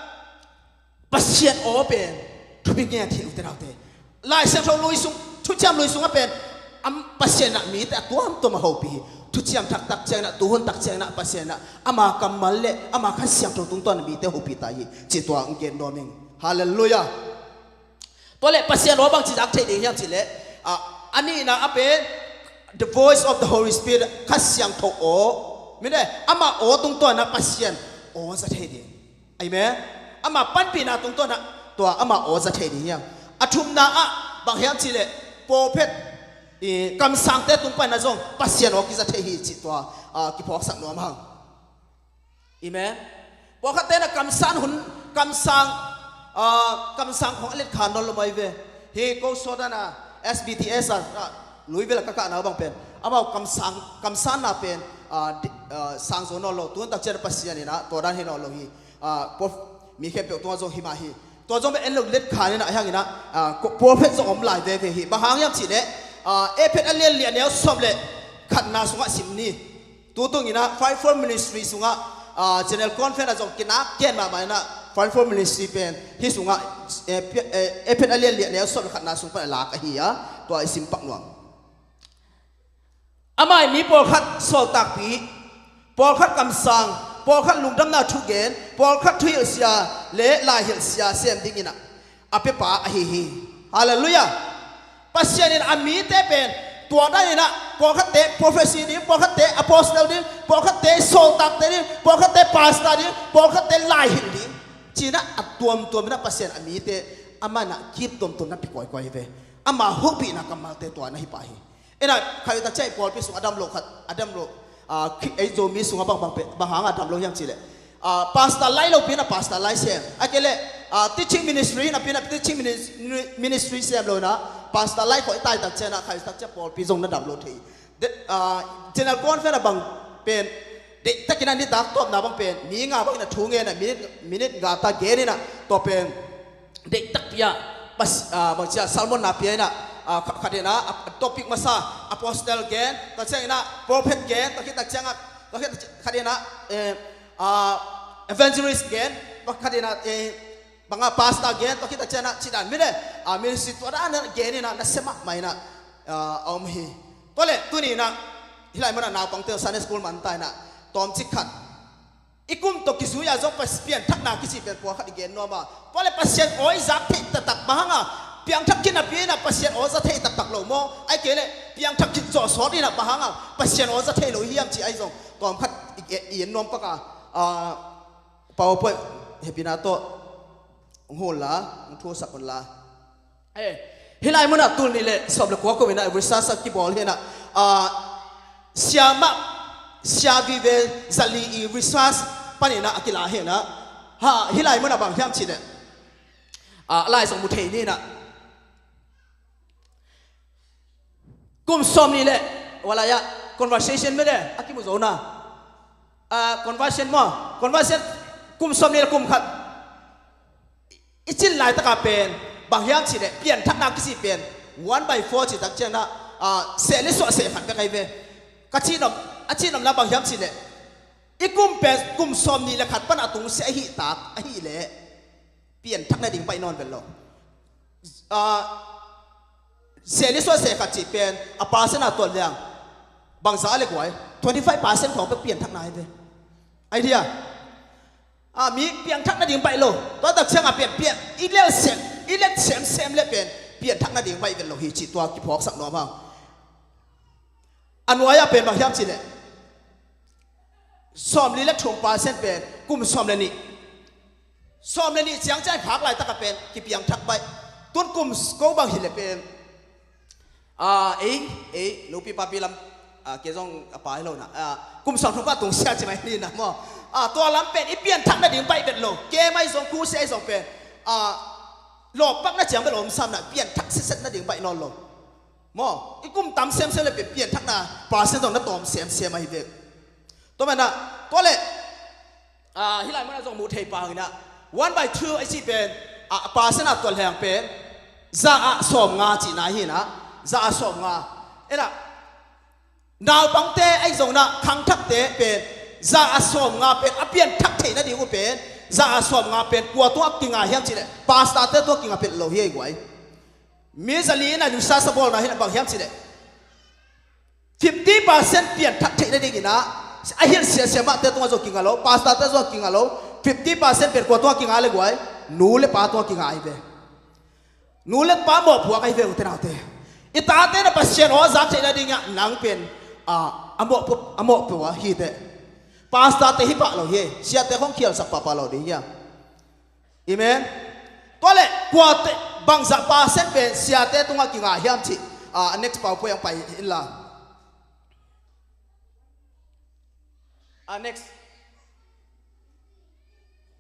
Pasian aw pen thupi ngiat hi, ute naute. Lai Siangtho lui sung, Thuciam lui sungah pen, am, Pasian inah mite a tuamtuam a hopih hi. Thuciam Thak tak ciang inah, tuhun tak ciang inah Pasian inah ama kammal le ama Kha Siangtho tungtawn mite hopih ta hi, cih tua hong gen nuam ing. Halleluiah. Tua leh Pasian aw bangci zak theih ding hiam cih leh, ah, a nihna ah pen the voice of the Holy Spirit, Kha Siangtho aw. Mite, ama aw tungtawn inah Pasian aw za thei ding. Amen. Ama panpihna tungtawn ah tua ama aw za thei ding hiam? A thumna ah bang hiam cih leh, prophet, i, kamsangte tung pan ah zong Pasian aw kiza thei hi, cih tua, ah, kiphawksak nuam hang. Amen. Pawlkhatte na kamsang hun, kamsang, ah, kamsang khawng a let kha nawn lo mai ve. Hi ko sawt dan a S B T S a, ah, Louisville a ka kahna uh bang pen, amau kamsang, kamsanna pen, ah, di-, ah, sang zo nawn lo. Tuhun tak ciang Pasian inah tua dan hi nawn lo hi. Ah, prof-, mi khempeuh tungah zong hi mah hi. Tua zong bek en lo, let kha inah, ahi hang inah, ah, ko-, prophet zong om lai veve hi. Bang hang hiam cih leh, ah, Efesa a lian li a neu sawm le khatna sungah sim ni. Tutung inah Fivefold Ministry sungah, ah, General Conference ah zong kinak gen mahmah inah Fivefold Ministry pen hih sungah, eh, Pi-, eh, Efesa a lian li a neu sawm le khatna sung pan a lak ahi a, tua i sim pak nuam. Amah in mi pawlkhat sawltakpih, pawlkhat kamsang, pawlkhat lungdamna thugen, pawlkhat thuhilhsia le laihilhsia sem ding inah a piapa ahi hi. Halleluiah. Pasian in a mite pen tua dan inah pawlkhatte prophecy ding, pawlkhatte apostle ding, pawlkhatte sawltakte ding, pawlkhatte pastor ding, pawlkhatte laihilh ding, ci-in ah a tuamtuam inah Pasian a mite amah inah kip tuamtuam na pia kawikawi hi ve. Ama hopihna kammalte tua na hi pah hi. Inah khat tak ciang i pawlpi sung a dam lo khat, a dam lo, ah, khi-, ei Zomi sungah bang, bang pe-, bang hang a dam lo hiam cih leh, ah, pastor lai lopi inah pastor lai sem, a kei leh, ah, teaching ministry napi inah teaching minis-, ministry sem lo inah, Pastor lai khawh i tai tak ciangin ah, khai tak ciang pawlpi zong na dam lo thei. De, ah, General Conference ah bang pen, deihtakin ah nitak tawpna bang pen mi nga bangin ah thu ngen ah, minit, minit nga ta gen in ah, tua pen deihtakpi ah, pas, ah, bang ci a, sermon na pia in ah, ah, kha-, khat in ah, ah, topic masa, apostle gen, tua ciangin ah prophet gen, tua khit tak ciang ah, tua khit tak ciang, khat in ah, eh, ah, evangelist gen, tua khat in ah, eh, bang a pastor gen, tua khit tak ciang ah, ci dan mite, ah, ministry tua dan gen in ah, nasia mahmah in ah, ah, a om hi. Tua leh tuni in ah, hih lai mun ah naupangte Sunday school man ta in ah, tawmcik khat, i kum tawh kizui a zong pas-, pianthakna kici pen kua khat i gen nuam a. Tua leh Pasian aw i zak theih taktak, bang hang a piangthak khin napi in ah Pasian aw za thei taktak lo maw? Ahih kei leh piangthak khin zawh sawt in ah, bang hang a Pasian aw za thei lo hiam ci, ahi zong tawm khat i, i en nuam pak a, ah, PowerPoint hehpihna tawh hong hawm la, hong thusak un la. Eh, hih lai mun ah tul nih leh sawm leh kua kum in ah research a kibawl hi in ah, ah, siamah, sia vive zali i research panin ah a kila hi in ah, ha, hih lai mun ah bang hiam cih leh, ah, lai zong mu thei ni in ah, kum sawm nih leh, tua lai ah, conversation mite a kimu zo na, ah, conversion maw, conversion, kum sawm nih leh kum khat i cin laitak a pen, bang hiam cih leh pianthakna kici pen one by four ci tak ciang ah, ah, seh le suah seh khat bek ahi ve. Ka cihnop, a cihnopna bang hiam cih leh, i kum pen kum sawm nih leh khat pan a tungsiah ahih tak ahih leh pianthak nading baih nawn vet lo. Ah, seh le suah seh khat cih pen a percent a tuat leng, bangzah a leh guai, twenty five percent khawng bek pianthakna ahi ve. Idea. Ah, mi piangthak nading baih lo. Tua tak ciang a pian, pian, i lel sem, i let semsem leh pen pianthak nading baih vet lo hi cih tua kiphawksak nuam hang. A nuai ah pen bang hiam cih leh, sawmli leh thum percent pen kum sawm leh nih, sawm leh nih ciang ciang i phak laitak a pen kipiangthak baih. Tun kum ko bang hi leh pen, ah, ei, ei, nupi papi lam, ah, kei zong a pa hi lo na, ah, kum sawm thum pan a tungsiah ci mai ni na maw. Ah, tua lam pen i pianthak nading baih vet lo. Kei mai zong, khu sia i zong pen, ah, lawppakna ciang bel om sam na, pianthak siset nading baih nawn lo. Maw, i kum tam semsem leh pen pianthakna percent zong na tawm semsem ahi ve. Tua manin ah, tua leh, ah, hih lai mun ah zong muh thei pah in ah, one by two a cih pen, ah, percent a tuat leng pen za ah sawmnga cihna hi in ah, za ah sawmnga. In ah, naupangte ahi zong in ah, khangthakte pen za ah sawmnga pen a pianthak theih nading uh pen, za ah sawmnga pen kua tungah kinga hiam cih leh, pastorte tungah kinga vet lo hi ei guai. Mi zali in ah research a bawlna hi in ah bang hiam cih leh, fifty percent pianthak theih nading in ah, a hiat siasia mahte tungah zong kinga lo, pastorte zong kinga lo, fifty percent pen kua tungah kinga leh guai, nu leh pa tungah kinga ahi ve. Nu leh pa mawhpuak ahi ve, ute naute. I tate in ah Pasian aw a zak theih nading ah nang pen, ah, a mawhpuak, a mawhpuak hi teh. Pastorte hi pah lo hi, siate khawng khialsak pahpah lo ding hi a. Amen. Tua leh kuate, bangzah percent pen siate tungah kinga hiam cih, ah, next PowerPoint ah pai in la. Ah, next.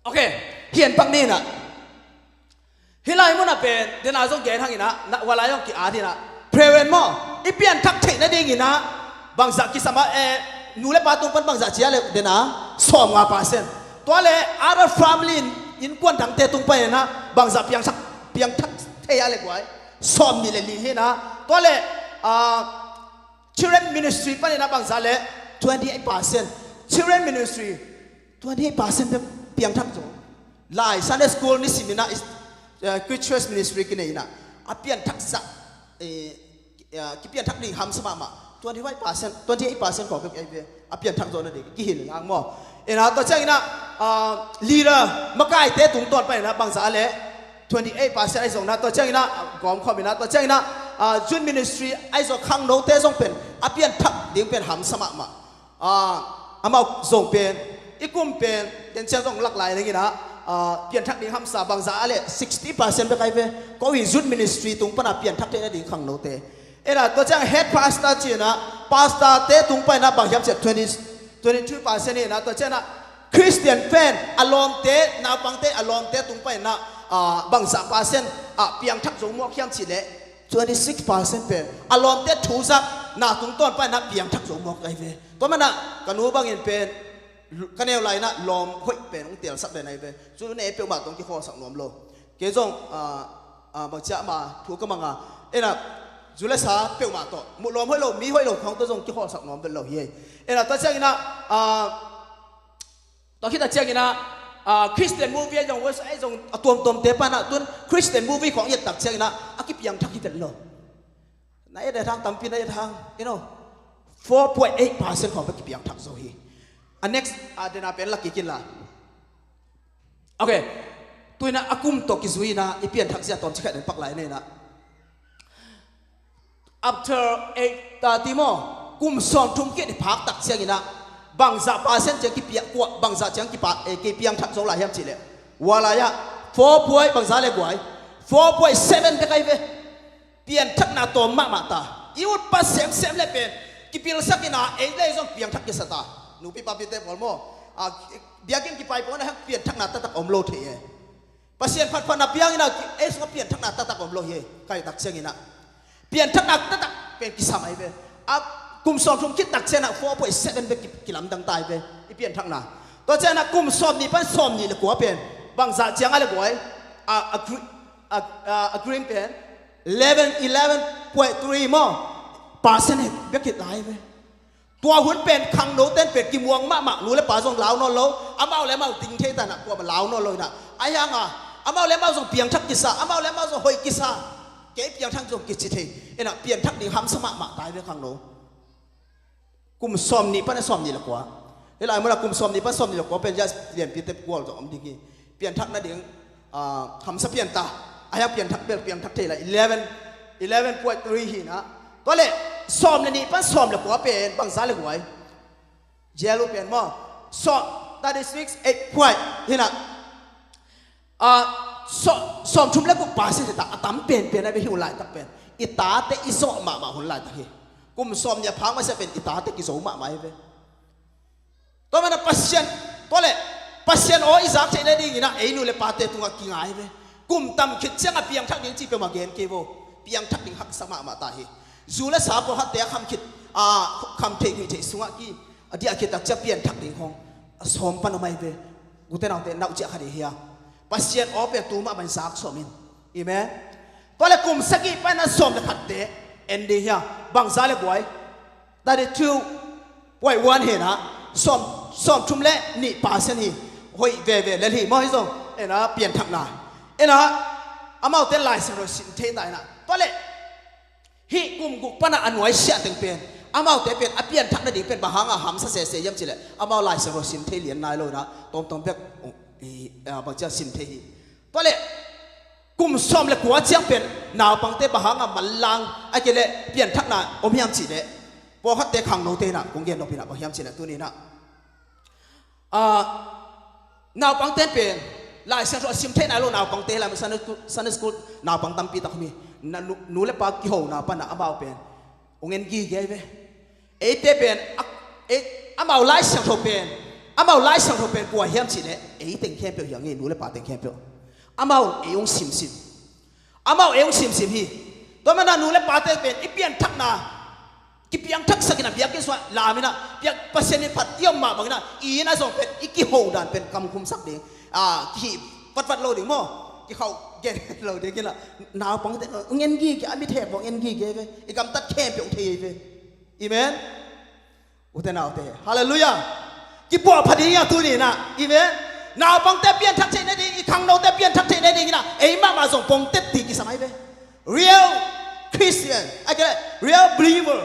Okay, hi en pak ni in ah. Hih lai mun ah pen, den a zong gen hang in ah, na, tua lai zong ki-at hi in ah. Prayer maw, i pianthak theih nading in ah, bangzah kisam a, eh, nu leh pa tung pan bangzah ci a leh den a, sawmnga percent. Tua leh other family in, innkuan dangte tung pan in ah, bangzah piangsak, piangthak thei a leh guai, sawmnih leh li hi in ah. Tua leh, ah, children ministry pan in ah bangzah leh, twenty eight percent. Children ministry, twenty eight percent bek piangthak zo. Lai Sunday school nisim in ah, is, eh, Christian ministry kinei in ah, a pianthak zah, eh, eh, kipianthak ding hamsa mahmah. Twenty five percent, twenty eight percent khawng bek ahi ve. A pianthak zo nading kihilh lang maw. In ah tua ciang in ah, ah, leader, makaite tungtawn pan in ah bangzah leh, twenty eight percent ahi zong in ah, tua ciang in ah, gawmkhawm in ah, tua ciang in ah, ah, youth ministry ahi zong khangnote zong pen, a pianthak ding pen hamsa mahmah. Ah, amau zong pen, i kum pen, den ciang zong lak lai ding in ah, ah, pianthak ding hamsa bangzah leh sixty percent bek ahi ve. Ko i youth ministry tung pan a pianthak theih nading khangnote. In ah, tua ciang head pastor ci in ah, pastorte tung pan in ah bang hiam cih leh twenty, twenty two percent in ah, tua ciang in ah, Christian friend, a lawmte, naupangte, a lawmte tung pan in ah, ah, bangzah percent, ah, piangthak zo mawk hiam cih leh, twenty six percent pen a lawmte thu zak na tungtawn panin ah piangthak zo mawk ahi ve. Tua manin ah ka nu bangin pen ka neu lai-in ah lawm hoih pen hong telsak den ahi ve. Cu ne peuhmah tawh hong kikhawlsak nuam lo. Kei zong, ah, ah, bangci a ama thu ka mang a, en ah, zu le sa peuhmah tawh, muh lawm hoih lo, mi hoih lo khawng tawh zong kikhawlsak nuam vet lo hi. En ah, tua ciangin ah, ah, tua khit tak ciangin ah, ah, Christian movie a zong, worship a zong a tuamtuamte panin ah, tun Christian movie khawng i et tak ciangin ah a kipiangthak hi vet lo. Na et hang, tampi na et hang, you know, four point eight percent khawng bek kipiangthak zo hi. A next, ah, dena pen la kik in la. Ok. Tu-in ah a kum tawh kizui-in ah i pianthak zia tawmcik khat den pak lai ni in ah. After eight thirty maw, kum sawmthum khit i phak tak ciangin ah bangzah percent ciang kipia-, kua, bangzah ciang kipa-, eh, kipiangthak zo lai hiam cih leh, ua lai-ah four point bangzah le guai, four point seven bek ahi ve. Pianthakna tawm mahmah ta. I utpa semsem le pen kipilsak in ah, ei le ei zong piangthak kisa ta. Nupi papite pawl maw, ah, biakinn kipai pawl na hang pianthakna taktak om lo thei e. Pasian phatphatna piang in ah, ei sungah pianthakna taktak om lo hi e. Ka hih tak ciangin ah pianthakna taktak pen kisam ahi ve. A kum sawmthum khit tak ciangin ah four point seven bek ki-, kilamdang ta ahi ve i pianthakna. Tua ciangin ah kum sawmnih pan sawmnih le kua pen bangzah ciang a le guai, a, a gre-, a, a, a green pen eleven, eleven point three maw, percent bek hi ta ahi ve. Tua hun pen khangno ten pen kimuang mahmah, nu le pa zong lau nawn lo, amau le amau ding thei ta in ah kuamah lau nawn lo in ah. Ahi hang a, amau le amau zong piangthak kisa, amau le amau zong hoih kisa, kei piangthak zong kici thei in ah, pianthak ding hamsa mahmah ta ahi ve khangno. Kum sawmnih pan a sawmnih le kua. Hih lai mun ah kum sawmnih pan sawmnih le kua pen just lianpite gual zong om ding hi. Pianthak nading, ah, hamsa pian ta. A hiang pianthak bel pianthak thei lai. Eleven, eleven point three hi in ah. Tua leh sawm le nih pan sawm le kua pen bangzah le guai. Yellow pen maw. Sawm, thirty six, eight point hi in ah. Ah, sawm, sawmthum le guk percent hi ta, a tam penpen a ve hi hun laitak pen. I tate i zawh mahmah hun laitak hi. Kum sawmnih a phak masiah pen i tate kizo mahmah hi ve. Tua manin ah Pasian, tua leh Pasian aw i zak theih nadingin ah ei nu le pate tungah kingai hi ve. Kum tam khit ciang a piangthak ding cih peuhmah gen kei vo. Piangthak ding haksa mahmah ta hi. Zu le sa pawlkhatte a kham khit, ah, kham theih guih theih sungah ki, a diah khit tak ciang pianthak ding khawng a sawm pan om ahi ve. Ute naute, nauh ciah kha ding hi a. Pasian aw pen tu mahmah in zak sawm in. Amen. Tua leh kum sagih pan a sawm le khatte en ding hi a. Bangzah le guai. Thirty two point one hi in ah. Sawm, sawmthum le nih percent hi. Hoih veve lel hi maw hi zong. En ah pianthakna. En ah amaute Lai Siangtho sim thei ta in ah. Tua leh hih kum guk pan a a nuaisiah teng pen, amaute pen a pianthak nading pen bang hang a hamsa sese hiam cih leh, amau Lai Siangtho sim thei lian nai lo in ah, tawmtawm bek, i, a, bangci a sim thei hi. Tua leh kum sawm le kua ciang pen naupangte bang hang a manlang, a kei leh pianthakna om hiam cih leh, pawlkhatte khangnote in ah kong gen nop in ah bang hiam cih leh tuni in ah, ah, naupangte pen Lai Siangtho a sim thei nai lo naupangte, Lai Sunday school, Sunday school naupang tampi tak om hi. Na nu, nu le pa kihona pan ah amau pen hong en gige ahi ve. Eite pen, a, ei, amau Lai Siangtho pen, amau Lai Siangtho pen kua hiam cih leh ei teng khempeuh hi a ngei, nu le pa teng khempeuh. Amau ei hong simsim. Amau ei hong simsim hi. Tua manin ah nu le pate pen i pianthakna kipiangthaksak in ah, biakinn sungah lam in ah, biak Pasian in phat i om mah bangin ah, i inn ah zong pen i kiho dan pen kamkhumsak ding, ah, kihih vatvat lo ding maw, kikhauh gen lo ding in ah, naupangte hong en gige, a mithek hong en gige ve, i gamtat khempeuh hong thei ve. Amen. Ute naute, halleluiah. Kipuahpha ding hi a tuni in ah. Amen. Naupangte pianthak theih nading, i khangnote pianthak theih nading in ah, ei mahmah zong pongtet ding kisam ahi ve. Real Christian, a kei leh real believer.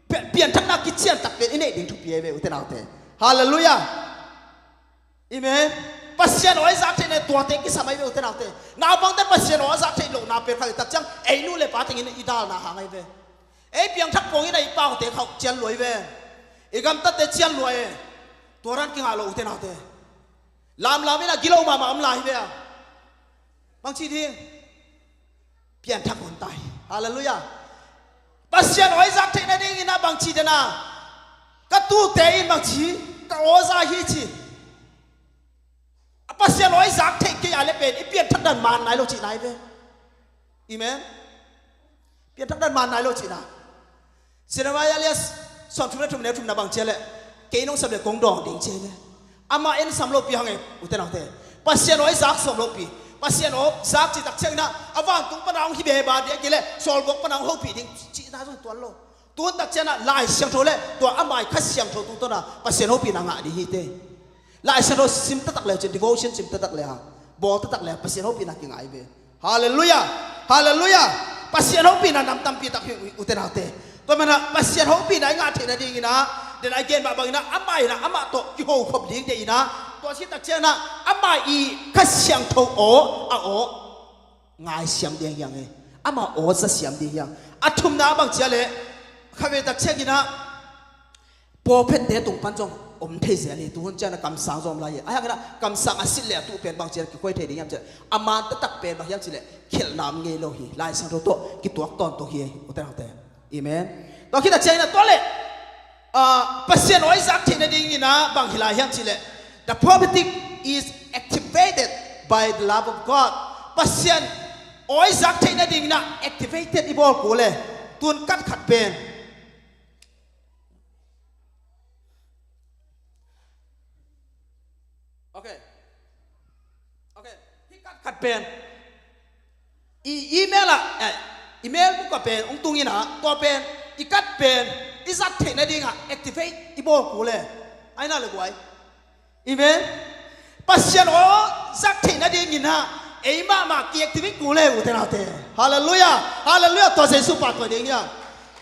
Pi-, pianthakna kician tak pen i neih ding thupi ahi ve, ute naute. Halleluiah. Amen. Pasian aw i zak theih nading tuate kisam ahi ve, ute naute. Naupangte Pasian aw a zak theih lohna pen kha tak ciang ei nu le pa teng in i dalna hang ahi ve. Ei piangthak pong in ah i paute khauh cian lua hi ve. I gamtatte cian lua e. Tua dan kingah lo, ute naute. Lamlam in ah gilo mahmah om lai hi ve a. Bangci ding? Pianthak hun ta hi. Halleluiah. Pasian aw i zak theih nading in ah bangci den a, ka tute in bangci, ka aw za hi ci. A Pasian aw i zak theih kei a leh pen i pianthak dan man nai lo cihna hi ve. Amen. Pianthak dan man nai lo cihna. Jeremiah lian sawmthum le thum, neu thumna bang ci a leh, kei nong sam leh kong dawng ding ci a hi ve. Amah en sam lopi hang e, ute naute. Pasian aw i zak sawm lopi. Pasian aw zak cih tak ciangin ah a vantung pan a hong hi beba ding a, kei leh sawlgawp pan a hong hopih ding cihna zong tuan lo. Tun tak ciangin ah Lai Siangtho le tua a mai Kha Siangtho tungtawn a Pasian hopihna ngah ding hi te. Lai Siangtho sim taktak le uh cin, devotion sim taktak le a, bawl taktak le a, Pasian hopihna kingah hi ve. Halleluiah. Halleluiah. Pasian hopihna nam tampi tak hi uh, ute naute. Tua manin ah Pasian hopihna i ngah theih nadingin ah, den a i gen mah bangin ah, amah in ah amah tawh kihokhop ding deih in ah, tua cih tak ciangin ah amah i Kha Siangtho aw, a aw ngaisiam ding hi hang e. Amah aw zasiam ding hi hang. A thumna bang ci a leh, khatvei tak ciangin ah profet-te tung pan zong om thei zel hi. Tuhun ciangin ah kamsang zong om lai hi. Ahi hangin ah kamsang a sit le a tuh pen bang ci a leh kikhuai thei ding hiam ci a leh, a man taktak pen bang hiam ci a leh, khelhna om ngei lo hi. Lai Siangtho tawh kituak tawntung hi, ute naute. Amen. Tua khit tak ciangin ah tua leh, ah, Pasian aw i zak theih nadingin ah bang hi lai hiam ci a leh, the prophetic is activated by the love of God. Pasian aw i zak theih nadingin ah activated i bawl kul e. Tun kat khat pen, okay. Okay. Hih kat khat pen i email ah, eh, email book ah pen hong tung in ah, tua pen i kat pen i zat theih nading ah activate i bawl kul e. Ahi na le guai. Amen. Pasian aw zat theih nadingin ah ei mahmah ki-activate kul e, ute naute. Halleluiah. Halleluiah. Tua Jesu pahtawi ding hi a.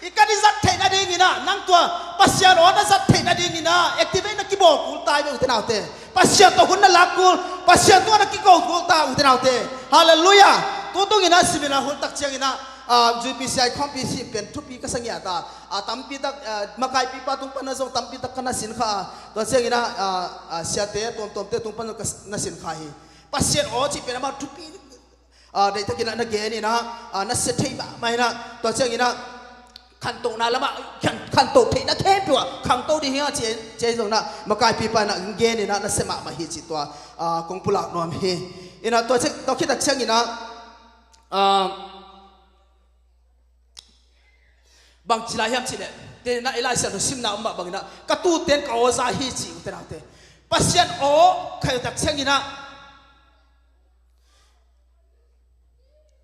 I kat i zat theih nadingin ah, nang tua Pasian aw na zat theih nadingin ah activate na kibawl kul ta hi ve, ute naute. Pasian tawh hun na lak kul, Pasian tungah na kiko kul ta, ute naute. Halleluiah. Tutungin ah seminar hun tak ciangin ah, ah, J P C I khawmpi sim pen thupi ka sa ngiat a, ah, tampi tak, ah, makaipipa tung pan ah zong tampi tak ka na sin kha a. Tua ciangin ah, ah, ah, siate tuamtuamte tung pan zong ka s-, na sin kha hi. Pasian aw cih pen amah thupi, ah, deihtakin ah na gen in ah, ah, na sia thei mahmah in ah, tua ciangin ah khantohna lamah, khan-, khantoh theihna khempeuh ah khangto ding hi a ci, ci zong in ah makaipipa in ah gen in ah na sia mahmah hi cih tua, ah, kong pulak nuam hi. In ah tua ciang, tua khit tak ciangin ah, ah, bang ci lai hiam cih leh, te in ah i Lai Siangtho simna om mah bangin ah, ka tuute in ka aw za hi ci, ute naute. Pasian aw khaih tak ciangin ah,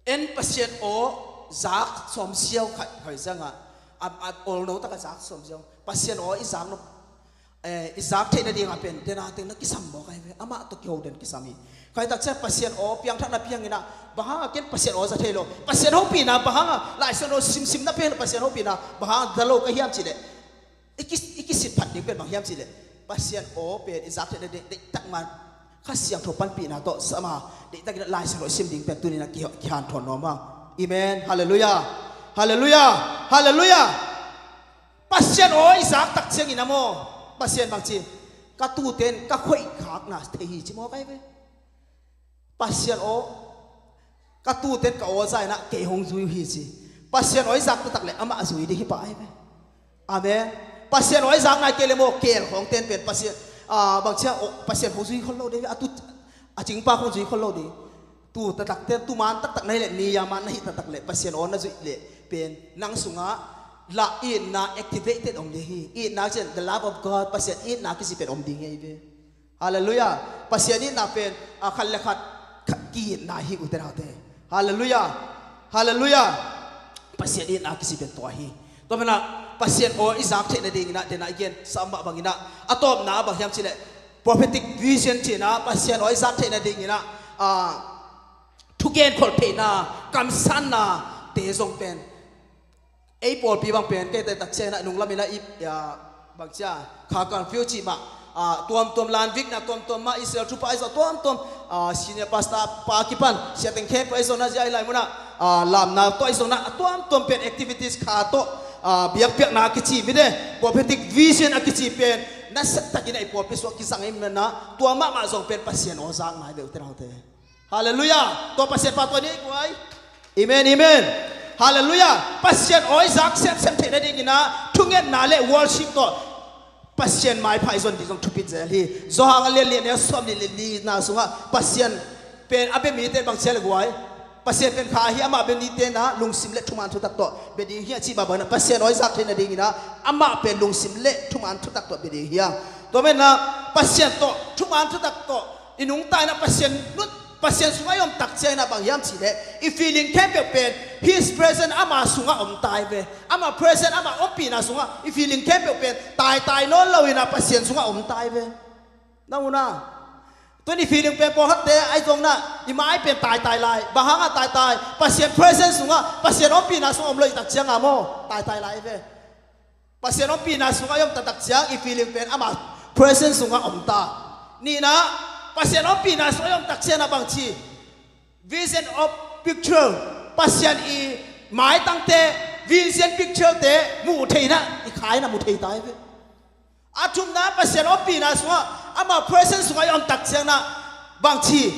en Pasian aw zak sawm ziau khaih, khaih ciangah, a, a, olno takah zak sawm ziau. Pasian aw i zak nop, eh, i zak theih nadingah pen, den a teng na kisam mawk ahi ve, amah tawh kiho den kisam hi. Khaih tak ciang Pasian aw piangthakna piang in ah, bang hangah ken Pasian aw za thei lo, Pasian hopihna bang hangah, Lai Siangtho simsimna piang in ah Pasian hopihna bang hangah za lo ka hiam cih leh, i ki, i kisit phat ding pen bang hiam cih leh, Pasian aw pen i zak theih nading deihtak man Kha Siangtho panpihna tawh sam a, deihtakin ah Lai Siangtho i sim ding pen tuni in ah ki, kihanthawn nuam hang. Amen. Halleluiah. Halleluiah. Halleluiah. Pasian aw i zak tak ciangin ah maw, Pasian bang ci, ka tuute in ka khoih khakna thei hi ci mawk ahi ve. Pasian aw, ka tuute in ka aw za in ah kei hong zui uh hi ci. Pasian aw i zak taktak leh amah a zui ding hi pah ahi ve. Amen. Pasian aw i zak nai kei leh maw, keel khawngte in pen Pasian, ah, bang ci a, aw, Pasian hong zui khol lo ding hi ve. A tu, a cingpa hong zui khol lo ding. Tu taktakte, tu man taktak na hih leh, mi a man na hih taktak leh, Pasian aw na zuih leh pen nang sungah la itna activated om ding hi. Itna ciang the love of God, Pasian itna kici pen om ding hi ve. Halleluiah. Pasian itna pen, a, khat le khat, khat ki-itna hi, ute naute. Halleluiah. Halleluiah. Pasian itna kici pen tua hi. Tua manin ah Pasian aw i zak theih nadingin ah, den a i gen sa mah bangin ah, a tawpna ah bang hiam cih leh, prophetic vision ci-in ah Pasian aw i zak theih nadingin ah, ah, thugen kholh theihna, kamsanna te zong pen, ei pawlpi bang pen, kei te tak ciangin ah nunglam in ah i, ya, bang ci a, kha curfew cih mah, ah, tuamtuam, lanvikna tuamtuam mah, Israel thupha i zong tuamtuam, ah, senior pastor pa kipan, sia teng khempeuh i zong na zia i lai mun ah, ah, lamna tawh i zong na, ah, tuamtuam pen activities kha tawh, ah, biakpiakna a kici mite, prophetic vision a kici pen, nasia takin ah i pawlpi sungah kizang i man ah, tua mahmah zong pen Pasian aw zakna hi ve, ute naute. Halleluiah. Tua Pasian pahtawi ni ei guai. Amen, amen. Halleluiah. Pasian aw i zak semsem theih nadingin ah, thungetna le worship tawh Pasian maipha i zon ding zong thupi zel hi. Johan a lian li, a neu sawmnih le lina sungah Pasian pen a bia mite bang ci a leh guai, Pasian pen kha hi, amah bia ni te in ah lungsim le thuman thutak tawh bia ding hi a cih mah bangin ah Pasian aw i zak theih nadingin ah amah pen lungsim le thuman thutak tawh bia ding hi a. Tua manin ah Pasian tawh thuman thutak tawh i nungta in ah Pasian nut, Pasian sungah i om tak ciangin ah bang hiam cih leh i feeling khempeuh pen His presence, ama sungah om ta hi ve. Ama presence, ama ompihna sungah i feeling khempeuh pen taitai nawn lo in ah Pasian sungah om ta hi ve. Na mu na. Tuni feeling pen pawlkhatte ahi zongin ah i mai pen taitai lai. Bang hangah taitai? Pasian presence sungah, Pasian ompihna sungah om lo i tak ciangah maw, taitai lai hi ve. Pasian ompihna sungah i om taktak ciang i feeling pen ama presence sungah om ta. Nihna, Pasian ompihna sungah i om tak ciangin ah bangci? Vision of picture. Pasian i maitangte, vision picture te muh theihna i kha in ah mu thei ta hi ve. A thumna, Pasian ompihna sungah, ama presence sungah i om tak ciangin ah bangci?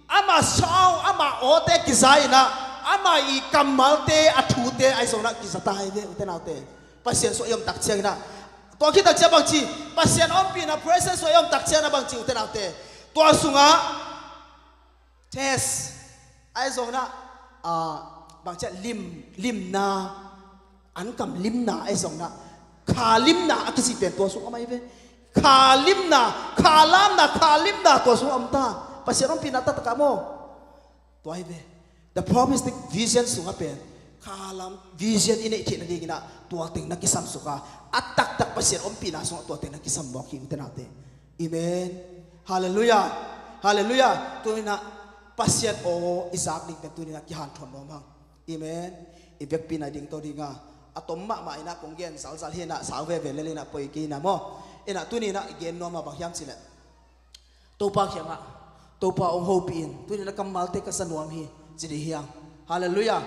Ama sound, ama awte kiza in ah, ama i kammalte, a thute ahi zongin ah kiza ta hi ve, ute naute. Pasian sungah i om tak ciangin ah. Tua khit tak ciang bangci? Pasian ompihna presence sungah i om tak ciangin ah bangci, ute naute? Tua sungah test ahi zongin ah, ah, bangci ah, lim, limna, an kam limna ahi zongin ah, kha limna a kici pen tua sung om ahi ve. Kha limna, kha lamna, kha limna tua sung om ta. Pasian ompihna taktak ah maw. Tua hi ve. The prophetic vision sungah pen kha lam vision i neih theih nadingin ah tua teng na kisam suk a, a taktak Pasian ompihna sungah tua teng na kisam mawk hi, ute naute. Amen. Halleluiah. Halleluiah. Tuni in ah Pasian aw i zak ding pen tuni in ah kihanthawn nuam hang. Amen. I vekpi-in ah i dingto ding a, a tom mahmah in ah kong gen zalzal hi in ah, sau veve lel in ah poi kei in ah maw. In ah tuni in ah i gen nuam a bang hiam cih leh, Topa kiangah, Topa hong hopih in, tuni in ah kammalte ka za nuam hi, ci ding hi hang. Halleluiah.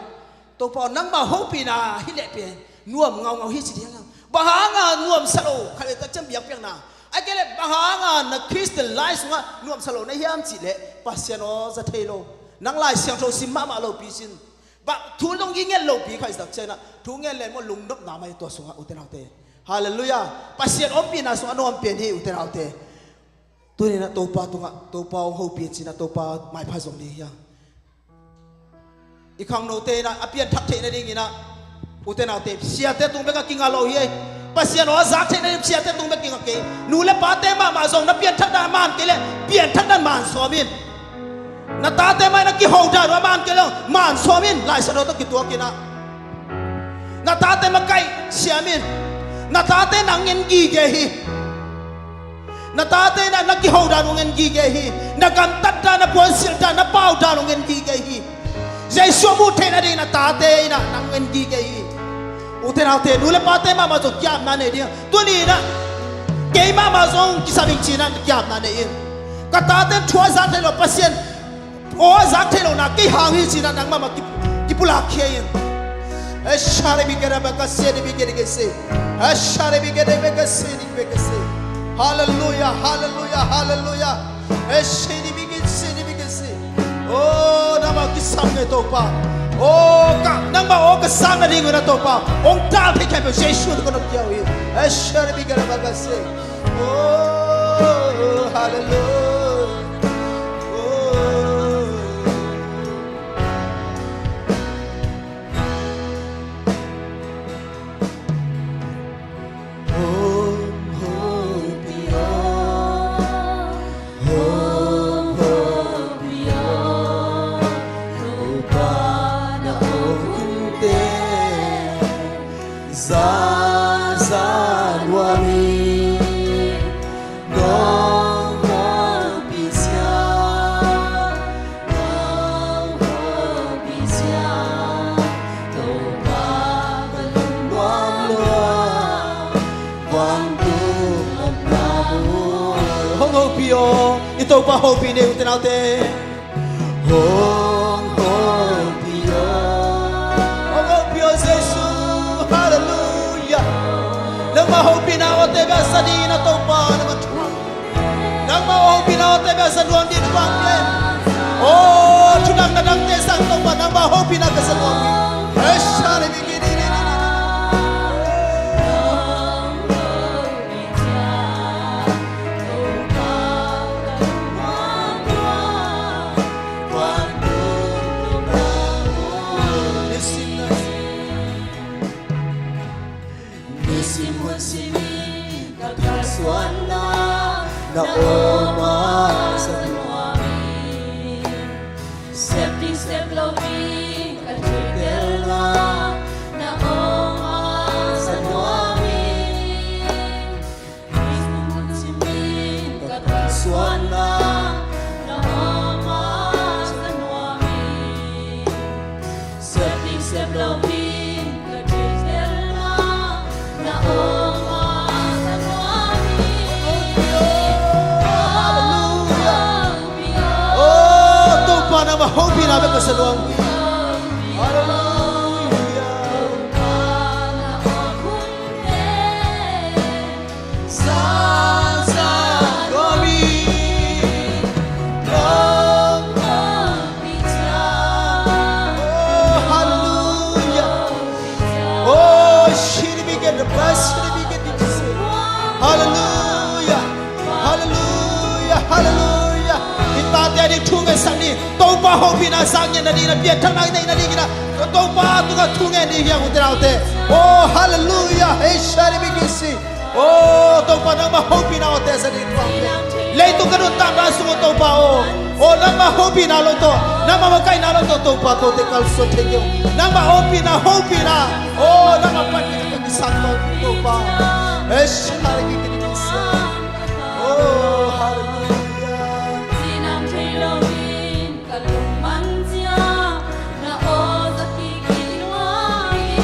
Topa aw, nangmah hopihna hi leh pen nuam ngaungau hi, ci ding hi hang. Bang hanga nuamsa lo? Khatvei tak ciang biakpiakna, ahih kei leh bang hanga na Christian life sungah nuamsa lo na hiam cih leh, Pasian aw za thei lo. Nang Lai Siangtho sim mahmah lopi cin, bang thu dong i nget lopi kha i tak ciangin ah, thu nget leng maw, lungnopna mah hi tua sungah, ute naute. Halleluiah. Pasian ompihna sungah na om pen hi, ute naute. Tuni in ah Topa tungah, Topa hong hopih in, ci in ah Topa maipha zong ding hi hang. I khangnote in ah a pianthak theih nadingin ah, ute naute, siate tung bek a kingah lo hi. Pasian aw a zak theih nading siate tung bek kingah kei. Nu le pate mahmah zong na pianthak dan a man kei leh, pianthak dan man sawm in. Na tate mah in na kiho dan uh a man kei leh, man sawm in, Lai Siangtho tawh kituak in ah. Na tate makaih siam in. Na tate nang en gige hi. Na tate in ah na kiho dan hong en gige hi. Na gamtat dan, na puansilh dan, na pau dan hong en gige hi. Jesu a muh theih nading na tate in ah nang en gige hi. Ute naute, nu le pate mahmah zong ki-apna nei ding. Tuni in ah kei mahmah zong kisam ing, ci in ah ki-apna nei in. Ka tate thu a zak thei lo, Pasian aw a zak thei lohna kei hang hi, ci in ah nang mahmah ki, kipulak khia in. Eshare bigera bakase ni bigera gese. Eshare bigera bakase ni bakase. Halleluiah, halleluiah, halleluiah. Eshare ni bigera se ni bigera se. Oh, nangmah kisam nge Topa. Oh, ka, nangmah aw ka zak nading un ah Topa, hong tel thei khempeuh Jesu tungah ka nop khia uh hi. Eshare bigera bakase. Oh, halleluiah. Oh. Hong hopih aw, hong hopih aw, Topa na hong hunte za za nuam hi. Nong hopih ciang, nong hopih ciang, Topa ka lungnuam lua, vantung omna mu. Hong hopih aw, i Topa hopih ni, ute naute. Hong hopih aw. Hong hopih aw Jesu. Halleluiah. Nangmah hopihna awte bia za dingin ah Topa nangmah thu, nangmah hopihna awte bia za nuam dingin bang pen. Oh, thudang na dangte sang Topa, nangmah hopihna ka za nuam ding. Hesha ni bigin ni ni ni ni. Nangmah hopihna bek ka sa nuam hi. Halleluiah. Oh, halleluiah. Oh, shiribigin, shiribigin. Halleluiah. Halleluiah. Halleluiah. I tate a ding thu ngetsak ni. Topa hopihna zak ngiat nading in a, pianthakna i neih nading in a, Topa tungah thu ngen ding hi hang, ute naute. Oh, halleluiah. Hei, shiribigin si. Oh, Topa, nangmah hopihna awte sa ding Topa. Leitung ka nuntakna sung uh Topa aw. Oh, nangmah hopihna lo tawh, nangmah makaihna lo tawh Topa, kote kalsuan thei kei. Nangmah hopihna, hopihna. Oh, nangmah panpihna ka kisam tawh Topa. Eish, halleluiah. Oh, halleluiah. Ka lungmang ciang na aw zak kik hi nuam hi.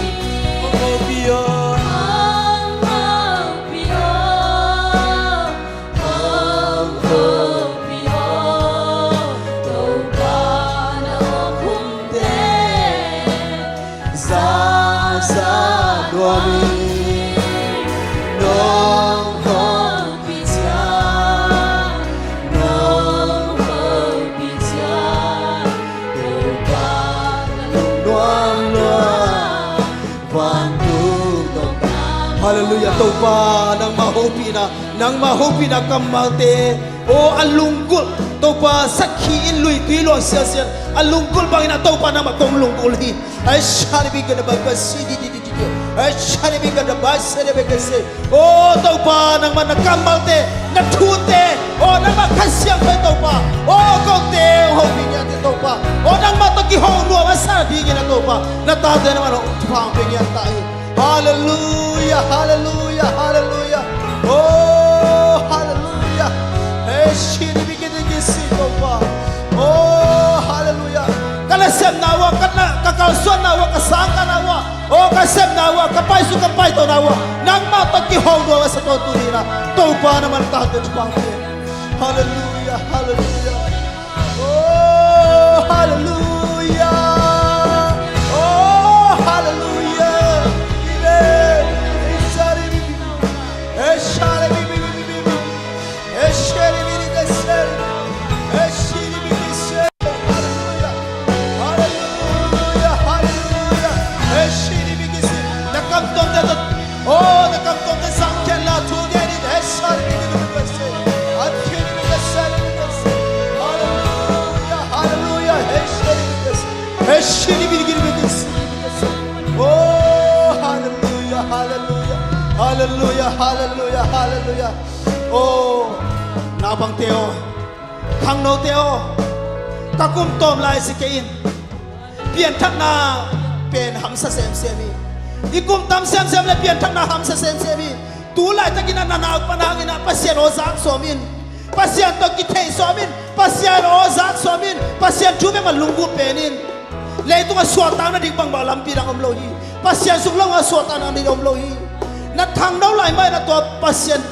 Hong hopih aw. Hong hopih aw. Hong hopih aw. Topa na aw khumte za za nuam hi. Nong hopih ciang, nong hopih ciang, Topa ka lungnuam lua, vantung Topa. Halleluiah, Topa, nangmah hopihna, nangmah hopihna kammalte, aw, a lunggulh, Topa, sakhi in luitui luang sialsial a lunggulh bangin a Topa nangmah kong lunggulh hi. Ai, shari bigin a bang bang si di di di di di. Ai, shari bigin a bang shari bigin si. Aw Topa, nangmah na kammalte, na thute, aw nangmah Kha Siangtho Topa, aw kote hong hopih ngiat hi Topa, aw nangmah tawh kihong nuam a sa dingin a Topa, na tate nangmah hong thupha hong pia ngiat ta hi. Halleluiah, halleluiah, halleluiah. Oh, halleluiah. Hei, shiri bikiti kisi Topa. Oh, halleluiah. Ka nasepna uh ah, ka na, ka kalsuanna uh ah, ka sangkahna uh ah, oh, ka sepna uh ah, ka paisuk ka paitona uh ah, nangmah tawh kihong nuam a sa tawntung dingin a Topa nangmah na tate thupha hong pia. Halleluiah, halleluiah. Oh, halleluiah. Oh, halleluiah. Amen. Halleluiah. Halleluiah. Halleluiah. Halleluiah. Na kam tawngte tawh, oh, na kam tawngte zang khen la, thu ngen in. Halleluiah, halleluiah. Oh, halleluiah, halleluiah. Halleluiah, halleluiah, halleluiah. Oh, naupangte aw, khangnote aw, ka kum tawm lai si kei in. Pianthakna pen hamsa semsem hi. I kum tam semsem le pianthakna hamsa semsem hi. Tu laitakin a na naupan hangin a Pasian aw zak sawm in. Pasian tawh kithei sawm in. Pasian aw zak sawm in. Pasian thu bek mah lunggulh pen in. Leitungah suahtakna ding bangmah lampi dang om lo hi. Pasian sung lo a suahtakna ding om lo hi. Na khangno lai mah in a tua Pasian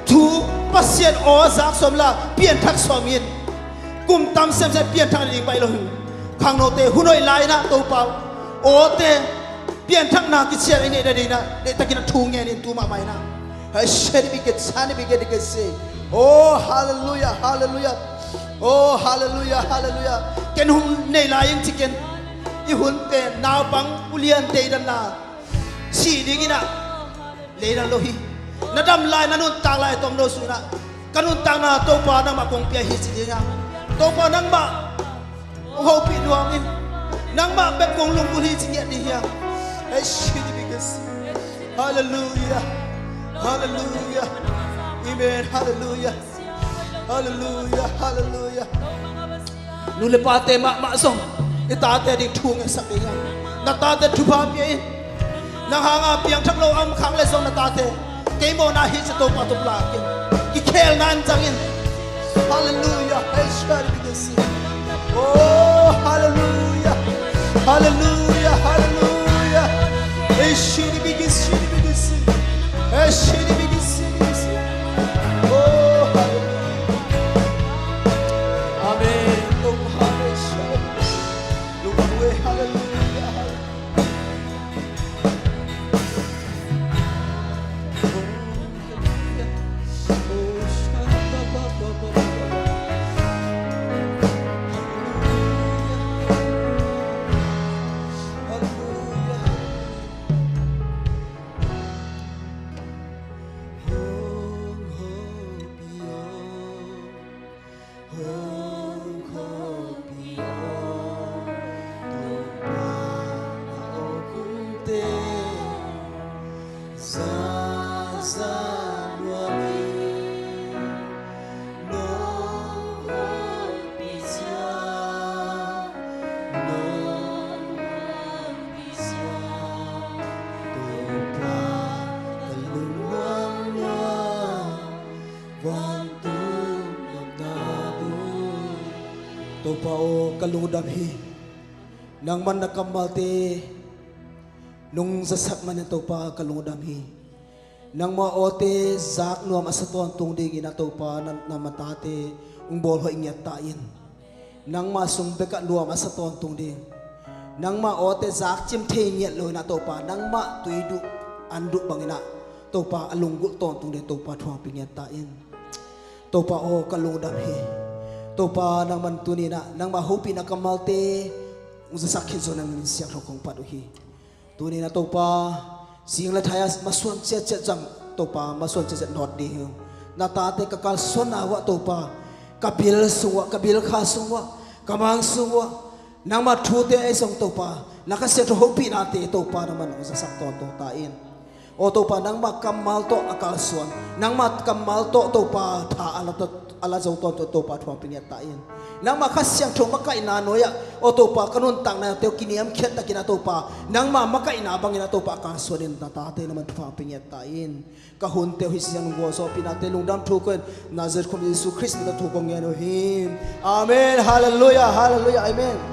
thu, Pasian aw zak sawm la, pianthak sawm in. Kum tam semsem pianthakna ding baih lo hi. Khangnote hun hoih lai-in ah Topa aw, awte pianthakna kician i neih nadingin ah, deihtakin a thu ngen in tu mahmah in ah. Hei, share ni bikit, share ni bikit, dikit si. Oh, halleluiah, halleluiah. Oh, halleluiah, halleluiah. Ken hun nei lai ing ci ken. I hun pen naupang ulian deidanna. Sih dingin ah. Leidan lo hi. Na dam lai, na nuntak lai tawm lo sungin ah, ka nuntakna Topa nangmah kong pia hi ci ding a, Topa nangmah hong hopih nuam in. Nangmah bek kong lunggulh hi ci ngiat ding hi a. Hei, shiri bikit si. Halleluiah. Halleluiah. Amen. Halleluiah. Halleluiah. Halleluiah. Nu le pate mahmah zong i tate ding thu ngetsak ding a, na tate thupha pia in. Nang hanga piangthak lo a om khak le zong na tate, kei mawhna hi ci, Topa tawh pulak in. Kikhelna in zang in. Halleluiah. Hei, shari bikit si. Oh, halleluiah. Halleluiah, halleluiah. Hei, shiri bikit si, shiri bikit si. Hei, shiri bikit si, bikit si. Oh, halleluiah. Amen. Topa, hei, shari Topa aw, ka lungdam hi. Nangman na kammalte nong zasak manin Topa ka lungdam hi. Nangmah awte zak nuam a sa tawntung dingin ah Topa na, na ma tate hong bawlhoih ngiat ta in. Nangmah sung bekah nuam a sa tawntung ding, nangmah awte zakcim thei ngiat loin ah Topa nangmah tui duh an duh bangin ah Topa a lunggulh tawntung ding Topa thuangpi ngiat ta in. Topa aw, ka lungdam hi. Topa nangman tuni-in ah nangmah hopihna kammalte hong zasak khin zo nangin siangtho kong phat uh hi. Tuni-in ah Topa, sing le thai-a masuan ciatciat zang Topa, masuan ciatciat nawt ding hi. Na tate ka kalsuanna uah Topa, ka bil sung uah, ka bilkha sung uah, ka mang sung uah nangmah thute ei zong Topa, na Kha Siangtho hopihnate Topa nangman hong zasak tawntung ta in. Aw Topa, nangmah kammal tawh a kalsuan, nangmah kammal tawh Topa tha a la, a la zo tawntung Topa thuangpi ngiat ta in. Nangmah Kha Siangtho makaihna nuai-ah aw Topa, ka nuntaknate uh kiniamkhiat takin ah Topa, nangmah makaihna bangin ah Topa a kalsuan in na tate nangman thuangpi ngiat ta in. Ka hunte uh hih siang gualzawhpihnate lungdam thu kong ngen, Nazareth khua Jesu Khrist min tawh thu kong ngen uh hi. Amen. Halleluiah, halleluiah, amen.